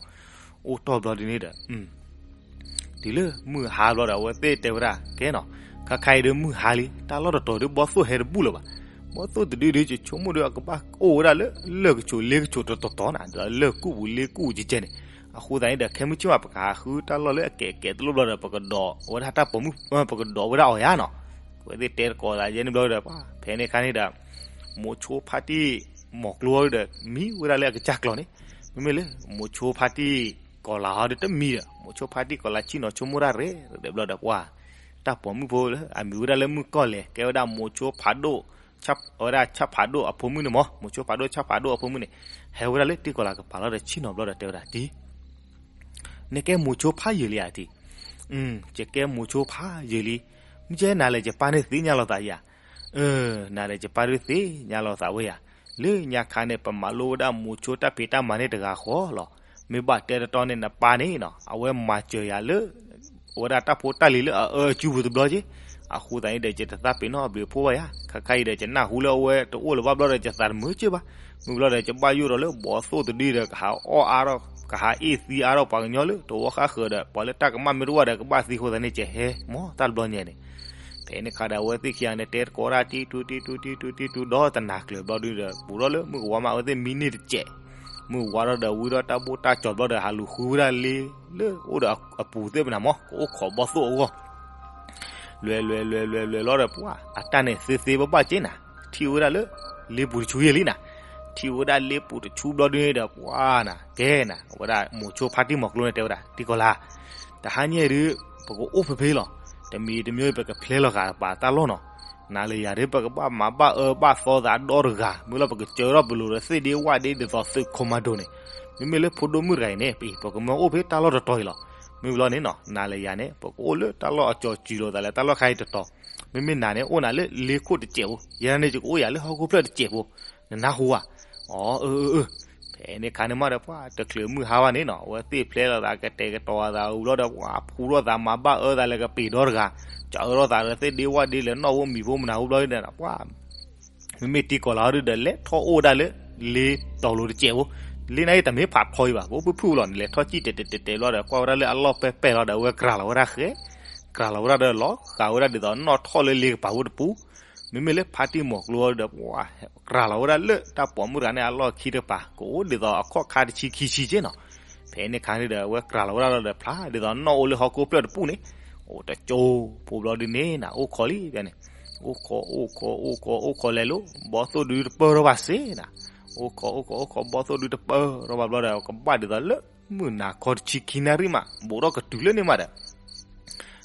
အိၣ်တီၢ်ဘျီဒ်န့ၣ်ဒီး တုၤလၢမုၢ်ဟါဘျီဒီး အဝဲသ့ၣ်တဲဝဲဒၣ် ကဲနီၤ, ခါခါအံၤဒီးမုၢ်ဟါလံ တၢ်လီၢ်တတီၤဒီး ဘီသိၣ်ဟဲတဘူၣ်လၢၤဘၣ်. ဘီသိၣ်တဒုဒုး ယဆိကမိၣ်ဒီး အကဘၣ်အိၣ်ဝဲဒၣ်လၢ လၢၢ်ကဆိးလ့ကဆိးတတီၤတီၤနၤ ဒီးလၢၢ်ကူၣ်ပူၤလ့ကူၣ်ပူၤကဲကဲန့ၣ်. အဃိသတးန့ၣ်ဒီး ခဲမုၢ်ဆ့ၣ်မး ပကဟးဃုတၢ်လီၢ်လၢအကဲကဲတလိၣ်ဘျီဒီး ပကဒိးဝဲဒၣ်တၢ်ပိာ်မုၣ် ပကဒိးဝဲဒၣ်အီၤယါနီၤ. အဝဲသ့ၣ်တဲတကိးသးယဲန့ၣ်ဘျီဒီး ဖဲန့ၣ်ခါန့ၣ်ဒီး မိၤဆိဖါတံၢ်မိၤကျိဒီး မံဝဲဒၣ်လၢအကစၢ်ကျီၤန့ၣ်, မ့မ့ၢ်လၢ မိၤဆိဖါတံၢ်ကီၤလၤဟီဒီးတမံဒီး မိၤဆိဖါတံၢ်ကီၤလၤဆံၣ်နီၤဆိကမိၣ်တၢ်ရဲၣ် ဒီးဘျီဒီးပှၤ တၢ်ပိာ်မုၣ်ဖိလၢအမံၤဝဲဒၣ်လၢမုၣ်ကီၢ်လဲၣ် ကဲဝဲဒၣ်မိၤဆိဖးဒိၣ် ဝဲဒၣ်ဆၣ်ဖးဒိၣ်အဖိမုၣ်န့ၣ်မး မိၤဆိဖးဒိၣ်ဆၣ်ဖးဒိၣ်အဖိမုၣ်န့ၣ် ဟဲဝဲဒၣ်လၢတံၢ်ကီၤလၤကပၤလီၤဒီးဆံၣ်နီၤဘျီဒီးတဲဝဲဒၣ်တံၢ် နကဲမိၤဆိဖးယံာ်လံဧါတံၢ်. ယကဲမိၤဆိဖးယံာ်လံ. မ့ၢ်ကဲနၤလဲၣ် ယပၢ်န့ၣ်သ့ၣ်ညါလီၤသးယၤ. အၢ နၤဒီးယပၢ်ဒုးသ့ၣ်ညါလီၤသးဝဲယၤ, လၢညါခါန့ၣ် ပမၤလိဝဲဒၣ်မိၤဆိတၢ်ဖံးတၢ်မၤန့ၣ်တဂၤဃီလီၤ. မ့ၢ်ဘၣ်တဲတတီန့ၣ် နပၢ်န့ၣ်နီၤ အဝဲမၤစၢၤယၤလၢ အဝဲဒၣ်တၢ်ဖိတၢ်လံၤလၢအအၢအကူပူၤတဘျီက့, အဃိသတးန့ၣ်ဒီး ယတသးပ့ၤနီၣ်အဘျုးအဖှိၣ်ဘၣ်ယၤ, ခါခါအံၤဒီး ယနၢ်ဟူလၢအဝဲတအိၣ်လၢၤဘၣ်ဘျီဒီး ယသးတမုာ်က့ဘၣ်. မုၢ်ဘျီဒီး ယဘၣ်ယိၣ်ဒီးလၢ ဘီသိၣ်တဒုဒီး ကဟးအီၣ်အါထီၣ် ကဟးအ့ၣ်သံအါထီၣ်ပှၤကညီလၢ တဝီဃၣ်ဃၢၤဒီး ပှၤလၢတၢ်ကမၣ်မ့ၢ်တအိၣ်ဒီး ကဘၣ်သံအဃိသတးန့ၣ် ယဟဲမ့ၢ်တၢ်တဘျီညါန့ၣ် ဖဲန့ၣ်ခါဒီး အဝဲသ့ၣ်ခံဂၤန့ၣ် တဲသကိးတၢ် တံၢ်တူတံၢ်တူတံၢ်တူတံၢ်တူ ဒီးတနၤကျၢၤဘျီဒုဒီး ဘူးထီၣ်လၢမုၢ်ကဝါမး အဝဲသ့ၣ်မံန့ၢ်တစဲး, မုၢ်ဝါထီၣ်ဒီး ဝံထီၣ်တၢ်ဘိၣ်တၢ်ကၠီၤဘျီဒီး ဟးလူၤဃုဝဲဒၣ်လ့လၢအိၣ်ဒီးအပူၤသ့ၣ်မနၤမး ကအိၣ်ခိးဘီသိၣ်အဂီၢ် လွဲၤလွဲၤလွဲၤလွဲၤလွဲၤလီၤဒီး ပှၤအတၢ်န့ၣ်သ့သ့ဘၣ်ဘၣ်က့နၤ, ထံၣ်ဝဲဒၣ်လၢ လ့ပူၤတဆူယဲၢ်လံနၤ, ထံၣ်ဝဲဒၣ်လ့ပူၤတဆူဘျီဒုန့ၣ်ဒီး ပှၤနၤ ကဲနၤ အဝဲဒၣ်မိၤဆိဖါတံၢ်မီၤကျိန့ၣ် တဲဝဲဒၣ် တံၢ်ကီၤလၤ တဟါညါဒုး ပကအိၣ်ဖဲဖဲလီၤ, တမံၤတမံၤ ပကဖျဲလီၤဃာ်ပာ်တၢ်လီၢ်နီၤ, နၤလၢယၤဒုး ပကဘၣ်မၤဘၣ်အၢဘၣ်သီသးဒီတဂၤ မ့ၢ်လီၤ ပကစၢထီၣ်ပလိၤဒီးသ့ၣ်ဒ့ဝၣ်ဒ့ ဒ်သိးသုးခိၣ်မၤဒိၣ်န့ၣ်, မ့မ့ၢ်လၢဖိဒိၣ်မုၣ်တဂၤအံၤန့ၣ် ပ ပကမၢအိၣ်ဖဲတၢ်လီၢ်တတီၤအံၤလီၤ, မ့ၢ်ဘျီန့ၣ်နီၤ နၤလၢယၤန့ၣ် ပကအိၣ်လၢတၢ်လီၢ်အကၠီၤစူၤလိာ်သးလၢတၢ်လီၢ်ခါအံၤတတီၤ, မ့မ့ၢ်နၤန့ၣ် အိၣ်နၤလၢလ့ခိၣ်တစဲးဖိ, ယဲန့ၣ် ယကအိၣ်ယၤလၢဟီၣ်ခိၣ်ဖျၢၣ်တစဲးဖိ, နနၢ်ဟူဧါ, အီ အၢ အၢ အၢ ဖဲန့ၣ်ခါန့ၣ်မးဒီး ပှၤတချုးမုၢ်ဟါဘၣ်န့ၣ်နီၤ အဝဲသ့ၣ်ဖျဲလီၤသး ကတဲာ်ကတီၤသးဝံၤဘျီဒီး ပှၤဖူထီၣ်သး မၤဘၣ်အၢသးလၢကပ့ၤဒီတဂၤ, ကၠီၤအၢထီၣ်သးဒီးသ့ၣ်ဒ့ဝၣ်ဒ့ လဲၤနီၣ်ဝဲမံၤဖိမနၤဖိဘျီန့ၣ် ပှၤ မ့မ့ၢ်တံၢ်ကီၤလၤဟီဒုဒီး လဲၤထီၣ်အိၣ်ဝဲဒၣ်လၢ လ့တီၤလိၤတစဲးဖိ, လ့န့ၣ်တမ့ၢ်ဖးထီအံၤဘၣ် ကအိၣ်ဖုၣ်ဖုၣ်လီၤန့ၣ် လဲၤထီၣ်စံၣ်တဲာ်တဲာ်တဲာ်တဲာ်ဘျီဒီး ကွၢ်ဝဲဒၣ်လၢအလီၢ်ပဲာ်ပဲာ်လီၤဒီး အဝဲကြၤလီၤဝဲဒၣ်ဃဲ, ကြၤလီၤဝဲဒၣ်ဒီးလီၤဃာ်ဝဲဒၣ်ဒ်သိးနီၣ်ထီၣ်လၢလ့ကပၤဖိတပူၤ, မ့မ့ၢ်လၢဖါတံၢ်မီၤကျိဒီး ပှၤ ကြၤလီၤဝဲဒၣ်လၢတၢ်ပိာ်မုၣ်တဂၤန့ၣ် အလီၢ်ခံတကပၤ ကအိၣ်ဒ်သိးအခီၣ်ခါတဆံခံဆံက့နီၤ, ဖဲန့ၣ်ခါန့ၣ်ဒီး အဝဲကြၤလီၤဝဲဒၣ်လီၤဒီး ဖျါဒ်သိးနီၣ်အိၣ်လၢဟီၣ်ခိၣ်ဖျၢၣ်တပူၤန့ၣ်, အိၣ်တကၠိဖိဘျီဒုန့ၣ်နၤ အိၣ်ခိးလံဖဲန့ၣ်, အိၣ်ခိး အိၣ်ခိး အိၣ်ခိး အိၣ်ခိးလဲၤလိၤ ဘီသိၣ်ဒုတပၢၢ်ထီၣ်ဘၣ်စ့နၤ, အိၣ်ခိး အိၣ်ခိး အိၣ်ခိး ဘီသိၣ်ဒုတပၢၢ်ထီၣ်ဘၣ်ဘျီဒီး ကဘၣ်ဒ်သိးလၢ မုၢ်နၤခီတဆံခံနၣ်ရံၣ်မး ဘူးထီၣ်ကတုၤလၢန့ၣ်မးဒီး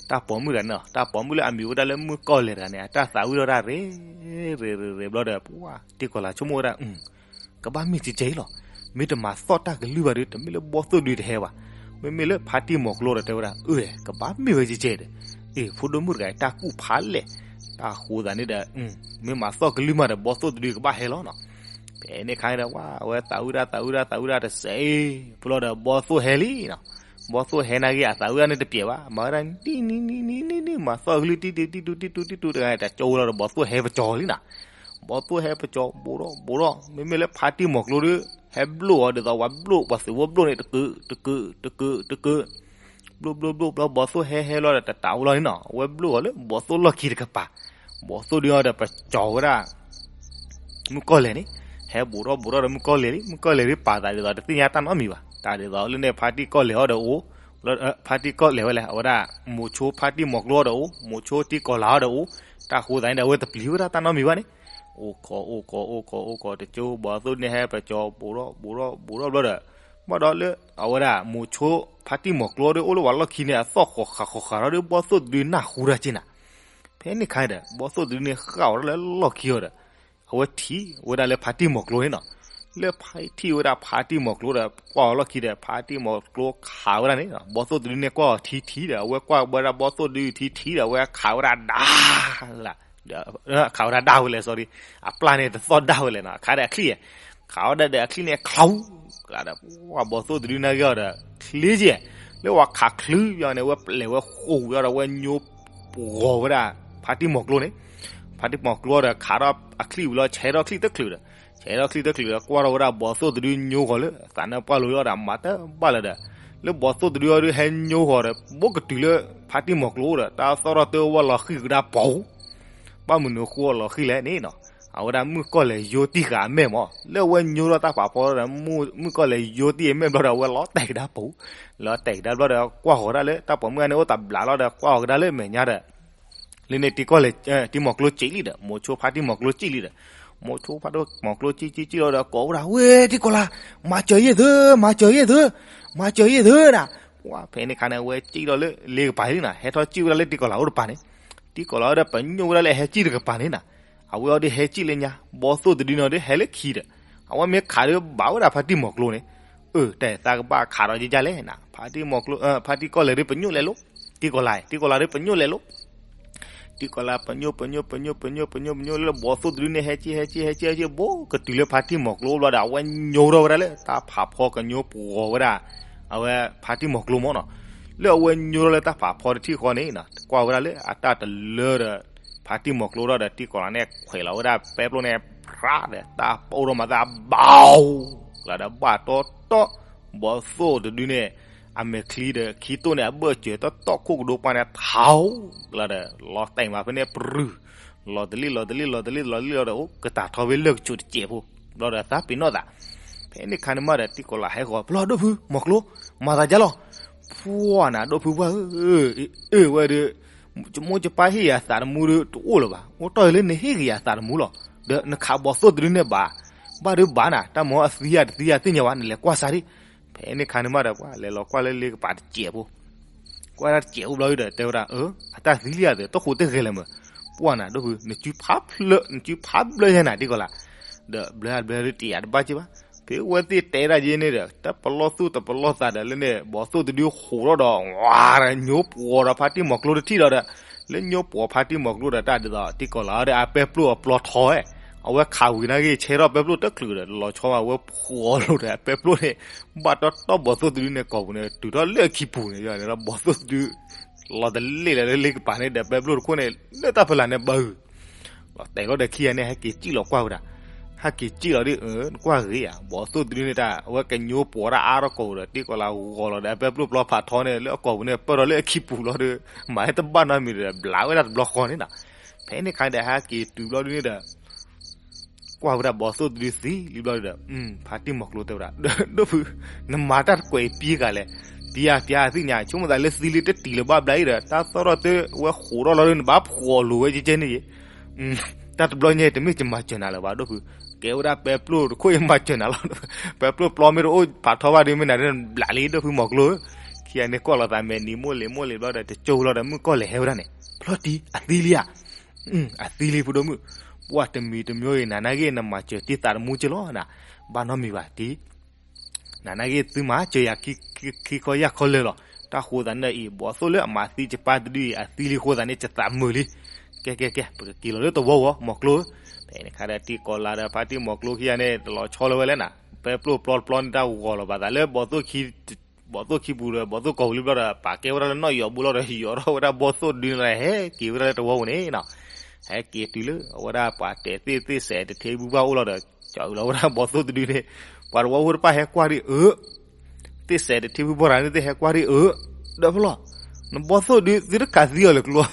တၢ်ပိာ်မုၣ်တဂၤန့ၣ်လီၤ, တၢ်ပိာ်မုၣ်လၢအမံၤဝဲဒၣ်လၢမုၣ်ကီၢ်လဲၢ်တဂၤန့ၣ် အတၢ်သးဝံၣ်ထီၣ်ဝဲဒၣ်ရ့ ရ့ ရ့ ရ့ဘျီဒီး ပှၤတံၢ်ကီၤလၤဆိကမိၣ်ဝဲဒၣ် ကဘၣ်မ့ၢ်ကဲကဲအံၤလီၤ, မ့ၢ်တမၤသီၣ်တၢ်ကလုၢ်ဘၣ်ဒီး တမ့ၢ်လၢဘီသိၣ်ဒုတဟဲဘၣ်, မ့မ့ၢ်လၢဖါတံၢ်မီၤကျိဒီးတဲဝဲဒၣ် အၢ ကဘၣ်မ့ၢ်ဝဲကဲကဲဒီး, အ့ၣ် ဖိဒိၣ်မုၣ်တဂၤအံၤတၢ်ကူၣ်ဖးလဲၣ်, တၢ်ဃိသးန့ၣ်ဒီး မ့ၢ်မၤသီၣ်ကလုၢ်မးဒီး ဘီသိၣ်တဒုကဘၣ်ဟဲလီၤနီၤ, ဖဲန့ၣ်ခါန့ၣ်ဒီး ပှၤအဝဲသးဝံၣ်ဒၣ်သးဝံၣ်ဒၣ်သးဝံၣ်ဒၣ်တစဲးအံၤ ဖဲလီၤဒီးဘီသိၣ်ဟဲလံနီၤ, ဘီသိၣ်ဟဲနာ်က့ အသးဝံၣ်ဒၣ်န့ၣ်တပျဲၤဘၣ်, မၤဝဲဒၣ်နံၣ်နံၣ်နံၣ်နံၣ်နံၣ် မၤသီၣ်ကလုၢ်တံၢ်တံၢ်တံၢ်တူတံၢ်တူတံၢ်တူတဂၤ တကၠိလီၤဒီး ဘီသိၣ်ဟဲပကၠီၤလံနီၤ, ဘီသိၣ်ဟဲပကၠီၤ ဘူးထီၣ်ဘူးထီၣ် မ့မ့ၢ်လၢဖါတံၢ်မီၤကျိဒီး ဟဲဘျိၣ်အီၤဒ်သိးပှၤဘျိၣ် ပှၤသုးဖိဘျိၣ်န့ၣ် တကုးတကုးတကုးတကုး ဘျိၣ်ဘျိၣ်ဘျိၣ်ဘျီ ဘီသိၣ်ဟဲဟဲလီၤဒီး တတးဝဲလီၤန့ၣ်နီၤ, အဝဲဘျိၣ်အီၤလၢဘီသိၣ်လီၢ်ခံတကပၤ, ဘီသိၣ်ဒုအီၤဒီးပကၠီၤဝဲဒၣ် မုၣ်ကီၢ်လဲၢ်န့ၣ်, ဟဲဘူးထီၣ်ဘူးထီၣ်ဒီးမုၣ်ကီၢ်လဲၢ်လံ, မုၣ်ကီၢ်လဲၢ်ဒုပာ်သးဒ်သိးတသ့ၣ်ညါတၢ်နီတမံၤဘၣ်, တၢ်ဒ်သိးလၢန့ၣ်ဖါတံၢ်ကီၢ်လဲၢ်အီၤဒီးအိၣ်, ဖါတံၢ်ကီၢ်လဲၢ်ဝဲလဲၣ် အဝဲဒၣ် မိၤဆိဖါတံၢ်မီၤကျိအီၤဒီးအိၣ်, မိၤဆိတံၢ်ကီၤလၤအီၤဒီးအိၣ်, တၢ်ဃိသးန့ၣ်ဒီး အဝဲတပျံၤဝဲဒၣ်တၢ်နီတမံၤဘၣ်န့ၣ်, အိၣ်ခိးအိၣ်ခိးအိၣ်ခိးအိၣ်ခိးတကၠိ ဘီသိၣ်န့ၣ်ဟဲပကၠီၤ ဘူးထီၣ်ဘူးထီၣ်ဘူးထီၣ်ဘျီဒီး, ဘၣ်ဒီးလၢ အဝဲဒၣ်မိၤဆိဖါတံၢ်မီၤကျိဒီးအိၣ်လၢပှၤလီၢ်ခံန့ၣ် အသီၣ်ဃီၤဃာ်ဃီၤဃာ်ဒီး ဘီသိၣ်တဒုနၢ်ဟူတၢ်က့နၤ, ဖဲန့ၣ်ခါဒီး ဘီသိၣ်တဒုန့ၣ်ဃၣ်အီၤဒၣ်လၢလီၢ်ခံအီၤဒီး အဝဲထံၣ်ဝဲဒၣ်လၢဖါတံၢ်မီၤကျိန့ၣ်နီၤ, လၢဖါထံၣ်ဝဲဒၣ်ဖါတံၢ်မီၤကျိဒီး ကွၢ်အီၤလီၢ်ခံဒီး ဖါတံၢ်မီၤကျိခးဝဲဒၣ်န့ၣ်, ဘီသိၣ်တဒုန့ၣ်ကွၢ်အီၤထံထံဒီး အဝဲကွၢ်ဝဲဒၣ်ဘီသိၣ်တဒုထံထံဒီး အဝဲခးဝဲဒၣ်ဒၣ်လၢ ခးဝဲဒၣ်ဒၣ်ဝဲလဲၣ် sorry, အပျၢ်န့ၣ်တသီၣ်ဒၣ်ဝဲလဲၣ်နီၤ, ခးဒီးအချံၣ်, ခးဝဲဒၣ်ဒီးအချံၣ်န့ၣ်ချီ, ကျးဒီး ပှၤဘီသိၣ်တဒုနာ်က့ၤအီၤဒီး ချ့ကဲ, လၢပှၤခးချုးယီၤန့ၣ် အဝဲပျဲဝဲဃိာ်ဝဲဒီး အဝဲညိပှီၤဝဲဒၣ် ဖါတံၢ်မီၤကျိန့ၣ်, ဖါတံၢ်မီၤကျိဒီး ခးထီၣ်အချံၣ်ဝံၤလီၤ ဆဲးထီၣ်ချံၣ်တချုးဒီး, ဆဲးထီၣ်ချံၣ်တချုးဒီး ကွၢ်ထီၣ်ဝဲဒၣ်ဘီသိၣ်တဒုညိဃီၤလၢ သးနၢ်ပှၢ်လိၤလီၤဒီး မၤတဘၣ်လၢၤဒီး, လၢဘီသိၣ်တဒုအီၤဒုးဟဲညိဃီၤဒီး ဘိးကတုၤလၢ ဖါတံၢ်မီၤကျိဒီး တၢ်သီၣ်ထီၣ်တၢ်ဝဲလီၤဃံၤကဒါပူၤ ဘၣ်မနုၤဃိလီၤဃံၤလဲၣ်န့ၣ်နီၤ, အဝဲဒၣ်မုၣ်ကီၢ်လဲၢ်ယိတံၢ်ဃာ်အမဲာ်မး လၢအဝဲညိထီၣ်တၢ်ပာ်ဖီဒီး မုၣ်ကီၢ်လဲၢ်ယိတံၢ်အမဲာ်ဘျီဒီး အဝဲလီၤတဲာ်ကဒါပူၤ, လီၤတဲာ်ကဒါဘျီဒီး ကွၢ်ဃီၤဒၣ်လၢတၢ်ပိာ်မုၣ်န့ၣ် အိၣ်သးဘျးလီၤဒီး ကွၢ်ဃီၤကဒါလၢမဲာ်ညါဒီး လၢန့ၣ် တံၢ်ကီၢ်လဲၢ်တံၢ်မီၤကျိစံးလံဒီး မိၤဆိဖါတံၢ်မီၤကျိစံးလံဒီး, မိၤဆိဖါတံၢ်မီၤကျိစံးစံးစံးလီၤဒီး ကိးဝဲဒၣ် ဝ့ၢ်တံၢ်ကီၢ်လၤ, မၤစၢၤယဲၢ်သု, မၤစၢၤယဲၢ်သု, မၤစၢၤယဲၢ်သုနၤ, ပှၤဖဲန့ၣ်ခါန့ၣ် အဝဲစံၣ်ထီၣ်လၢလ့ကပၤလံနၤ, ဟဲထီၣ်စံၣ်ဝဲဒၣ်လၢတံၢ်ကီၢ်လၤအိၣ်တပၤန့ၣ်, တံၢ်ကီၢ်လၤဝဲဒၣ်ပညိၣ်ဝဲဒၣ်လၢအဟဲစံၣ်တကပၤန့ၣ်နၤ, အဝဲအီၤဒုးဟဲစံၣ်လၢညါ, ဘီသိၣ်တဒုန့ၣ်အီၤဒုးဟဲလၢခံဒီး, အဝဲမ့ၢ်ခးဒုးဘၣ်ဝဲဒၣ်ဖါတံၢ်မီၤကျိန့ၣ်, အၢ တၢ်သးကဘၣ်ခးဒီးယကလဲၣ်နၤ, ဖါတံၢ်မီၤကျိ ဖါတံၢ်ကီၢ်လဲၢ်ဒုးပညိၣ်လဲၤလိၤ, တံၢ်ကီၢ်လၤ တံၢ်ကီၢ်လၤဒုးပညိၣ်လဲၤလိၤ, တံၢ်ကီၤလၤပညိၣ်ပညိၣ်ပညိၣ်ပညိၣ်ပညိၣ်ပညိၣ်လၢဘီၣ်သိၣ်တဒုန့ၣ် ဟဲက့ၤဟဲက့ၤဟဲက့ၤဟဲက့ၤ ဘိကတုၤလၢဖါတံၢ်မီၤကျိဘျီဒီး အဝဲညိထီၣ်ဝဲဒၣ်လၢတၢ်ဖးဖီကညိပှီၤဝဲဒၣ် အဝဲဖါတံၢ်မီၤကျိမ့ၢ်နီၤ. လၢအဝဲညိထီၣ်လၢတၢ်ဖးဖီတထံၣ်ဃီန့ၣ် ကွၢ်ဝဲဒၣ်လၢအတၢ်တလၢဒီး ဖါတံၢ်မီၤကျိထီၣ်ဒီး တံၢ်ကီၤလၤန့ၣ် ခွဲးလီၤဝဲဒၣ်ပဲပျိၣ်န့ၣ် ဖြးဒီး တၢ်ပိၢ်ထီၣ်မၤသးဘၣ် လီၤဒီးဘၣ်တီတီ ဘီၣ်သိၣ်တဒုန့ၣ် အမဲာ်ချံဒီးခံတိၢ်န့ၣ် အဘၢၣ်စၢၤတီတီခိၣ်ကဒိပှၢ်န့ၣ် ထီ လီၤဒီး လီၤတဲာ်မးဖဲန့ၣ် ပြူၤ လီၤတလ့ၣ်လီၤတလ့ၣ်လီၤတလ့ၣ်လီၤတလ့ၣ်လီၤဒီး အိၣ်ကတၢ်ထီဖဲလၢၢ်ကဆိးတစဲးဖိ ဘျီဒီးသးပ့ၤနီၣ်သး ဖဲန့ၣ်ခါန့ၣ်မးဒီး တံၢ်ကီၤလၤဟဲဃီၤ ပလီၢ်ဒိၣ်ဖု မီၤကျိ မၤသးဒ်လဲၣ် ပှၢ်နၤဒိၣ်ဖုပှၢ်ဧၢ, အ့ၣ်ဝဲဒီး ယမိၢ်ယပၢ်ဟ့ၣ်ယၤသးတမူဒီးတအိၣ်လၢၤဘၣ်, အိၣ်တ့ၢ်လၢနဟ့ၣ်က့ၤယၤသးတမူလီၤ. ဒီးနခးဘီၣ်သိၣ်တဒုန့ၣ်ဘၣ်, ဘၣ်ဒုးဘၣ်နၤ, တၢ်မၤအသံယၤတသံယၤသ့ၣ်ညါဘၣ်, နလဲၤကွၢ်စးဒံး. ဖဲန့ၣ်ခါန့ၣ်မးဒီး ပှၢ်လဲၤလီၤကွၢ်လၢလ့ကပၤတစဲးဖိ, ကွၢ်ဒၣ်တစဲးဖိဘျီဒီး တဲဝဲဒၣ် အတၢ်သံလံဧါသ့ၣ်, တဃိးတဂဲၤလဲၣ်မး, ပှၢ်နၤဒိၣ်ဖု နစုဖးဖျၢၣ် နစုဖးဘျၢညါနၤ တံၢ်ကီၤလၤ, ဒီးဘျၢဘျၢတယၤတဘၣ်က့ဘၣ်. ဖဲဝဲသ့ၣ်တဲဒၣ်ယဲန့ၣ်ဒီး တၢ်ပလီၢ်သူၣ်တပလီၢ်သးဒီးလၢန့ၣ် ဘီၣ်သိၣ်တဒုဟူးထီၣ်ဒီး ဝါဒီးညိပှီၤဒီးဖါတံၢ်မီၤကျိတထံၣ်ဒီး, လၢညိပှီၤဖါတံၢ်မီၤကျိဒီးတၢ်ဒ်သိး တံၢ်ကီၤလၤဒီးအပဲပျိၢ်အပျီထီဝဲ, အဝဲခးဝံၤနာ်က့ ဆဲထီၣ်ပဲပျိၢ်တချုးဒီး လီၤဆီဝဲ အဝဲဖှီၣ်လိာ်ဒီးအပဲပျိၢ်န့ၣ် ဘၣ်တီတီဘီၣ်သိၣ်တဒုန့ၣ် ကိာ်ပူၤန့ၣ် တုၤထီၣ်လၢအခံပူၤန့ၣ် ယန့ၣ်ဒီးဘီၣ်သိၣ်တဒု လီၤတလ့ၣ်လၢလ့ကပၤန့ၣ်ဒီး ပဲပျိၢ်တခိၣ်န့ၣ် လၢတၢ်ဖီလာ်န့ၣ်ဘၣ်ဂုာ် လီၤတဲာ်လီၤဒီးခံဂၤန့ၣ် ဟဲက့ၤစံၣ်လီၤကွၢ်ဝဲဒၣ်, ဟဲက့ၤစံၣ်လီၤဒ်အၢ နကွၢ်ဂ့ၤဧါ, ဘီၣ်သိၣ်တဒုန့ၣ်တၢ် အဝဲကညိပှီၤတၢ်အါထီၣ်ကိာ်ဒီး တံၢ်ကီၤလၤဂီၤလီၤဒီးအပဲပျိၢ်ပျီဖးထီန့ၣ် လၢအကိာ်ပူၤန့ၣ် ပၢၢ်ထီၣ်လၢအခံပူၤလီၤဒီး မၤဟဲတဘၣ်နီတမံၤဒီး ဘျးဝဲဒၣ်တဘျီဃီန့ၣ်နီၤ. ဖဲန့ၣ်ခါဒီး ဟဲက့ၤတုၤဘျီဒုန့ၣ်ဒီး ကွၢ်ဝဲဒၣ်ဘီၣ်သိၣ်တဒုသံလံဘျီဒီး ဖါတံၢ်မီၤကျိတဲဝဲဒၣ် ဒိၣ်ဖု, နမၤတၢ်တကွဲးအံၤပံကၤလဲၣ်, ပံဧါပံဧါသ့ၣ်ညါ ဆိကမိၣ်သးလၢသံလံတတံၢ်လၢၤဘၣ်ဘျါအံၤဒီး တၢ်သီၣ်ထီၣ်သ့ၣ်ဝဲဃိးထီၣ်လီၤဒီး နဘၣ်ဖှီၣ်လိာ်ဝဲကဲကဲန့ၣ်ယဲ တၢ်တဘျီညါတမ့ၢ်ယမၤစၢၤနၤလၢၤဘၣ် ဒိၣ်ဖု, ကဲဝဲဒၣ်ပဲပျိၢ်တခိၣ်အံၤမၤစၢၤနၤလီၤ, ပဲပျိၢ်ပျီမ့ၢ်တအိၣ်ဖးထီဘၣ်ဒီး မ့ၢ်နၤဒ်နဘျးလံ ဒိၣ်ဖုမီၤကျိဧၢ. ခံဂၤန့ၣ်ကွၢ်လိာ်သးမဲာ်နံၤမိၢ်လံၤမိၢ်လံၤဘျီဒီး တကၠိလီၤဒီး မုၣ်ကီၢ်လဲၤဟဲဝဲဒၣ်န့ၣ် ဖျီၣ်တံၢ် အသံလံဧါ အသံလံ ဖိဒိၣ်မုၣ်, ပှၢ်တမံၤတမံၤအံၤ နၤနာ်က့ နမၤစၢၤတံၢ်သးတမူက့လီၤနၤ, ဘၣ်နီတမံၤဘၣ်တံၢ်, နၤနာ်က့ သုမၤစၢၤယၤ ခံခီယၢ်ခီလၢာ်လီၤ. တၢ်ဃိသးန့ၣ်အံၤ ဘီၣ်သိၣ်လၢအမၤသံကပၤတဒုအံၤ အသံလံဃိသးန့ၣ် ယသးမုာ်လံ. ကဲကဲကဲ ပကက့ၤလီၤလၢတဝီဝီ မီၤကျိဧၢ. ဖဲန့ၣ်ခါဒီး တံၢ်ကီၤလၤဒီးဖါတံၢ်မီၤကျိခံဂၤန့ၣ် တလီၤဆီလၢၤဝဲလဲၣ်နၤ, ပဲပျိၢ်ပျီတပျီန့ၣ် တၢ်ဂီၤလီၤဘၣ်သးလၢ ဘီၣ်သိၣ်ခံပူၤဒီး ဘီၣ်သိၣ်ကိာ်ပူၤလံဘျီဒီး ပာ်ကဲဝဲဒၣ်လၢနီၣ်ယီၤဘိလီၤဒီး ယီၤထီၣ်ဝဲဒၣ်ဘီၣ်သိၣ်တဒုန့ၣ်လီၤ ဟဲက့ၤဝဲဒၣ်လၢတဝီပူၤန့ၣ်နီၤ. ဟဲက့ၤတုၤလၢအဝဲဒၣ်ပှၤတဲာ်သ့ၣ်သ့ၣ်စဲးတထ့ဖုပှၢ်အိၣ်လီၤဒီး ကၠီလီၤဝဲဒၣ်ဘီၣ်သိၣ်တဒုန့ၣ်, ပှၤတဝီဖိတဖၣ်ဟဲကွၢ်ဒံးအၢ သ့ၣ်စဲးတထ့ဖုပှၢ်တဂၤန့ၣ်သ့ၣ်ဟဲကွၢ်ဒံးအၢ, ဒီးဖဲလီၤ, နဘီၣ်သိၣ်ဒု သုတခးသံအီၤလၢၤကျိ,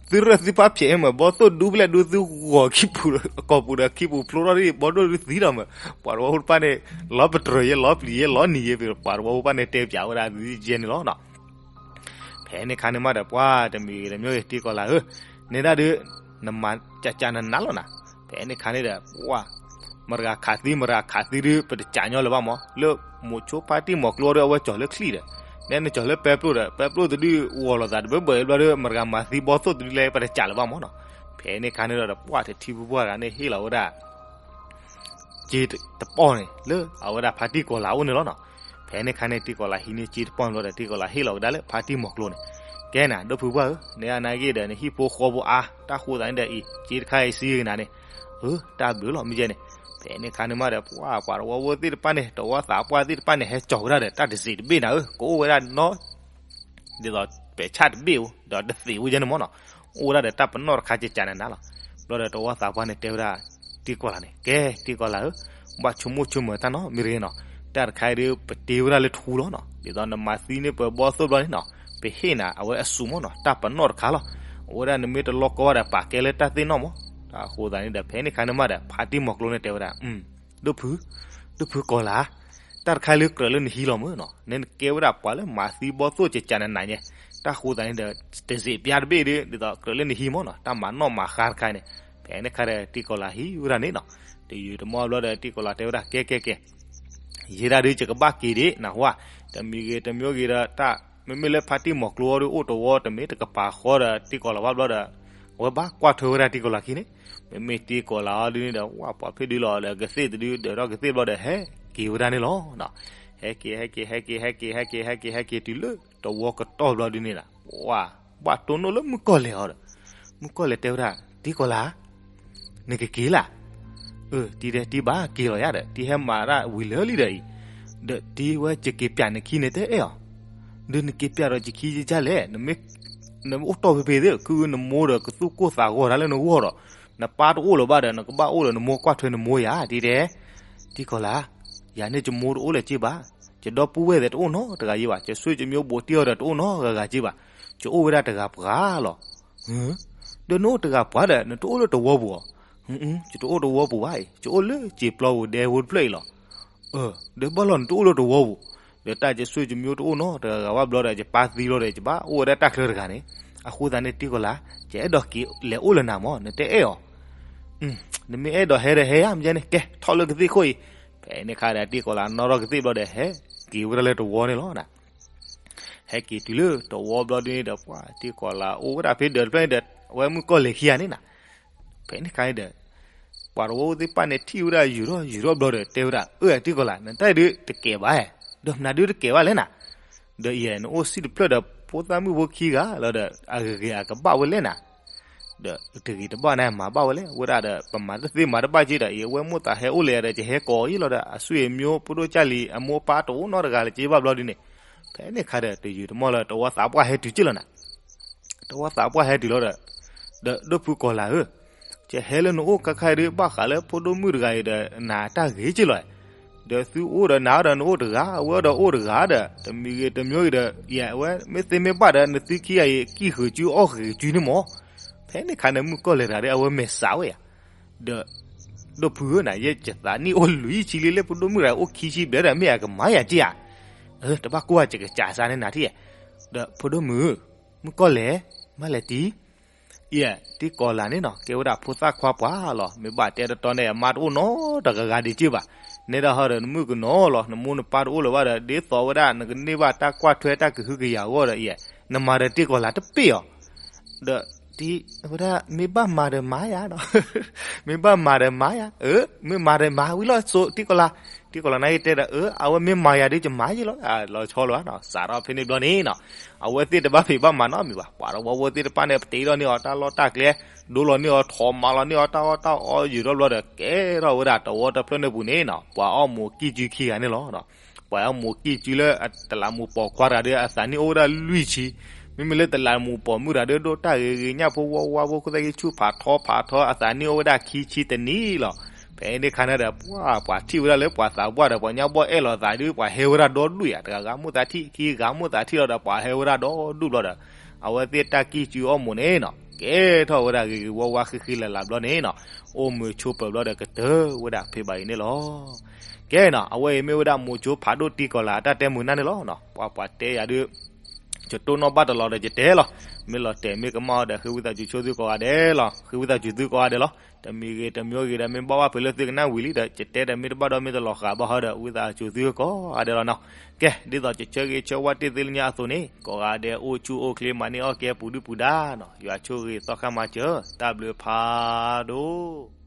သုရၢၢ်သံဖးဖျဲးမး ဘီၣ်သိၣ်ဒူဖဲလဲၣ်ဒူ သုဂီၤခံပူၤ ကိာ်ပူၤဒီးခံပူၤဖျိထီၣ်ဒံး ဘီၣ်ဒိၣ်ဒုသံဒီးမး, ပှၤတဝီဖိတဖၣ်န့ၣ် လီၤပတြၢၤယဲ လီၤပျံၤယဲ လီၤနံၤယဲ ပှၤတဝီဖိတဖၣ်န့ၣ် တဲပၠးဝဲဒၣ်သုယဲန့ၣ်လီၤနီၤ. ဖဲန့ၣ်ခါန့ၣ်မးဒီး ပှၤတမံၤဂ့ၤတမံၤဂ့ၤ တံၢ်ကီၤလၤဧၢ, နဲဒၣ်ဒုး နမၤကကနနၤလီၤနၤ. ဖဲန့ၣ်ခါန့ၣ်ဒီး ပှၤ မတၤဂၤခးသံ မတၤဂၤခးသံဒုး ပတကးညီလၢၤဘၣ်မး, လၢမိၤဆိဖါတံၢ်မီၤကျိဒီး အဝဲကၠီၤလၢချံၣ်ဒီး နဲနကၠီၤလၢပဲပျိၢ်ဒီး ပဲပျိၢ်တဒုဂီၤလိာ်သးတဘၢဘၢအံၤဘျီဒီး မတၤဂၤမၤသံဘီၣ်သိၣ်တဒုလဲၣ် ပတကးလၢၤဘၣ်မးနီၤ. ဖဲန့ၣ်ခါန့ၣ်ဒီး ပှၤတထံဖုပှၢ်တဂၤန့ၣ် ဟ့ၣ်လီၤဝဲဒၣ် စ့တပီၢ်န့ၣ် လၢအဝဲဒၣ်ဖါတံၢ်ကီၤလၤအအိၣ်န့ၣ်လီၤနီၤ. ဖဲန့ၣ်ခါန့ၣ် တံၢ်ကီၤလၤဟံးန့ၢ်စ့တပီၢ်န့ၣ်ဘျီဒီး တံၢ်ကီၤလၤဟ့ၣ်လီၤဝဲဒၣ်လၢဖါတံၢ်မီၤကျိန့ၣ်, ကဲနၤ ဒိၣ်ဖုပှၢ်ဧၢ, နဲဒၣ်နာ်က့ဒီး နဟံၣ်ဖိဃီဖိအါ, တၢ်ဃိသးန့ၣ်ဒီးအံၤ စ့တခါအံၤစံဂ့ၤနၤန့ၣ်, အၢ တၢ်ဘျုးလီၤ မ့ၢ်ယဲန့ၣ်. ဖဲန့ၣ်ခါန့ၣ်မးဒီး ပှၤ ပှၤတဝီဖိသ့ၣ်တဖၣ်န့ၣ် တဝီသးပှၢ်သ့ၣ်တဖၣ်န့ၣ် ဟဲကၠီၤဝဲဒၣ်ဒီး တၢ်တစ့းတဘ့ၣ်နၤဧၢ, ကအိၣ်ဝဲဒၣ်နီ ဒ်သိးပဲာ်ဆၣ်တဘ့ၣ်ဧိၤ ဒီးတသ့းဧိၤယဲန့ၣ်မးနီၤ, အိၣ်ဝဲဒၣ်ဒီးတၢ်ပနီၣ်တခါကကနနၤလီၤ. ဘျီဒီးတဝီသးပှၢ်န့ၣ်တဲဝဲဒၣ် တံၢ်ကီၤလၤန့ၣ် ကဲ တံၢ်ကီၤလၤဧၢ, ဘၣ်ဆိကမိၣ်ဆိကမးတၢ်နီတမံၤတဂ့ၤနီၤ, တၢ်တခါအံၤဒုး ပတ့ဝဲဒၣ်လၢထူလီၤနီၤ, ဒ်သိးနမၤသံန့ၢ်ပှၤဘီၣ်သိၣ်ဘျီန့ၣ်နီၤ, ပဟ့ၣ်နၤအဝဲအစူးမးနီၤ, တၢ်ပနီၣ်တခါလီၤ. အဝဲဒၣ်နမ့ၢ်တလီၢ်ကီဝဲဒီး ပာ်ကဲလၢတၢ်သ့ၣ်နီၣ်မး. တၢ်အဃိသတးန့ၣ်ဒီး ဖဲန့ၣ်ခါန့ၣ်မးဒီး ဖါတံၢ်မီၤကျိန့ၣ်တဲဝဲဒၣ် ဒိၣ်ဖု, ဒိၣ်ဖုကီၤလၤ, တၢ်တခါလၢကြၢးလၢနဟံးလီၤမးနီၤ, နဲနကဲဝဲဒၣ်ပှၤလၢမၤသံဘီၣ်သိၣ်ကကနနၤညါ, တၢ်ဃိသတးန့ၣ်ဒီး တစ့းပျါတဘ့ၣ်ဒီး ဒ်သိးကြၢးလၢနဟံးမးနီၤ, တၢ်မၤနီၣ်မၤဃါတခါန့ၣ်. ဖဲန့ၣ်ခါဒီး တံၢ်ကီၤလၤဟံးဝဲဒၣ်န့ၣ်နီၤ, တယုာ်တမီၢ်ဘျီဒီး တံၢ်ကီၤလၤတဲဝဲဒၣ် ကဲကဲကဲ ယဲဒၣ်ဒုး ယကဘၣ်က့ၤဒံး နဟူဧါ, တမံၤဂ့ၤတမံၤဂ့ၤဒီး တၢ် မ့မ့ၢ်လၢဖါတံၢ်မီၤကျိအီၤဒုး အိၣ်တဝီတမ့ၢ်တကပၤဃီဒီး တံၢ်ကီၤလၤဘၣ်ဘျီဒီး အဝဲဘၣ်ကွၢ်ထွဲဝဲဒၣ်တံၢ်ကီၤလၤခံန့ၣ်, မ့မ့ၢ်တံၢ်ကီၤလၤအီၤဒုးန့ၣ်ဒီး ဝဲပှၤဖ့ၣ်ဒုလီၤဒီး ကသ့ၣ်တဒု ဒၢးထီၣ်ကသ့ၣ်ဘျီဒီး ဟဲက့ၤဝဲဒၣ်န့ၣ်လီၤ. ဟဲက့ၤ ဟဲက့ၤ ဟဲက့ၤ ဟဲက့ၤ ဟဲက့ၤ ဟဲက့ၤ ဟဲက့ၤတုၤလၢတဝီကတီၢ်ဘျီဒုးန့ၣ်ဒီး ဝဲ ဘၣ်တိၢ်နီၣ်လၢမုၣ်ကီၢ်လဲၤအီၤဒီး မုၣ်ကီၢ်လဲၤတဲဝဲဒၣ် တံၢ်ကီၤလၤ, နကက့ၤလၢ်. အၢ တံၢ်တဲ တံၢ်ဘၣ်က့ၤလီၤယါဒီး တံၢ်ဟဲမၤတၢ်ဝံၤလၢာ်လံဒီးအံၤ, ဒီးတံၢ်ဝဲယက့ၤပျးနခံန့ၣ်တအဲၣ်အီၤ, ဒီးနက့ၤပျးဒီးယခံယကၢ်လဲၣ်, နအိၣ်တီၢ်ဖဲဖဲသ့ၣ် ခုနမိၢ်ဒီးကသူၣ်ကိၢ်သးဂီၤတၢ်လၢနဂီၢ်ဒီး နပၢ်တအိၣ်လၢၤဘၣ်ဒီး နကဘၣ်အိၣ်ဒီးနမိၢ်ကွၢ်ထွဲနမိၢ်ယါ တံၢ်တဲ. တံၢ်ကီၤလၤ, ယၤန့ၣ်ယမိၢ်တအိၣ်လၢၤက့ဘၣ်, ယဒီပုၢ်ဝဲၢ်သ့ၣ်တအိၣ်နီတဂၤယါဘၣ်, ယဆွေမျိုးဘိးတံၢ်အီၤဒီးတအိၣ်နီတဂၤက့ဘၣ်, ယအိၣ်ဝဲဒၣ်တဂၤပှၤလီၤ. ဒီးနအိၣ်တဂၤပှၤဒီး နတအိၣ်လၢတဝီပူၤအီၤ. ယတအိၣ်တဝီပူၤဘၣ်အံၤ, ယအိၣ်လၢစံာ်ပျီပူၤဒဲဖိတဖျၢၣ်အံၤလီၤ. ဒီးဘၣ်လီၤနတအိၣ်လၢတဝီပူၤ, ဒီးတၢ်ယဆွေမျိုးတအိၣ်နီတဂၤဘၣ်ဘျီဒီး ယပၢ်သံလီၤဒီး ယဘၣ်အိၣ်ဝဲဒၣ်တၢ်ချၢတဂၤန့ၣ်, အဃိသတးန့ၣ် တံၢ်ကီၤလၤ, ယအဲၣ်ဒိးက့ၤလဲၤအိၣ်လၢနၤမၢ် နတအဲၣ်အီၤ. နမ့ၢ်အဲၣ်ဒိးဟဲဒီးဟဲယါမ့ၢ်န့ၣ် ကဲ ထီၣ်လၢကသ့ၣ်ခိၣ်အံၤ. ဖဲန့ၣ်ခါဒီး တံၢ်ကီၤလၤနီၣ်ထီၣ်ကသ့ၣ်ဘျီဒီး ဟဲက့ၤဝဲဒၣ်လၢတဝီန့ၣ်လီၤ. ဟဲက့ၤတုၤလၢတဝီဘျီဒ်န့ၣ်ဒီး ပှၤတံၢ်ကီၤလၤအိၣ်ဝဲဒၣ်ဖဲဒၢးတဖျၢၣ်န့ၣ်ဒီး အဝဲမုၣ်ကီၢ်လဲၤခံဂၤန့ၣ်နၤ. ဖဲန့ၣ်ခါန့ၣ်ဒီး ပှၤတဝီသ့ၣ်တဖၣ်န့ၣ်ထံၣ်ဝဲဒၣ်ယူၤထီၣ်ယူၤထီၣ်ဘျီဒီး တဲဝဲဒၣ် အၢ တံၢ်ကီၤလၤ နတၢ်ဒုးတကဲးဘၣ်, ဒီးမနုၤဒုးတကဲးဘၣ်လဲၣ်နၤ. ဒီးအံၤ နအိၣ်စံၣ်တဖျၢၣ်ဒီး ဖိသၣ်မုၣ်ဖိခံဂၤလီၤဒီး အဂ့ၤဂ့ၤအကဘၣ်ဝဲလဲၣ်နၤ. ဒီးတဂ့ၤတဘၣ်န့ၣ် မၤဘၣ်ဝဲလဲၣ်, ဝဲဒၣ်ဒီး ပမၤတသ့မၤတဘၣ်က့ဒီး အံၤ အဝဲမိၢ်သးဟဲအိၣ်လဲၤဒီး ယဟဲကိးအံၤလီၤဒီး အဆွေမျိုး ဖိဒိၣ်ကၢ်လံၤ အမိၢ်အပၢ်တအိၣ်နီတဂၤလၢၤက့ဘၣ်ဘျီဒ်န့ၣ်. ဖဲန့ၣ်ခါဒီး တယူၤတမီၢ်လၢ တဝီသးပှၢ်ဟဲတုၤက့ၢ်လီၤနၤ. တဝီသးပှၢ်ဟဲတုၤလီၤဒီး ဒီးဒိၣ်ဖုကီၤလၤဧၢ, ယဟဲလၢနအိၣ်ခါခါအံၤဒုး ဘၣ်ဃးလၢဖိဒိၣ်မုၣ်တဂၤအံၤဒီး နၤတၢ်ဂ့ၤက့ၢ်လီၤ. ဒီးသုအိၣ်ဒီးနၤဒီးနအိၣ်တဂၤ, အဝဲဒီးအိၣ်တဂၤဒီး တမံၤဂ့ၤတမံၤဂ့ၤဒီး ယဲ အဝဲမ့ၢ်သ့မ့ၢ်ဘၣ်ဒီး နသုခံဂၤအံၤ ကံၣ်ဃုာ်စုအီၣ်ဃုာ်စုန့ၣ်မၢ်. ဖဲန့ၣ်ခါန့ၣ် မုၣ်ကီၢ်လဲၤတဂၤဒီး အဝဲမဲာ်ဆှးဝဲယါ ဒီး ဒိၣ်ဖုဧၢနၤ, ယဲယသးနံၣ်အိၣ်လွံၢ်ဆံလံ လၢဖိဒိၣ်မုၣ်တဂၤအိၣ်ခံဆံဘျဲၣ်ဒီး မ့ၢ်အကမၤယၤက့ဧါ. တဘၣ်ကိၢ်ဧါ, ယကစးစါန့ၢ်နၤထံၣ်. ဒီးဖိဒိၣ်မုၣ်, မုၣ်ကီၢ်လဲၤ, မၤလဲၤတံၢ်. ယဲ တံၢ်ကီၤလၤန့ၣ်နီၤ ကဲဝဲဒၣ်ဖိသၣ်ခွါပှၤလီၤ. မ့ၢ်ဘၣ်တဲတတီန့ၣ် အမါတအိၣ်နီတဂၤဂၤဒံးက့ၢ်ဘၣ်. နဲဒၣ်ဟီဒီးနမုၣ်ကနီၤလီၤ, နမိၢ်နပၢ်တအိၣ်လၢၤဘၣ်ဒီး ဒ်သိးဝဲဒၣ် နကန့ၢ်ဘၣ်တၢ်ကွၢ်ထွဲတၢ်ကဟုကယာ်အဂီၢ်ဒီး ယဲ နမၤဒီးတံၢ်ကီၤလၤတပ့ၢ်အီၤ ဒီး တံၢ်ဝဲဒၣ် မ့ၢ်ဘၣ်မၤဒီးမၤယါနီၤ, မ့ၢ်ဘၣ်မၤဒီးမၤယါ, အၢ မ့ၢ်မၤဒီးမၤဝံၤလီၤ စိၤတံၢ်ကီၤလၤ. တံၢ်ကီၤလၤန့ၣ်ကတဲဒီး အၢ အဝဲမ့ၢ်မၤယၤဒုး ယမၤယ့ၢ်လီၤ. လီၤဆီလီၤဘၣ်နီၤ, စးထီၣ်ဖဲန့ၣ်ဘျီန့ၣ်နီၤ အဝဲသ့ၣ်တဘၣ်ဖံးဘၣ်မၤနီတမံၤဘၣ်. ပှၤတဝီဖိသ့ၣ်တဖၣ်န့ၣ် ပတ့ထီၣ်န့ၢ်အီၤတၢ်လီၢ်တၢ်ကျဲ, ဒိလီၤန့ၢ်အီၤ ထိးမၤလီၤန့ၢ်အီၤတၢ်အီၣ်တၢ်အီ ယူၤထီၣ်ဘျီဒီး ကဲထီၣ်ဝဲဒၣ်တဝီတဖျၢၣ်န့ၣ်ပူၤန့ၣ်နီၤ ပှၤအီၣ်မူးကံၢ်စုခံဂၤန့ၣ်လီၤ. ပှၤအီၣ်မူးကံၢ်စုလၢတလးမူးပိာ်ခွါတဂၤဒီး အသးနံၣ်အိၣ်ဝဲဒၣ်လွံၢ်ဆံ, မ့မ့ၢ်လၢတလးမူးပိာ်မုၣ်တဂၤဒီး ဒိၣ်တၢ်ဂ့ၤဂ့ၤညၣ်ဖိဝါဝါဖိ ခိၣ်သၣ်ကံဆူၣ်ဖးထီဖးထီ အသးနံၣ်အိၣ်ဝဲဒၣ်ခံဆံတနံၣ်လီၤ. ဖဲန့ၣ်ခါန့ၣ်ဒီး ပှၤ ပှၤထံၣ်ဝဲဒၣ်လၢပှၤသးပှၢ်ဒီး ပှၤညါဘီၣ်အဲၣ်လီၤသးဒီး ပှၤဟဲဝဲဒၣ်ဒီဒူၣ်ယါ, တဂၤဂၤမိၢ်သးထံၣ် ခံဂၤမိၢ်သးထံၣ်လီၤဒီး ပှၤဟဲဝဲဒၣ်ဒီဒူၣ်ဘျီဒီး အဝဲသ့ၣ်တၢ်ကံၢ်စုအီၣ်မူးန့ၣ်နီၤ ကဲထီၣ်ဝဲဒၣ်ဂ့ၤဂ့ၤဝါဝါဃံဃံလၤလၤဘျီန့ၣ်နီၤ, အိၣ်မုာ်ဆိးပၢၤဘျီဒီးကတၢၢ်ဝဲဒၣ်ဖဲဘၣ်အံၤန့ၣ်လီၤ. ကဲနီၤ အဝဲအံၤမ့ၢ်ဝဲဒၣ်မိၤစိဖးဒိၣ်တံၢ်ကီၤလၤအတၢ်တဲမုာ်နၢ်န့ၣ်လီၤ. ပှၤပှၤတဲယၤဒုး ယတိၢ်နီၣ်ဘၣ်တလီၤဒီးယတဲလီၤ. မ့ၢ်လီၤတဲာ်မ့ၢ်ကမၣ်အီၤဒီး ဃ့ဝံသးစူၤဆိသုကိးဂၤဒဲးလီၤ. ဃ့ဝံသးစူၤသုကိးဂၤဒဲးလီၤ. တမံၤဂ့ၤတမံၤဂ့ၤဒီး မ့ၢ်ဘၣ်ဘၣ်ဖဲလၢသုကနၣ်ဝံၤလံဒီး ယတဲဒီးမ့ၢ်တဘၣ်ဒီးမ့ၢ်တလီၤဃာ်ဘၣ်ဟီဒီး ဝံသးစူၤသုကိးဂၤဒဲးလီၤနီၤ. ကဲ ဒ်သိးယဆၢဂ့ၤဆၢဝါတ့ၢ်သုလၢညါအသိးန့ၣ် ကိးဂၤဒဲးအိၣ်ဆူၣ်အိၣ်ချ့မၤန့ၢ်အီၣ်ကဲပူၤဒုၣ်ပူၤဒါနီၤ. ယွၤဆိၣ်ဂ့ၤသီခါမၤစၢၤ တၢ်ဘျုးဖးဒိၣ်.